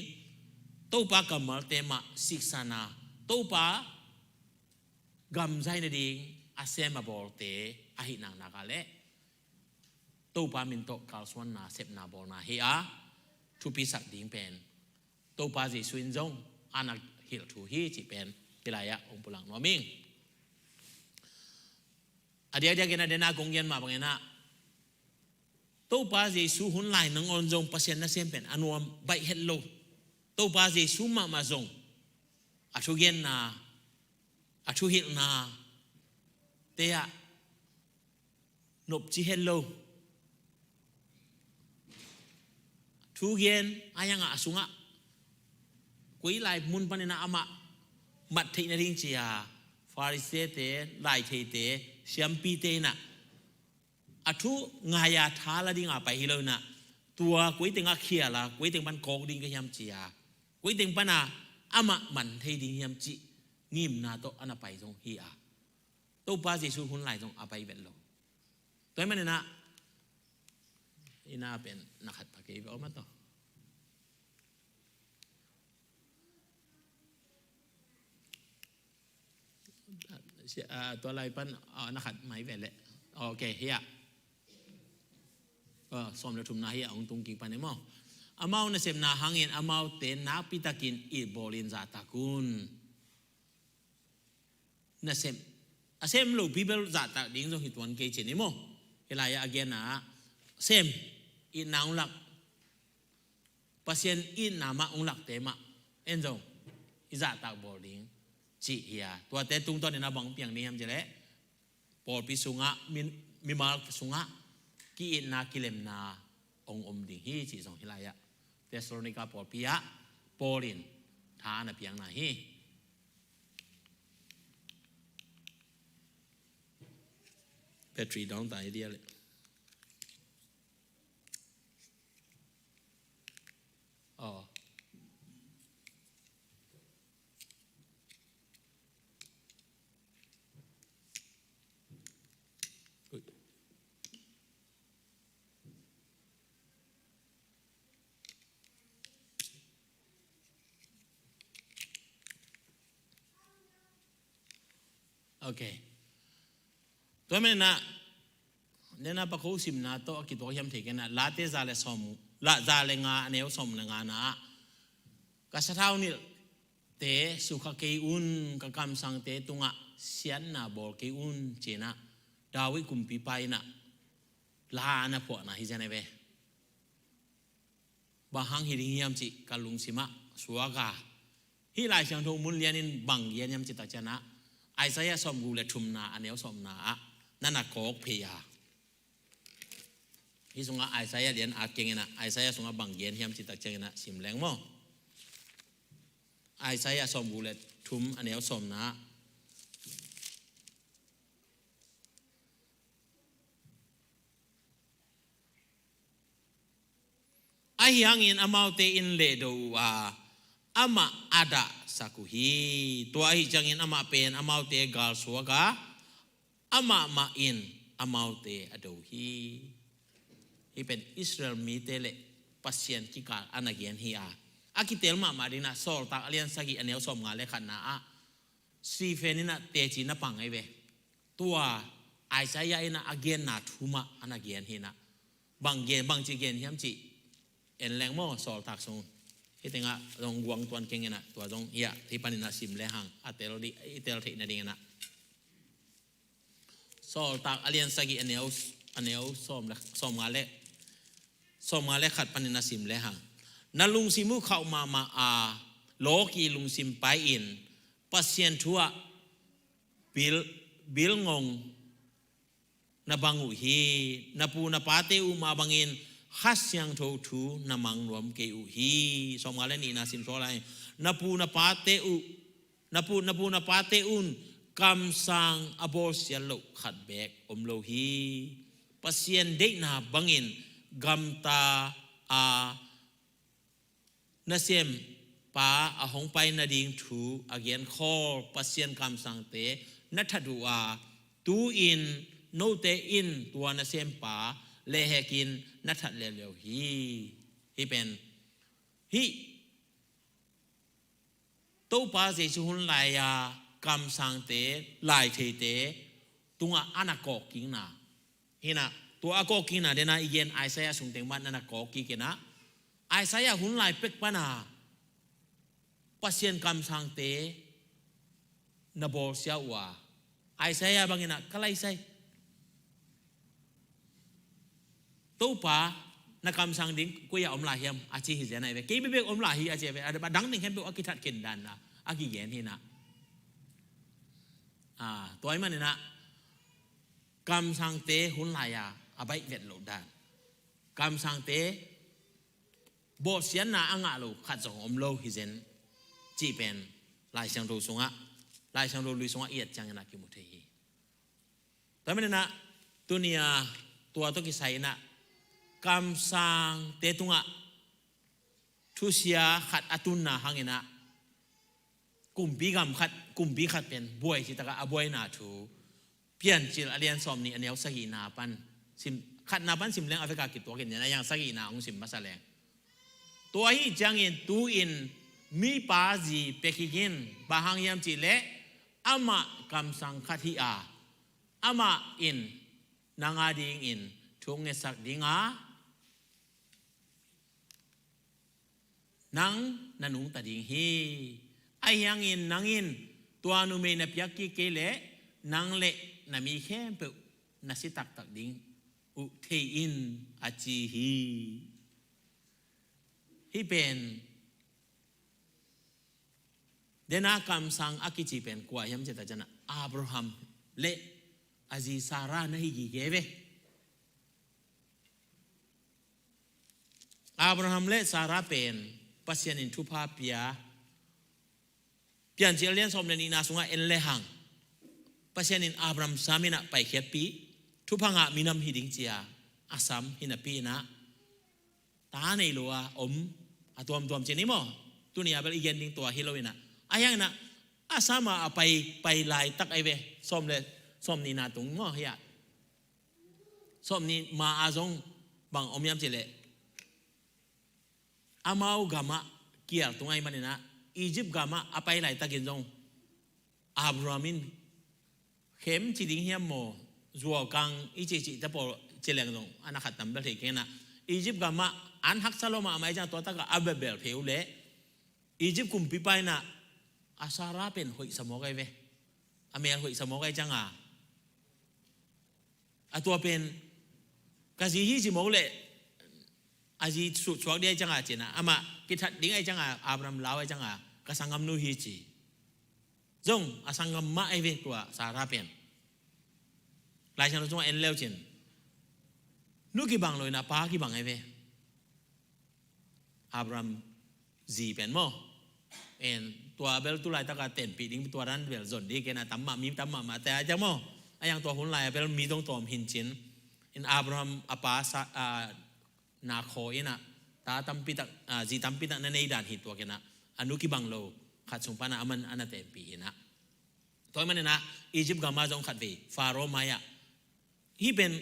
Topa kammalte mah siksana, Topa gam zai nading a sem a bawlte ahih naknak a leh Topa min tawh kalsuanna, sepna bawlna hi a, thupisak ding pen Topa Jesuh in zong a na hilh thu hi cih pen hih lai-ah hong pulak nuam ing. A diakdiakin a dena kong gen mah bangin ah Topa Jesu hun lai nangawn zong Pasian nasem pen a nuam baih het lo. Topa Jesu mahmah zong a thugenna, a thuhilhna te ah nopci het lo. Thugen a iangah a sungah koi lai mun paninah amah mat theih nading ci-a Farisee-te, laitheite, siampite inah a thu ngai-a tha la dinga pai hi lo inah, tua koi tengah khial a, koi teng pan kawk ding ka hiam ci-a, koi teng pana amah man thei ding hiam cih ngimna tawh a na pai zong hi a. Topa Jesu hun lai zong a pai vet lo. Tua hi maninah ina pen na khat pha kei ve aw mataw. Sia, ah, tua lai pan, ah, na khat mai ve leh. Ok, hiah. Ah, sawm le thumna hiah hong tung kik pan e maw. Amau nasepna hangin amaute nakpitakin it bawlin zahtak un. Nasem, a sem lopi bel zahtak ding zong hi tuan kei ci ni maw. Hi lai-ah a genna sem, itna hong lak, Pasian itna mah hong lakte mah en zong i zahtak bawl ding cih hi a. Tuate tungtawnin a bang piang ding hiam cih leh pawlpi sungah, mi, mimal sungah ki-itna kilemna hong om ding hi cih zong hi lai-ah Thessalonica pawlpi ah Paul in tha a na piakna hi. Battery down ta hi dia leh. Oh. Ui. Ok. Tua menah nena pakho simna tawh a kituak hiam thei kenah Late za le sawm, la za le nga a neu sawm le nga na ah, ka sathau nilhte sukha kei un, ka kamsangte tungah siatna bawl kei un cinah David kumpipa inah la a na phuahna hi zen e ve. Bang hang hi ding hiam cih ka lungsimah suak a, hih Lai Siangtho mun lianin bang gen hiam cih tak cianah Isaiah sawmguk le thumna a neu sawmna ah na na kawk phei a. Hih sungah Isaiah lian at kenginah Isaiah sungah bang gen hiam cih tak cianginah sim leng maw. Isaiah sawmguk le thum a neu sawmna ah, ahi hangin amaute in lehdo uh a, amah a dahsak uh hi. Tua ahi ciangin amah pen amaute galsuak a, amah mah in amaute a do hi. Hih pen Israel mite le Pasian kikal a na gen hi a, a kitel mahmah dinah Sawltak a lian sagih a neu sawmnga le khatna ah Stephen inah teci na pang ahi ve. Tua Isaiah inah a genna thu mah a na gen hinah. Bang gen, bang ci gen hiam cih en leng maw Sawltak sung. Hih tengah zong guang tuan kenginah tua zong hiah hih paninah sim le hang a tel dih, i tel theih nadinginah. Sawltak a lian sagih a neu, a neu sawm le, sawmnga le, sawmnga le khat panin a sim le hang. Na lungsim uh khauh mahmah a, lawki lungsim pai-in Pasian thu ah bil, bilngong na bang uh hi. Na pu na pate uh mah bangin Kha Siangtho thu na mang nuam kei uh hi. Sawmnga le nihna sim suak lai. Na pu na pate uh, na pu, na pu na pate un kamsang a bawlsiat loh khat beek om lo hi. Pasian deihna bangin gamta a nasempa a hong pai nading thu a genkhawl Pasian kamsangte na that uh a, tu-in note in tua nasempa lehekin na that leuleu hi. Hih pen hih Topa Jesu hun lai-a kamsangte, laitheite tungah a na kawkkikna. Hinah, tua a kawkkikna dena i gen Isaiah sungteng mah na na kawkkik inah, Isaiah hun lai pek pana Pasian kamsangte na bawlsia uh a, Isaiah banginah ka laisai. Topa, na kamsang ding koi-ah om lai hiam, a ci hi zen ahi ve. Kei bekbek om lai hi, a ci ahi ve. A dang ding khempeuh a kithat khin dan a kigen hi na. Ah, tua ahih manin ah kamsangte hun lai-a a baih vet loh dan, kamsangte bawhsiatna a ngah lo khat zong om lo hi zen cih pen Lai Siangtho sungah, Lai Siangtho lui sungah i et ciangin ah kimu thei hi. Tua manin ah tuni-a tua tawh kisai-in ah kamsangte tungah thusia khat a tunna hangin ah kumpi gam khat, kumpi khat pen buai cih takah a buaina thu Piancil a lian sawmnih a neu sagihna pan sim, khatna pan sim leng a vek a kituakin, a yang sagihna hong sim masa leng. Tua ahih ciangin tu-in mipa zi pia kik in, bang hang hiam cih leh amah kamsang khat hi a, amah in nang a dingin thu hong ngetsak ding a, nang na nungta ding hi. Ahi hangin nang in tua numei na piak kik kei leh nang le na mi khempeuh na si taktak ding uh thei in, a ci hi. Hih pen dena kamsang a kici pen kua hiam cih tak ciangin ah Abraham le a zi Sarah na hi gige ve. Abraham le Sarah pen Pasian in thupha pia, Piancil a lian sawm le nihna sungah en lehang Pasian in Abraham samin ah paikhiatpih, thupha ngah minam hi ding ci-a a sam hi napi-in ah ta nei lo a om a tuamtuam ci ni maw? Tuni-a bel i gen ding tua hi lo-in ah, ahi hangin ah a sam a a pai, pai laitak ahi ve. Sawm le, sawmnihna tung maw, hi-ah sawmnih ma-a zong bang om hiam cih leh amau gamah kial tung ahih manin ah Egypt gamah a pai laitakin zong Abraham in khem ci ding hiam maw, zuaukang i cihcih te pawl ci leng zong a na khat tam bel thei kei-in ah, Egypt gamah an haksa lua mahmah ahih ciang tua takah a bebel phei uh leh Egypt kumpipa in ah a Sarah pen hoihsa mawk ahi ve. A mel hoihsa mawk ahih cianga, a tua pen ka zi hi ci mawk leh a zi suhsuak ding ahih cianga ci-in ah, amah kithat ding ahih cianga, Abraham lau ahih cianga ka sanggamnu hi ci. Zong a sanggam mah ahi ve tua Sarah pen. Lai Siangtho sungah en leu cin nu kibang lo-in ah pa kibang ahi ve. Abraham zi pen maw, en tua bel tu laitaka tenpih ding tua dan bel zon ding kei-in ah tam mah, mi tam mahmah te a ciang maw. Ahi hang tua hun lai-a bel mi zong tawm hi-in cin, in Abraham a pa Sa-, a, Nahor in ah ta tampi tak, a, zi tampi tak na nei dan hi tuak in ah, a nu kibang lo khat sung pan ah aman a na tenpih in ah. Tua ahih manin ah Egypt gam ah zong khatvei Pharaoh mai-ah hih pen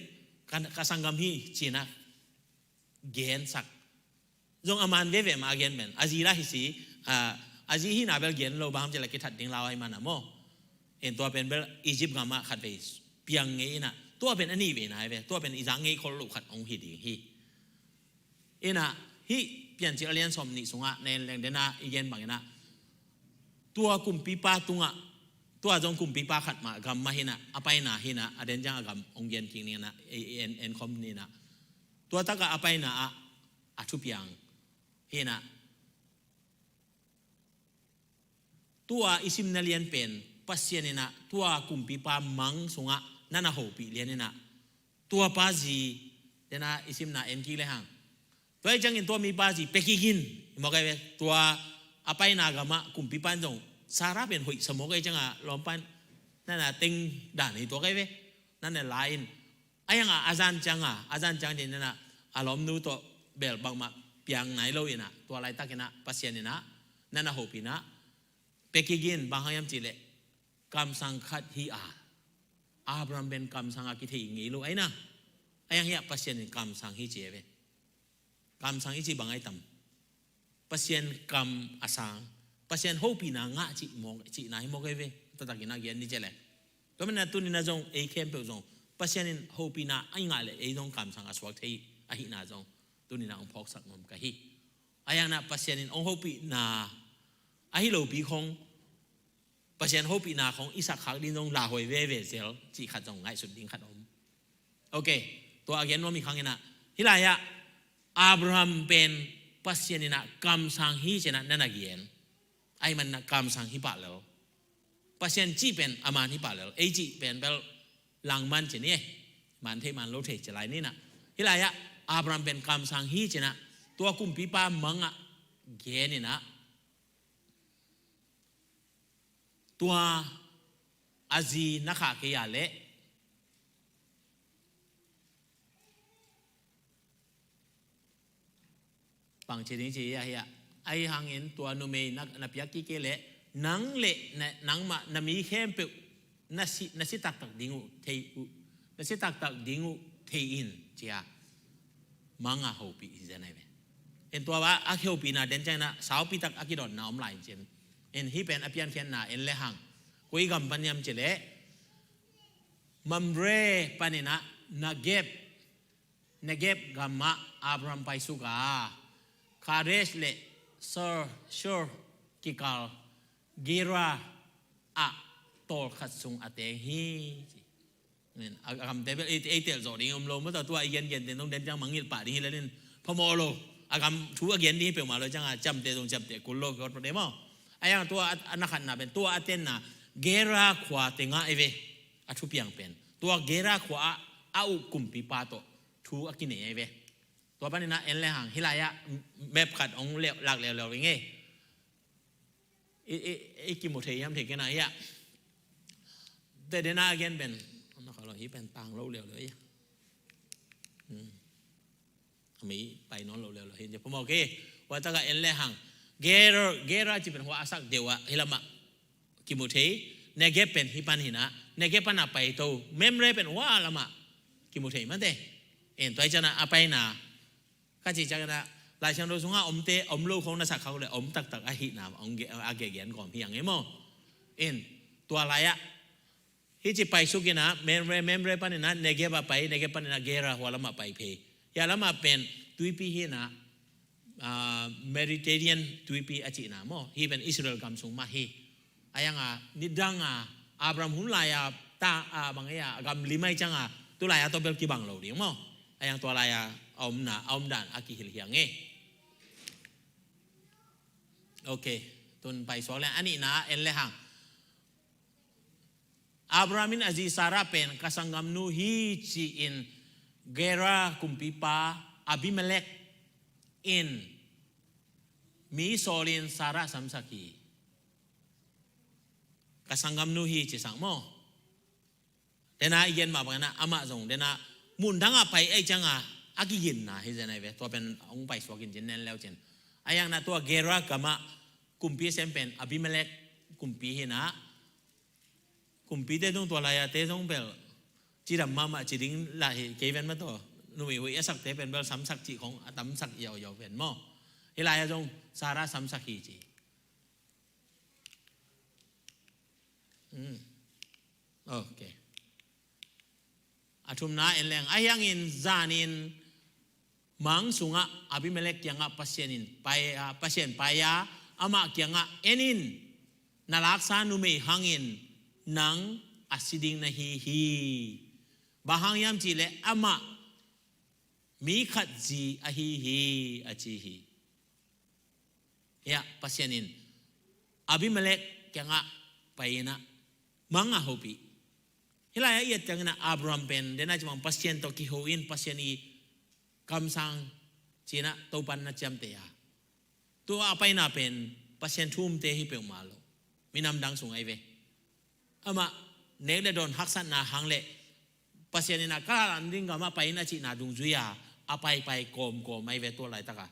ka, ka sanggam hi ci-in ah gensak. Zong a man veve mah a gen pen, a zi lah hi si, a, a zi hihna bel gen lo, bang hang hiam cih leh kithat ding lau ahih manin ah maw. En tua pen bel Egypt gam ah khatvei piang ngei in ah, tua pen a nih veina hi ve, tua pen i zang ngei khol loh khat hong hi ding hi. In ah hih Piancil a lian sawmnih sungah na en leng dena i gen bangin ah tua kumpipa tungah, tua zong kumpipa khat mah gam mah hi-in ah, a paina hi-in ah, a den ciang a gam hong gen kik ni-in ah, en, en khawm ni-in ah. Tua takah a paina ah a thupiang hi-in ah, tua i simna lian pen Pasian in ah tua kumpipa mang sungah na na hopih lian in ah, tua pa zi, dena i simna en kik lehang, tua ahih ciangin tua mipa zi pia kik in, mawk ahi ve. Tua a paina gam ah kumpipa in zong Sarah pen hoihsa mawk ahih cianga lawmpa in na na teng dan hi tuak ahi ve. Na na la in, ahi hang a, a zan cianga, a zan ciang ding na na, a lawmnu tawh bel bangmah piang nai lo-in ah, tua laitakin ah Pasian in ah na na hopih in ah, pia kik in, bang hang hiam cih leh kamsang khat hi a, Abraham pen kamsang a kithei ngei lo ahi na. Ahi hang hiah Pasian in kamsang hi ci ahi ve. Kamsang i cih bang ahi tam? Pasian kam a sang, Pasian hopihna ngah cih mawk, cihna hi mawk ahi ve. Taktakin a gen ni ci leh, tua manin ah tuni-in ah zong ei khempeuh zong Pasian in hopihna a i ngah leh ei zong kamsang a suak thei ahihna zong tuni-in ah hong phawksak nuam ka hi. Ahi hangin ah Pasian in hong hopihna ahi lopi khong, Pasian hopihna khong i sakkhak ding zong lauhuai veve zel cih khat zong ngaihsut ding khat om. Ok, tua a gen nuam i khangin ah Hih lai-ah Abraham pen Pasian in ah kamsang hi ci-in ah na na gen. Ahih manin ah kamsang hi pah lel. Pasian cih pen a man hi pah lel. Ei cih pen bel langman ci ni e. Man thei man lo thei ci lai ni-in ah. Hih lai-ah Abraham pen kamsang hi ci-in ah tua kumpipa mang ah gen in ah, tua a zi na khah kei a leh pang ci ding ci hi a, hi a. Ahih hangin tua numei na, na piak kik kei leh nang le na, nangmah na mi khempeuh na si, na si taktak ding uh thei uh, na si taktak ding uh thei in ci a, mang a hopih hi zen ahi ve. En tua a, a hopihna den ciangin ah saupi tak a kidawnna om lai in cin. En hih pen a piankhiatna en le hang koi gam pan hiam ci leh Mamre panin ah Negeb, Negeb gam ah Abraham paisuk a, Kadesh le Shur, Shur kikal Gerar ah tawlkhat sung a teng hi ci. A, a gamte bel ei, ei telh zawh ding om lo maw, tua i gengen te zong den ciang mangngilh pah ding hi lel in phamawh lo. A gam thu a gen ding hi peuhmah lo ciang a ciamteh zong ciamteh kul lo kiawt pah de maw. Ahih hang tua a, a na khatna pen tua a tenna Gerar khua teng ah ahi ve. A thupiang pen tua Gerar khua ah a uk kumpipa tawh thu a kinei ahi ve. Tua panin ah en le hang hih lai-ah map khat hong lak leuleu ing e. I, i, i kimu thei hiam thei kei na hi a. Te den a gen pen na kha lo hi pen tang lo leuleu hi a. Hmm. A mei pai nawn lo leuleu hi. Phamawh kei. Tua tak a en le hang Gerar, Gerar ci pen hua a sak deuh a hi lam ah kimu thei. Negeb pen hih pan hi na. Negeb pan a pai to. Mamre pen hua lam ah kimu thei mate. En tua hi ciang a paina ka cih ciangin ah Lai Siangtho sungah omte om lo khong na sak khak uh leh om taktak ahihna a ge-, a gegenkhawm hi hang e maw. In tua lai-ah hih ci paisuk in ah Mamre, Mamre panin ah Negeb ah pai, Negeb panin ah Gerar hua lamah pai phei. Hia lamah pen tuipi hi in ah, ah, Mediterranean tuipi a cihna maw. Hih pen Israel gam sung mah hi. A yang a nidang a Abraham hun lai a ta a bang e a gam lim ai ciang a tu lai a tawh bel kibang lo ding maw. A yang tua lai a a omna a omdan a kihilh hiang e. Ok, tun paisuak le a nihna en le hang. Abraham in a zi Sarah pen ka sanggamnu hi ci-in Gerar kumpipa Abimelek in mi sawlin Sarah samsak hi. Ka sanggamnu hi ci sang maw. Dena i gen mah bangin ah amah zong dena mun dangah pai ai cianga a kiginna hi zen ai ve. Tua pen hong paisuak in cin nen leu cin. A yangna tua Gerar gamah kumpi sem pen Abimelek kumpi hi na. Kumpite zong tua lai-a te zong bel cidam mahmah ci ding lah hi kei ven mah tua. Numei huih a sakte pen bel samsak cih khong a tamsak yauyau ven maw. Hi lai-a zong Sarah samsak hi ci. Hmm. Ok. A thumna en leng a hiangin zanin mang sungah Abimelek kiangah Pasian in pai a, Pasian pai a, amah kiangah en in, na laksa numei hangin nang a si ding na hi hi. Bang hang hiam cihleh amah mi khat zi ahi hi a ci hi. Hiah Pasian in Abimelek kiangah pai inah mang a hopih. Hih lai-ah i et cianginah Abraham pen dena cimang Pasian tawh kiho in Pasian i kamsang cinah Topan na ciamteh a. Tua a paina pen Pasian thu umte hi peuhmah lo. Minam dang sung ai ve. Amah nek le dawn haksatna hang le Pasian inah ka lam ding gamah pai in a cihna dungzui a a paipai kawmkawm ai ve tua laitaka.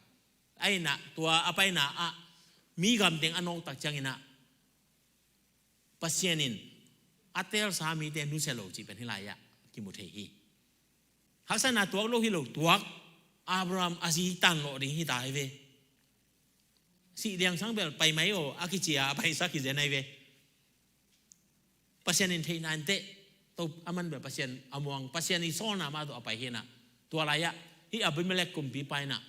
Ainah tua a paina ah mi gamteng a nawktak cianginah Pasian in a teelsa mite nusia lo cih pen hih lai-ah kimu thei hi. Haksatna tuak lo hi lo tuak Abraham a zi tanlawh ding hita ai ve. Sih diangsang bel pai mai aw a kici a a paisak hi zen ai ve. Pasian in theihna inteh. To aman bel Pasian a muang Pasian i sawlna mah tawh a pai hinah. Tua lai-ah hih Abimelek kumpipa inah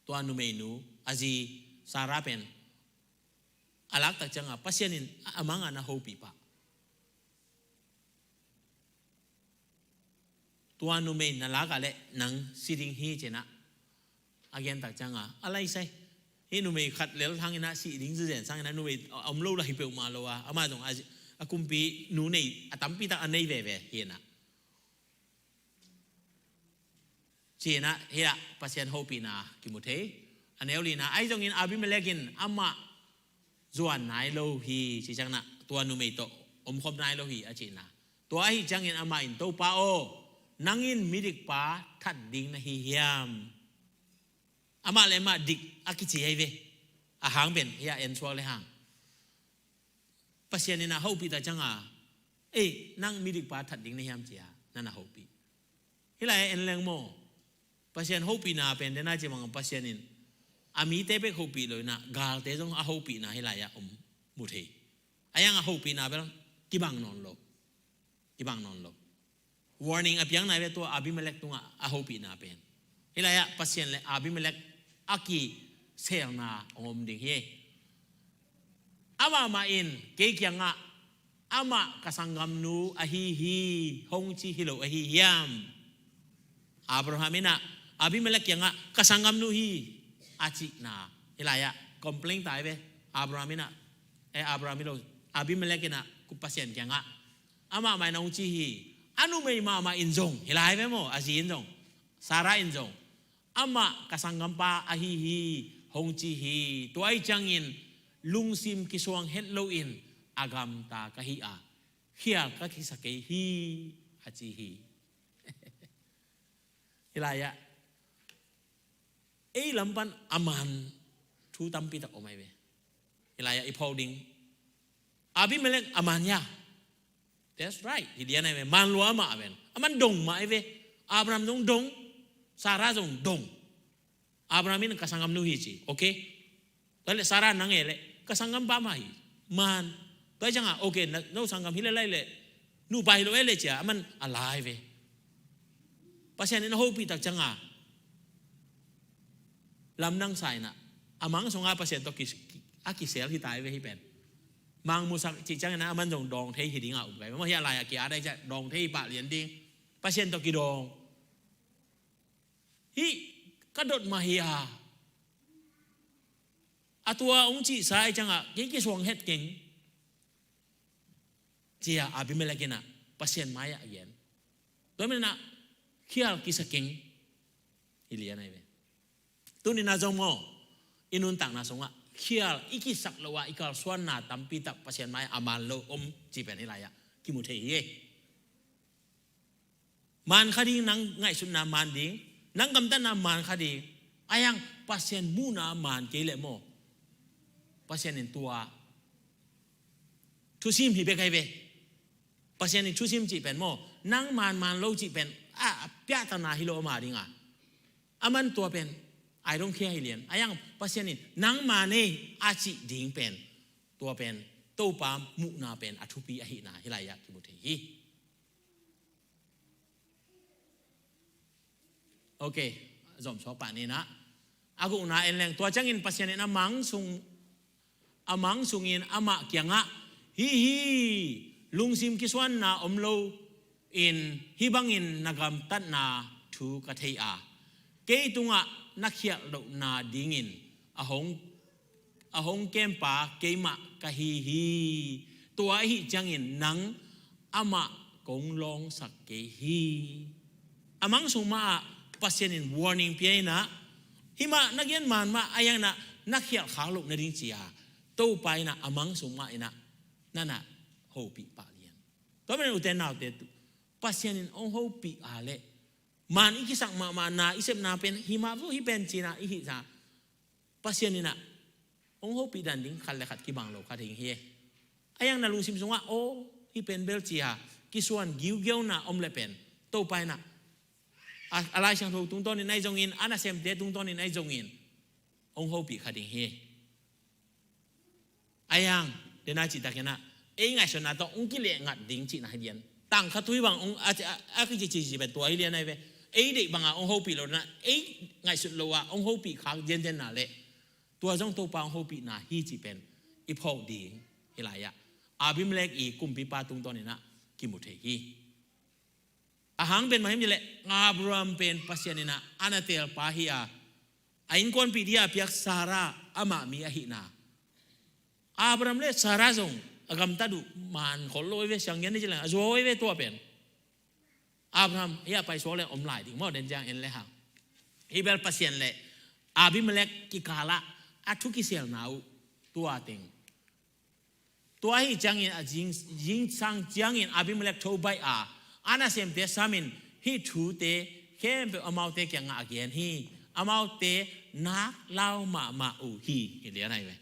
tua numeinu a zi Sarah pen a laktak cianga Pasian in a manga na hopih pah. Tua numei na lak a leh nang si ding hi ci-in ah a gen tak ciangin a laisai. Hih numei khat lel hangin ah si ding zizen sangin ah numei a om lo lah hi peuhmah lo a, amah zong a, a kumpi nu nei, a tampi tak a nei veve hi-in ah. Ci-in ah hih ah Pasian hopihna kimu thei. A neu lina, ahi zongin Abimelek in amah zuan nai lo hi, ci ciangin ah tua numei tawh omkhop nai lo hi a cihna. Tua ahi ciangin amah in, "Topa aw, nang in midikpa that ding na hi hiam?" Amah le amah dik a kici ahi ve. A hang pen hih ah en suak le hang. Pasian in a hopih tak ciangin, "Ei, nang midikpa that ding na hiam?" ci-a na na hopih. Hih lai-ah en leng maw, Pasian hopihna pen dena ci bang Pasian in a mite bek hopih lo-in ah galte zong a hopihna hih lai-ah om mu thei. A yang a hopihna bel kibang nawn lo. Kibang nawn lo. Warning a piakna ve tua Abimelek tungah a hopihna pen. Hih lai-ah Pasian le Abimelek a kiselna hong om ding hi. Amah mah in kei kiangah, "Amah ka sanggamnu ahi hi," hong ci hi lo ahi hiam? Abraham in ah Abimelek kiangah, "Ka sanggamnu hi," a cihna. Hih lai-ah complain ta hi ve. Abraham in ah, eh, Abraham hi lo, Abimelek in ah Pasian kiangah, "Amah mah in hong ci hi." A numei mahmah in zong, hih lai ve maw, a zi in zong, Sarah in zong, "Amah ka sanggampa ahi hi," hong ci hi. Tua ahi ciangin lungsim kisuang het loin a gamta ka hi a, khial ka kisa kei hi, a ci hi. Hih lai-ah ei lam pan a man thu tampi tak om ahi ve. Hih lai-ah i phawk ding, Abimelek a man hia? That's right. Hi lian ahi ve. Man lua amah pen. Aman dong mah ahi ve. Abraham zong dong. Sarah zong dong. Abraham in ka sanggamnu hi ci. Okay. Tua leh Sarah nang e leh ka sanggampa mah hi. Man. Tua ciangin, okay, na, no sanggam hi leh lai leh, nupa hi lo e leh ci-a aman a lai ve. Pasian in a hopih tak ciangin lamdang sa-in ah a mang sungah Pasian tawh ki, ki, a kisel hi ta hi ve hih pen. Mang musak cih ciangin ah aman zong dawng thei hi dingin ah um kai. Mah hih a lai-ah ki-at ahi ciah dawng thei hi pah lian ding. Pasian tawh kidawng. Hih ka dot mah hi a, a tua hong cihsa ahi ciangin kei kisuang het keng, ci-a Abimelek in ah Pasian mai-ah a gen. Tua manin ah khial kisa keng. Hi lian ahi ve. Tuni-in ah zong maw, i nuntakna sungah khial i kisak loh ah i kalsuanna tampi tak Pasian mai-ah a man lo om cih pen hih lai-ah kimu thei hi. Man kha ding, nang ngaihsutna man ding, nang gamtatna man kha ding. A yang Pasian muhna man kei leh maw, Pasian in tua thusim hi bek ahi ve. Pasian in thusim cih pen maw, nang man man lo cih pen a, a piahtana hi lo ama ding a. Aman tua pen I don't care hi lian. A yang Pasian in nang man e a cih ding pen, tua pen Topa muhna pen a thupi ahihna hih lai-ah kimu thei hi. Okay, zom suak pah ni in ah. A gukna en leng, tua ciangin Pasian in a mang sung, a mang sungin amah kiangah, "Hih hi, lungsim kisuanna om loin hih bangin na gamtatna thu ka thei a, kei tungah na khialh lohna dingin a hong a hong kempa keimah ka hi hi. Tua ahi ciangin nang amah kong lawngsak kei hi." A mang sung mah ah Pasian in warning pia in ah, hih mah na gen man mah a yang in ah na khialh khak loh nading ci-a Topa in ah a mang sung mah in ah na na hopih pah lian. Tua manin ute naute, Pasian in hong hopih a leh, man i kisak mahmahna, i sepna pen hih mah vo, hih pen ci-in ah i hih sa, Pasian in ah hong hopih dan ding khat le khat kibang lo kha ding hi. A yang na lungsim sungah, "Aw, hih pen bel," ci-a kisuan giugiauna om leh pen, Topa in ah a, a Lai Siangtho tungtawnin ahi zongin, a nasemte tungtawnin ahi zongin hong hopih kha ding hi. A yang, dena cihtakin ah, ei ngaihsutna tawh hong kileh ngat ding cihna hi lian. Tang khat thu hi bang hong a, a, a kicici pen tua hi lian ahi ve. Ei deih bangah hong hopih lo na, ei ngaihsut lo ah hong hopih khak zianzianna leh, tua zong Topa hong hopihna hi cih pen i phawk ding hih lai-ah Abimelek i kumpipa tungtawnin ah kimu thei hi. A hang pen mah hiam cih leh Abraham pen Pasian in ah a na teelpa hi a, a innkuanpih ding a piak Sarah amah mi ahihna. Abraham le Sarah zong a gamtat uh man khol lo hi ve, sianggen ni ci leng a zuau hi ve tua pen. Abraham hi a paisuak le om lai ding maw, den ciang en le hang. Hi bel Pasian le Abimelek kikalah a thu kiselna uh tua teng. Tua hi ciangin a zing, zingsang ciangin Abimelek tho baih a, a nasemte samin hih thute khempeuh amaute kiangah a gen hi. Amaute nak lau mahmah uh hi, hi lian ahi ve.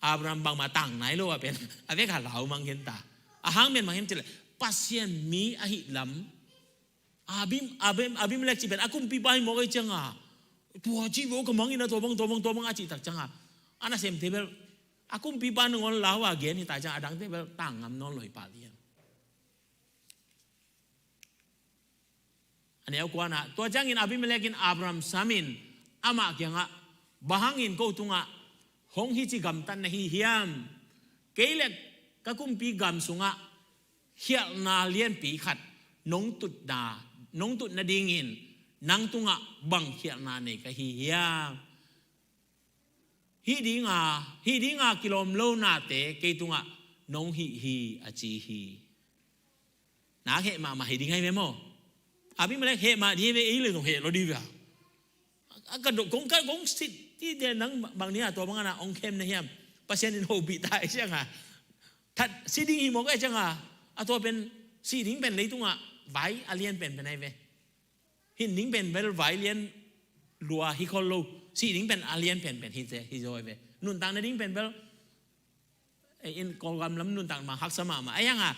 Abraham bangmah tang nai lo a pen a vek a lau mang hen ta. A hang pen mah hiam cih leh Pasian mi ahih lam. Abim, Abim, Abimelek cih pen a kumpipa hi mawk ei cianga, tua cih ve, ka mang in a tua bang, tua bang, tua bang a cih tak cianga, a nasemte bel a kumpipa nangawn lau a gen hi ta cianga, a dangte bel tang ngam nawn lo hi pah lian. A neu kuana, tua ciangin Abimelek in Abraham samin amah kiangah, bang hangin ko tungah hong hici gamtat na hi hiam? Kei le ka kumpi gam sungah khialhna lianpi khat nong tutna, nong tut nadingin nang tungah bang khialhna nei ka hi hiam? Hih dinga, hih dinga kilawm lo nate kei tungah nong hih hi, a ci hi. Nak heh mahmah hi ding ahi ve maw? Abimelek heh mah ding ahi ve, ei le zong heh lo ding ve a. A ka dok kong, ka kong sit ti de nang bang ni a tua bang a na ong khem na hiam? Pasian in hopih ta ei cianga, that si ding hi mawk ei cianga, a tua pen si ding pen leitungah vai a lian penpen ahi ve. Hin ding pen bel vai lian lua hi khol lo, si ding pen a lian penpen hi zaw ahi ve. Nuntakna ding pen bel, eh, in Kawlgam lam nuntak mah haksa mahmah. A hianga,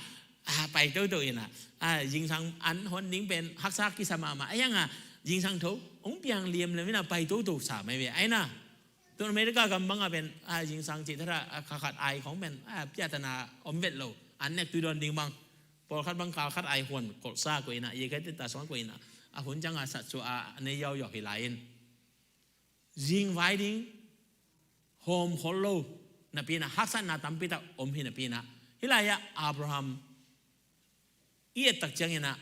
a, pai toto ina, a, zingsang an hon ding pen haksa kisa mahmah. A hianga, zingsang tho ong piang liamliam ina pai toto sa mai ve. Aina, tun America gam banga pen, a, zingsang cih thara, a, kha khat ai khong pen, a, piatana om vet lo. An nek tui dawn ding bang. Pawlkhat bang kal khat ai huan kolhsa ko ina, ye kai teta suang ko ina. A hun cianga sat sua a nei yau yau hi lai in. Zing vai ding hawm khol lo napi ina, haksatna tampi tak om hi napi ina, hi lai-ah Abraham i et tak ciangin ah,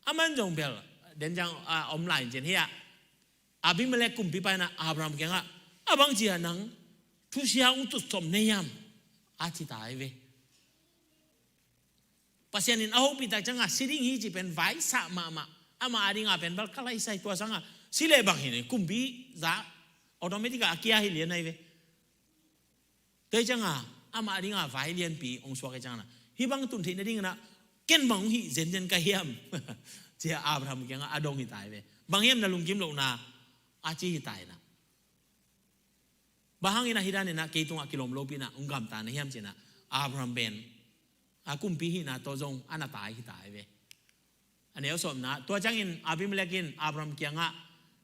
a man zong bel den ciang, a, om lai in cin hi-ah, Abimelek kumpipa in ah Abraham kiangah, a bang cia nang thusia ung tut sawm na hiam? A ci ta hi ve. Pasian in a hopih tak cianga si ding hi ci pen vaisah mahmah. Ama a dinga pen bal ka laisai tua sanga si le bang hi ni kumpi za automatic a kia hi lian ahi ve. Tua hi cianga ama a dinga vai lianpi ong suak hi cianga, hi bang tun theih nading ina ken bang ong hih zenzen ka hiam? Cia Abraham kianga a dong hi ta hi ve. Bang hiam na lungkim lohna? A ci hi ta ina. Bang hangin a hi dan ina kei tungah kilawm lopi ina ong gamta na hiam cina, Abraham pen a kumpi hihna tawh zong a na tai hi ta hi ve. A neu sawmna, tua ciangin Abimelek in Abraham kiangah,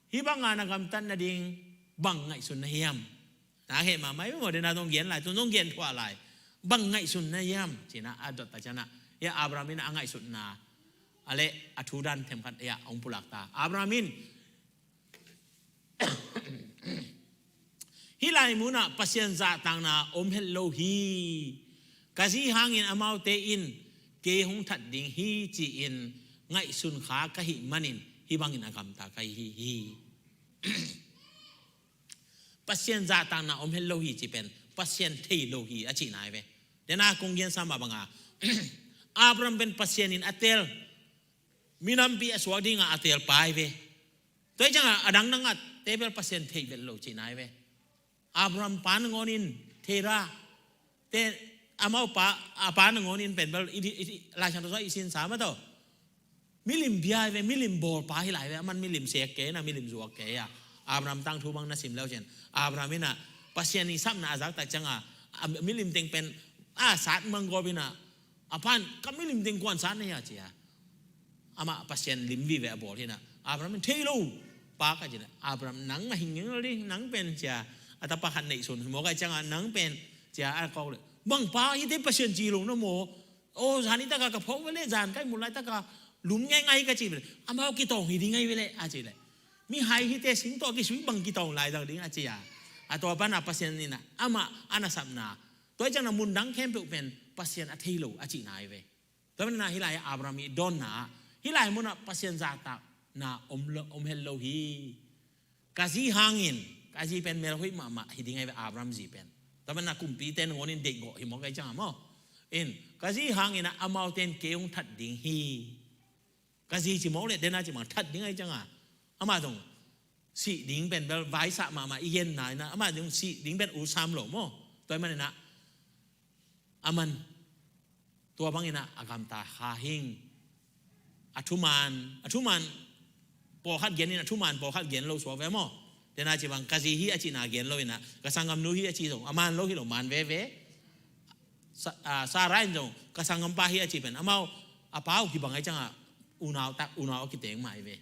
hi banga na gamtat nading bang ngaihsun na hiam? Na heh mahmah hi maw, dena zong gen lai, tun zong gen thuah lai. Bang ngaihsun na hiam? Cina a dot ta ciana, ya Abraham in a ngaihsutna a le a thu dan themkhat ya ong pulak ta. Abraham in, hih lai munah Pasian zahtakna om het lo hi. Ka zi hangin amaute in kei hong that ding hi ci-in ngaihsun kha ka hih manin hih bangin a gamta ka hi hi. Pasian zahtakna om het lo hi ci pen Pasian thei lo hi a cihna hi ve. Dena kong gensa mah banga Abraham pen Pasian in a teel, minampi a suak dinga a teel pa hi ve. Tua hi cianga a dangdang a tebel Pasian thei vet lo cihna hi ve. Abraham pa nangawn in Terah te, amau pa, a pa nangawn in pen bel i, i, Lai Siangtho sua i sinsa mah tawh milim bia hi ve, milim bawl pa hi lai ve. Aman milim sek kei na, milim zuak kei a. Abraham tangthu bang na sim leu cin, Abraham ina Pasian i sapna a zak tak cianga, a milim teng pen a sat manggawp ina, a pan ka milim teng kuan sat na hia cia. Amah Pasian lim vive a bawl hina. Abraham in thei lo pa ka cina, Abraham nang a hing ngeng lo ding, nang pen cia. A tapa khat neihsun hi mawk a cianga nang pen cia a kawk le, bang pa hite Pasian ci lo na maw? O, zan hi taka ka phawk vele, zan kai mulai taka lum ngei ngai ka ci vele. Amau kitawng hi ding ngai vele a ci le, mihai hite sing tawh kisui bang kitawng lai zang ding a ci a. A tua pana Pasian ina amah a na sapna, tua hi ciangna mundang khempeuh pen Pasian a thei lo a cihna hi ve. Tua mana hi lai Abraham i dawnna ah Hih lai munah Pasian zahtakna om lo, om het lo hi. Ka zi hangin, ka zi pen mel hoih mahmah hi ding ahi ve, Abraham zi pen. Tua manin a kumpite nangawn in deihgawh hi mawk ahi ciangah maw. In, ka zi hangin ah amaute in kei hong that ding hi. Ka zi ci mawk leh dena ci bang that ding ahi ciangah. Amah zong sih ding pen bel vaisah mahmah i genna in ah, amah zong sih ding pen ut sam lo maw. Tua ahih manin ah, aman tua bangin ah a gamta kha hing. A thuman, a thuman pawlkhat gen in, a thuman pawlkhat gen lo suak ve maw. Dena ci bang ka zi hi a cihna gen lo in ah, ka sanggamnu hi a ci zong a man lo hi lo, man veve. Sa-, a, Sarah in zong ka sanggampa hi a ci pen amau a pa uh kibang ahi ciangah unau tak, unau a kiteng mah hi ve.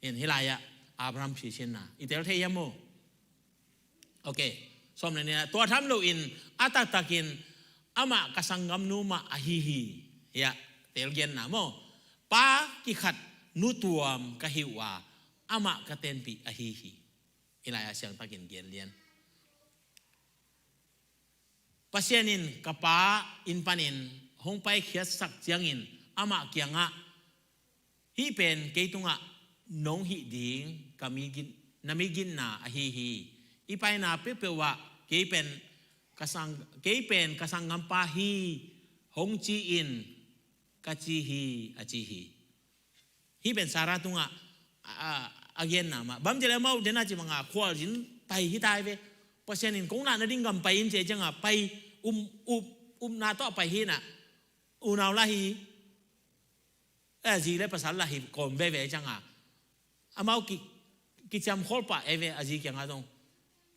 In, hih lai-ah Abraham phisinna i tel thei hiam maw? Ok. Sawm le nih ah, tua tham loin a taktakin amah ka sanggamnu mah ahi hi. Hiah telgenna maw. Pa kikhat nutuam ka hi uh a, amah ka tenpih ahi hi. Hih lai-ah siangtakin gen lian. Pasian in ka pa inn panin hong paikhiatsak ciangin amah kiangah, hih pen kei tungah nong hih ding ka mi gin-, na mi ginna ahi hi. I paina peuhpeuh ah kei pen ka sang, kei pen ka sanggampa hi hong ci in ka ci hi, a ci hi. Hih pen Sarah tungah a, a, a genna mah. Bang ci leh amau dena ci banga khualzin pai hi ta hi ve. Pasian in kong nah nading gam pai in ci ciangah pai um, um, umna tawh pai hi in ah. Unau lah hi. A zi le pasal lah hi kawm veve ciangah. Amau ki, kiciam khol pah e ve, a zi kiangah zong,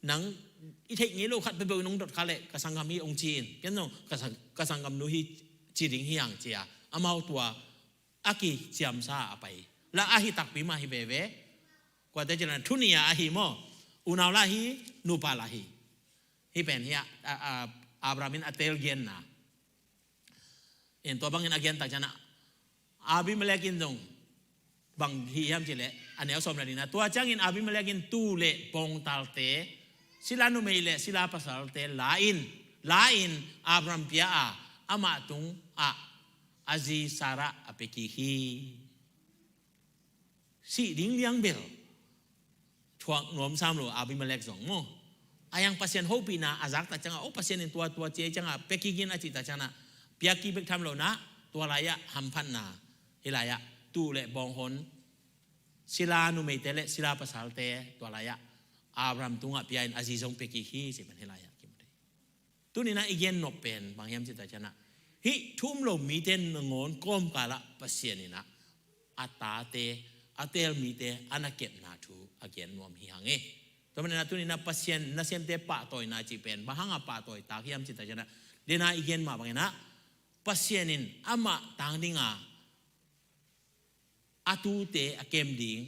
nang i theih ngei lo khat peuhpeuh in hong dot kha leh ka sanggam hi hong ci in. Ken zong ka sang, ka sanggamnu hi ci ding hi hang ci a. Amau tua a kiciamsa a pai. Lah ahi takpi mah hi veve. Kuate ci leh thu nih a ahi maw. Unau lah hi, nupa lah hi. Hih pen hiah, a, a, Abraham in a telgenna. In, tua bangin a gen tak ciangin ah Abimelek in zong bang hih hiam ci leh, a neu sawm le nihna, tua ciangin Abimelek in tuu le bawngtalte, sila numei le sila pasalte la in, la in Abraham pia a, amah tungah a zi Sarah a pia kik hi. Sih ding liang bel thuak nuam sam lo Abimelek zong maw. A yang Pasian hopihna a zak tak ciangah, o, Pasian in tua, tua ci ciangah pia kik in a cih tak ciangah, pia kik bek tham lo in ah, tua lai-ah hamphatna, hih lai-ah tuu le bawnghon, sila numeite le sila pasalte tua lai-ah Abraham tungah pia in a zi zong pia kik hi, ci pen hih lai-ah kimu thei. Tuni in ah i gen nop pen bang hiam cih tak ciangin ah, hih thu um lo mite nangawn kawmkal ah Pasian in ah a tate, a teel mite a na kepna thu a gen nuam hi hang e. Tua manin ah tuni in ah Pasian nasemte pahtawina cih pen bang hangah pahtawi tak hiam cih tak ciangin ah, dena i gen mah bangin ah Pasian in amah tang dinga a tuute a kem ding,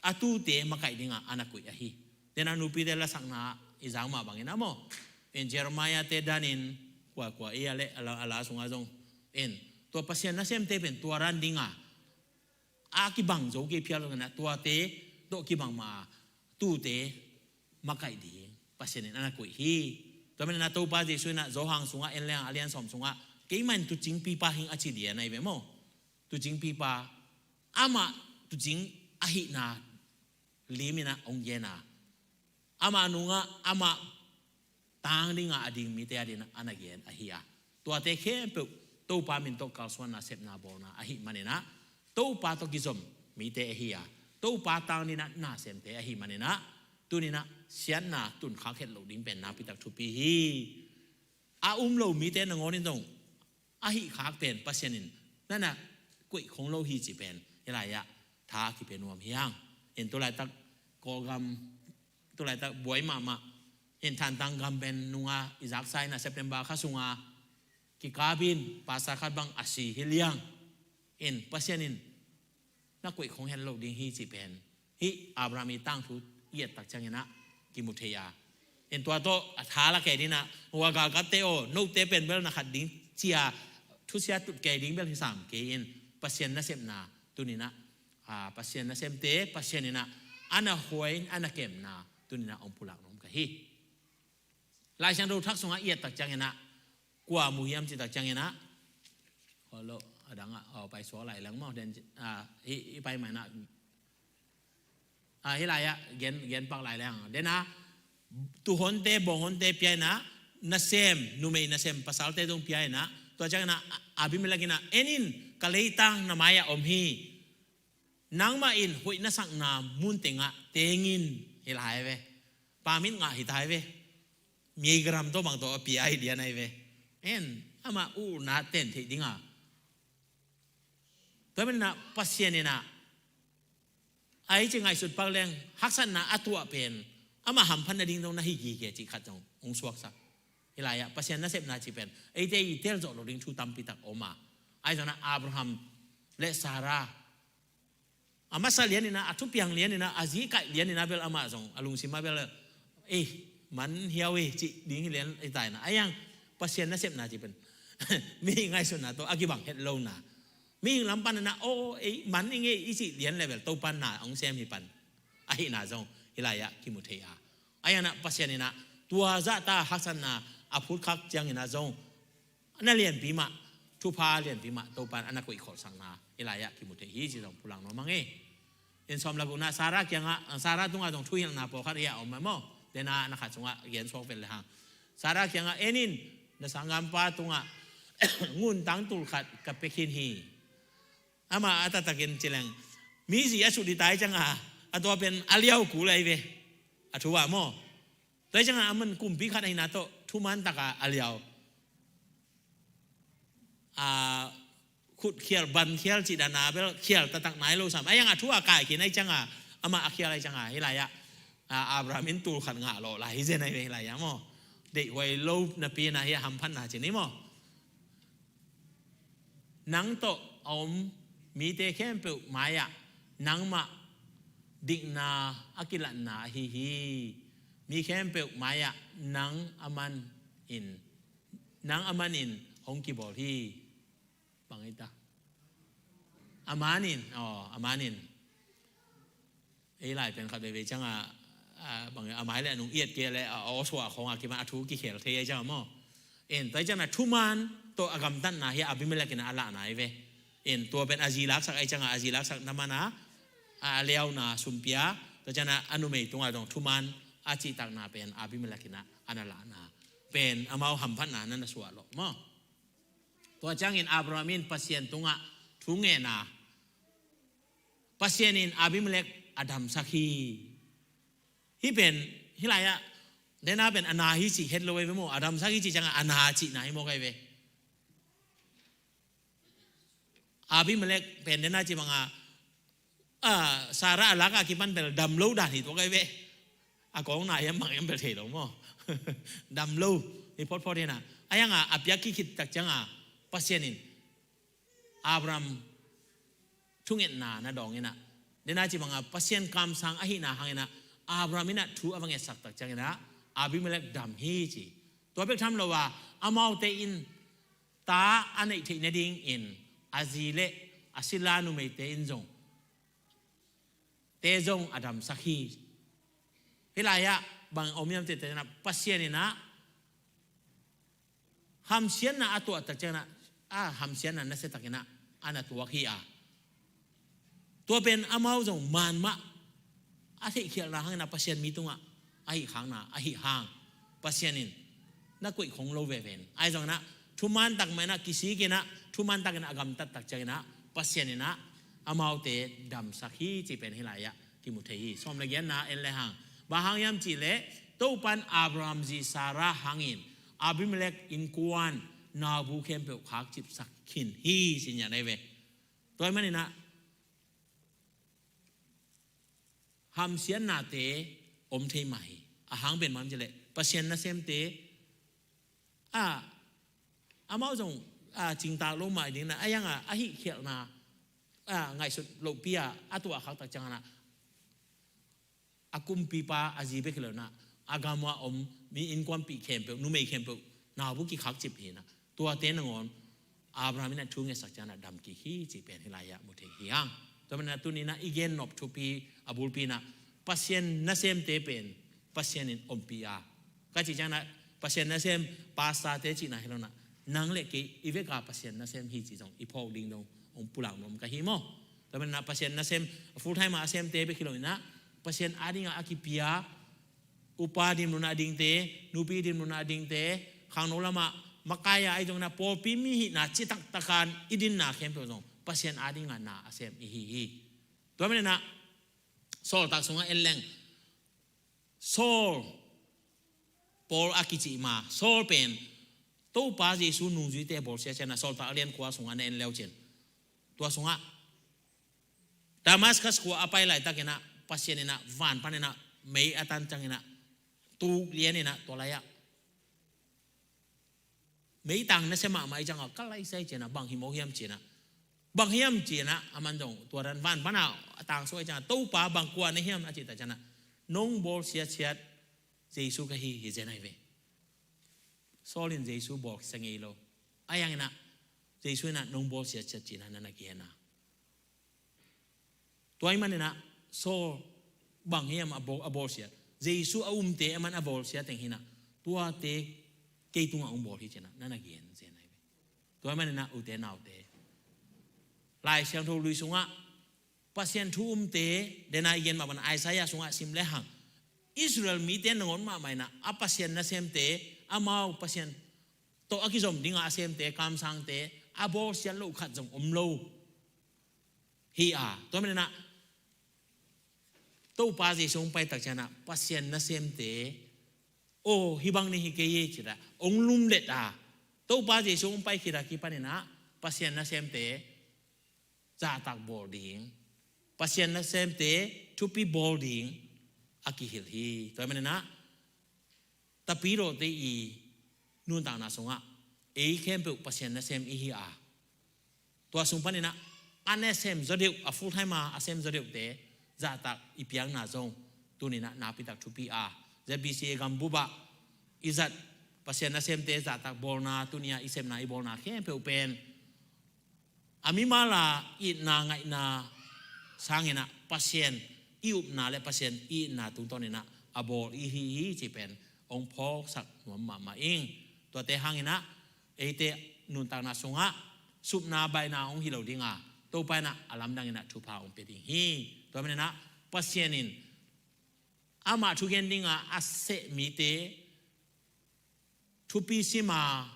a tuute makaih dingah a na koih ahi. Dena nupite lasakna i zak mah bangin ah maw, in Jeremiah-te danin, kuakua i a leh a la, a la sungah zong, in tua Pasian nasemte pen tua ran dinga a kibang zo kei phial lo in ah, tuate tawh kibang mah a tuute makaih ding Pasian in a na koih hi. Tua manin ah Topa Jesuh in ah Johan sungah en leng a lian sawm sungah, keimah in tuucingpipa hing a ci ding a na hi ve maw. Tuucingpipa, amah tuucing ahihna lim in ah hong gen a, amah nungah amah tang dinga a ding mite a dingin a na gen ahi a, tuate khempeuh Topa min tawh kalsuanna sepna bawlna ahih manin ah, Topa tawh kizom mite ahi a, Topa tang dingin a na semte ahih manin ah, tuni in ah siatna tunkhak het loh ding pen nakpi tak thupi hi. A um lo mite nangawn in zong a hih khak pen Pasian in na na koih khong lo hi cih pen hih lai-ah tha a kipia nuam hi hang. In tulaitak Kawlgam, tulaitak buai mahmah, in Thantlang gam pen nunga i zaksa in ah September kha sunga kikap in pastor khat bang a si hi liang. In Pasian in na koih khong het lo ding hi cih pen hih Abraham i tangthu i et tak ciangin ah kimu thei a. In tua tawh a tha la kei dingin ah, hua galkapte aw, note pen bel na khat ding ci a thusia tut kei ding bel hi sam kei in, Pasian nasepna tuni in ah, a, Pasian nasemte Pasian in ah a na huai in a na kemna tuni in ah hong pulak nuam ka hi. Lai Siangtho Thak sungah i et tak ciangin ah kua mu hiam cih tak ciangin ah, hello, A dang ah, aw, paisuak lai leng maw, den, ah, hi, hi pai mai na, ah, hi lai ah, gen, gen pak lai leng. Den ah, tuhonte, bonghonte pia in ah, nasem, numei nasem, pasalte zong pia in ah, tua ciang in ah, Abimelek in ah, en in, ka leitang na mai ah om hi. Nangmah in hoih na sakna mun tengah teng in, hi lai ve. Pa mit ngah hi tai ve. Meigay ram tawh bang tawh a pia hi lian ai ve. En, amah u na ten theih ding a. Tua manin ah Pasian in ah, ai ci ngaihsut pak leng, haksatna a tuah pen, amah hamphat nading zong na hi gige cih khat zong hong suaksak. Hi lai ah, Pasian nasepna cih pen, eite i tel zawh lo ding thu tampi tak om a. Ai zong ah Abraham le Sarah, a masa lian in ah, a thupiang lian in ah, a zi kaih lian in ah bel amah zong, a lungsim ah bel, eh, man hiau eh, cih ding hi lian i tai na. Ai ang, Pasian nasepna cih pen, mi ngaihsutna tawh a kibang het lo na. Mihing lam pan in ah, aw, ei, man i ngei i cih lian le bel, Topan na hong sem hi pan. Ahihna zong, hi lai ah, kimu thei a. Ai ang ah Pasian in ah, tua zahta haksatna, a phutkhak ciang in ah zong, na lianpi mah, thupha lianpi mah, Topan a na koih khawlsakna, hi lai ah, kimu thei hi ci zong pulak nuam ing e. In sawm le gukna, Sarah kiangah, Sarah tungah zong thuhilhna pawlkhat hi a om mah maw. Den ah na khat sungah gen suak vel le hang. Sarah kiangah, en in, na sanggampa tungah, ngun tangtul khat ka pia khin hi. Amah a taktakin ci leng, mi zi a sut hi tai ciang a, a tua pen a liau kul ai ve. A thu ah maw. Tua ciang a, a man kumpi khat ahihna tawh, thuman tak a a liau. A, khut khial, ban khial cih dan a bel khial taktak nai lo sam. Ai ang a thu a kai khin ai ciang a, amah a khial ai ciang a, hi lai ah, a, Abraham in tul khat ngah lawh lai hi zen ai ve hi lai ah maw. Deihhuai lo napi in ah hi a hamphatna ci ni maw. Nang tawh a om mite khempeuh mai-ah nangmah dikna a kilatna ahi hi. Mi khempeuh mai-ah nang a man in, nang a man in hong kibawl hi. Bang hi ta? A man in, aw, a man in. Ei lai pen khat veivei ciang a, a, bang a mai le a nung i et kei le a, a aw suah khawng a kiman a thu kikhel thei ai ciang a maw. En, tua ai ciang a thuman tawh a gamtatna hi a Abimelek in a lahna hi ve. En, tua pen a zi laksak ai ciang a, a zi laksak na man a, a, a liauna sum pia, tua ciang a a numei tungah zong thuman a cihtakna pen Abimelek in a, a na lahna. Pen amau hamphatna na na suah lawh maw. Tua ciangin Abraham in Pasian tungah thu ngen a, Pasian in Abimelek a damsak hi. Hih pen, hih lai-ah, dena pen a na hi cih het lo ei ve maw, a damsak hi cih ciangah a na cihna hi maw kai ve. Abimelek pen dena cih bangah, a, Sarah a lak a kipan bel dam lo dan hi tua kai ve. A kawng na hiam bang hiam bel thei lo maw. Dam lo, hi photphot hi na. A hiangah, a piak kikhit tak ciangah, Pasian in Abraham thungetna na dawng in ah, dena cih bangah Pasian kamsang ahihna hang in ah, Abraham in ah thu a va ngetsak tak ciang in ah, Abimelek dam hi ci. Tua bek tham lo a, amaute in ta a neih theih nadingin a zi le a sila numeite in zong, te zong a damsak hi. Hih lai-ah bang om hiam cih ciangah, Pasian in ah hamsiatna a tuah tak ciangah, a hamsiatna nasia tak in ah a na tuak hi a. Tua pen amau zong man mah a theihkhialhna hang in ah Pasian mi tungah a hih khakna a hih hang, Pasian in na koih khong lo veve in. Ahi zongin ah thuman tak mah in ah kisik in ah, thuman tak in ah a gamtat tak ciang in ah, Pasian in ah amaute damsak hi cih pen hih lai-ah kimu thei hi. Sawm le giatna en le hang. Bang hang hiam cih leh, Topan Abraham zi Sarah hangin Abimelek innkuan naubu khempeuh khakcipsak khin hi ci-in a nei ve. Tua ahih manin ah hamsiatnate om thei mah hi. A hang pen bang hiam cih leh, Pasian nasemte, a, amau zong, a, cingtak lo mah ding in ah, a hiangah a hih khialhna, a, ngaihsut lohpi-a a tuah khak tak ciangin ah, a kumpipa a zi bek hi lo in ah, a gam uah om mi innkuanpih khempeuh, numei khempeuh, naubu kikhakcip hi in ah, tuate nangawn Abraham in ah thu ngetsak ciangin ah dam kik hi cih pen hih lai-ah mu thei hi hang. Tua manin ah tuni in ah i gen nop thupi a bulpi in ah, Pasian nasemte pen Pasian in ompih a, ka cih ciangin ah Pasian nasem pastorte cihna hi lo in ah, Nang le kei i vek a Pasian nasem hi cih zong i phawk ding dong hong pulak nuam ka hi maw. Tua manin ah Pasian nasem, full time a a semte bek hi lo in ah, Pasian ading a a kipia, upa dinmun a dingte, nupi dinmun a dingte, khangno lamah makai a ahi zongin ah pawlpi mi hihna citak takin i dinna khempeuh zong Pasian ading a na a sem i hi hi. Tua manin ah Sawltak sungah en leng, Saul, Paul a kici ma, Saul pen Topa Jesu nungzuite bawlsia ciangin ah, Sawltak a lian kua sungah na en leu cin, tua sungah Damascus khua a pai laitakin ah Pasian in ah van panin ah mei a tan ciangin ah tuk lian in ah tua lai-ah meitang nasia mahmah ahih ciangah ka laisai ci-in ah, bang hi maw hiam ci-in ah, bang hiam ci-in ah, aman zong tua dan van pan a tangsuak ahih ciangah, Topa, bang kua na hiam a cih tak ciangah, nong bawlsiat siat Jesu ka hi hi zen ahi ve. Saul in Jesu bawlsia ngei lo. Ahi hangin ah Jesu in ah nong bawlsiat siat ci-in ah na na gen a. Tua ahih manin ah Saul bang hiam a bawl, a bawlsiat, Jesu a umte aman a bawlsia teng hi in ah, tuate kei tungah hong bawl hi ci-in ah na na gen zen ahi ve. Tua ahih manin ah ute naute, Lai Siangtho lui sungah Pasian thu umte, dena i gen mah bang Isaiah sungah sim le hang, Israel mite nangawn mahmah in ah a Pasian nasemte, amau Pasian tawh a kizom dingah a semte, kamsangte a bawlsiat loh khat zong om lo hi a. Tua manin ah Topa Jesu hong pai tak ciangin ah Pasian nasemte, aw, hih bang nih hi kei hi ci-in ah hong lumlet a, Topa Jesu hong pai khit a kipanin ah Pasian nasemte zahtak bawl ding, Pasian nasemte thupi bawl ding a kihilh hi. Tua manin ah Tapidawte i nuntakna sungah ei khempeuh Pasian nasem i hi a, tua sung panin ah a nasem zaw deuh, a full time a a sem zaw deuhte zahtak i piakna zong tuni-in ah nakpitak thupi a, Z B C A gambup ah i zat Pasian nasemte zahtak bawlna, tuni-a i sepna i bawlna khempeuh pen a mimal a itna ngaihna sangin ah Pasian i upna le Pasian i itna tungtawnin ah a bawl i hi hi cih pen hong phawksak nuam mahmah ing. Tuate hangin ah eite nuntakna sungah supna baihna hong hi lo ding a, Topa in ah a lamdangin ah thupha hong pia ding hi. Tua manin ah Pasian in amah thugen dingah a seh mite, thupi sim a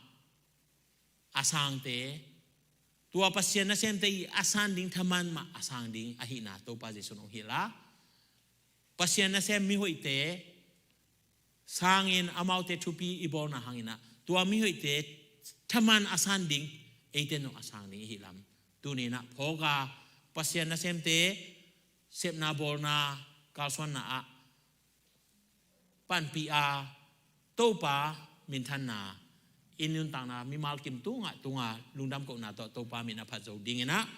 a sangte, tua Pasian nasemte i a san ding thaman mah a sang ding ahihna Topa Jesu in hong hilh a, Pasian nasem mihoihte sangin amaute thupi i bawlna hangin ah tua mihoihte thaman a san ding, eite in zong a sang ding i hi lam. Tuni-in ah phawk a, Pasian nasemte sepna bawlna kalsuanna ah panpih a, Topa minthanna, i nuntakna mimal kim tungah tunga lungdam kohna tawh Topa min a phat zo dingin ah,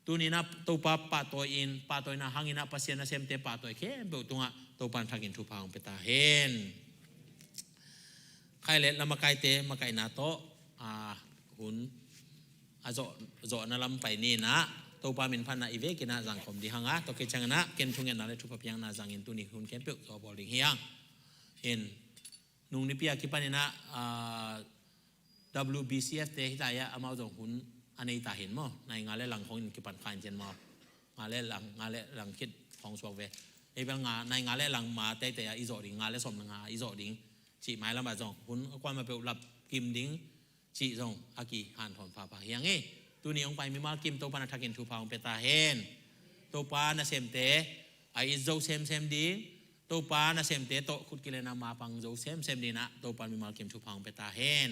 tuni-in ah Topa pahtawi in, pahtawina hangin ah Pasian nasemte pahtawi khempeuh tungah Topa in thakin thupha hong pia ta hen. Khai le la makaite makaihna tawh, a, hun a zawh, zawhna lam pai ni in ah, Topa min phatna i vekin ah zangkhawm ding hang a, tua khit ciangin ah ken thungetna le thupha piakna zangin tuni hun khempeuh zawh bawl ding hi hang. In, nung nipi a kipanin ah, a, W B C F te hi ta hi a, amau zong hun a nei ta hi in maw. Nai nga le lang khawng in kipan kha in ci-in maw. Nga le lang, nga le lang khit khawng suak ve. Ei bel nga, nai nga le lang ma teitei a i zawh ding, nga le sawm le nga i zawh ding cih mailam ah zong hun a kuamah peuh lap kim ding cih zong a kihanthawn phapha hi hang hi. Tuni hong pai mimal kim Topa in a thakin thupha hong pia ta hen. Topa nasemte a it zo semsem ding, Topa nasemte tawh khut kilenna mapang zo semsem dingin ah Topa in mimal kim thupha hong pia ta hen.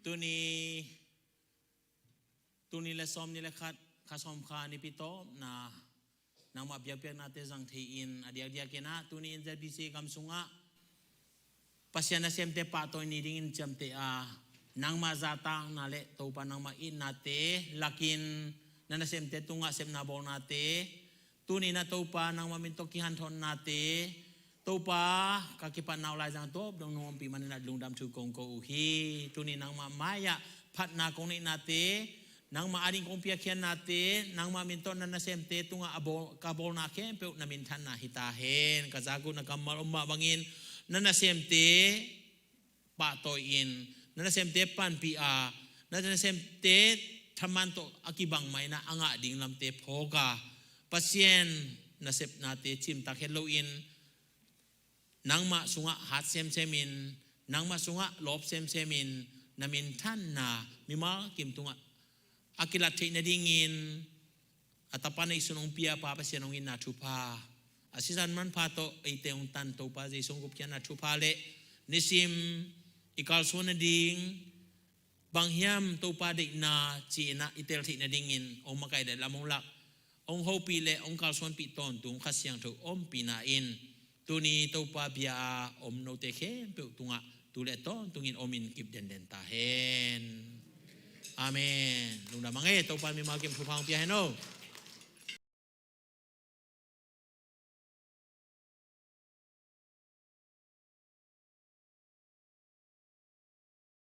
Tuni, tuni le sawm ni le khat, kha sawm kha nipi tawpna, nangmah biakpiaknate zang thei-in a diakdiakin ah tuni-in Z B C gam sungah Pasian nasemte pahtawi ni dingin ciamteh a, nangmah zahtakna le Topa nangmah itnate lakin na nasemte tungah sepna bawlnate, tuni-in ah Topa nangmah min tawh kihanthawnate, Topa ka kipatna uh laizang tawp dong nong ompih manin ah lungdam thu kong ko uh hi. Tuni nangmah mai-ah phatna kong neihnate, nangmah ading kong piakkhiatnate, nangmah min tawh na nasemte tungah a bawl, ka bawlna khempeuh na minthanna hi ta hen. Ka zak uh na kammal om mah bangin na nasemte pahtawi-in, na nasemte panpih a, na nasemte thaman tawh a kibang mah in ah a ngah ding lamte phawk a, Pasian nasepnate cimtak het loin nangmah sungah hat semsemin, nangmah sungah lawp semsemin, na minthanna mimal kim tungah a kilat theih nadingin a Tapa neihsun hong pia Pa Pasian hong itna thupha, a sisan manpha tawh eite hong tan Topa Jesu hong gupkhiatna thupha le nisim i kalsuan nading bang hiam Topa deihna ci-in ah i tel theih nadingin hong makaih le lam hong lak, hong hopih le hong kalsuanpih tawntung Kha Siangtho ompihna in tuni Topa bia a om note khempeuh tungah tu le tawntungin omin kip denden ta hen. Amen. Lungdam a ngei, Topa mimal kim thupha hong pia hen o.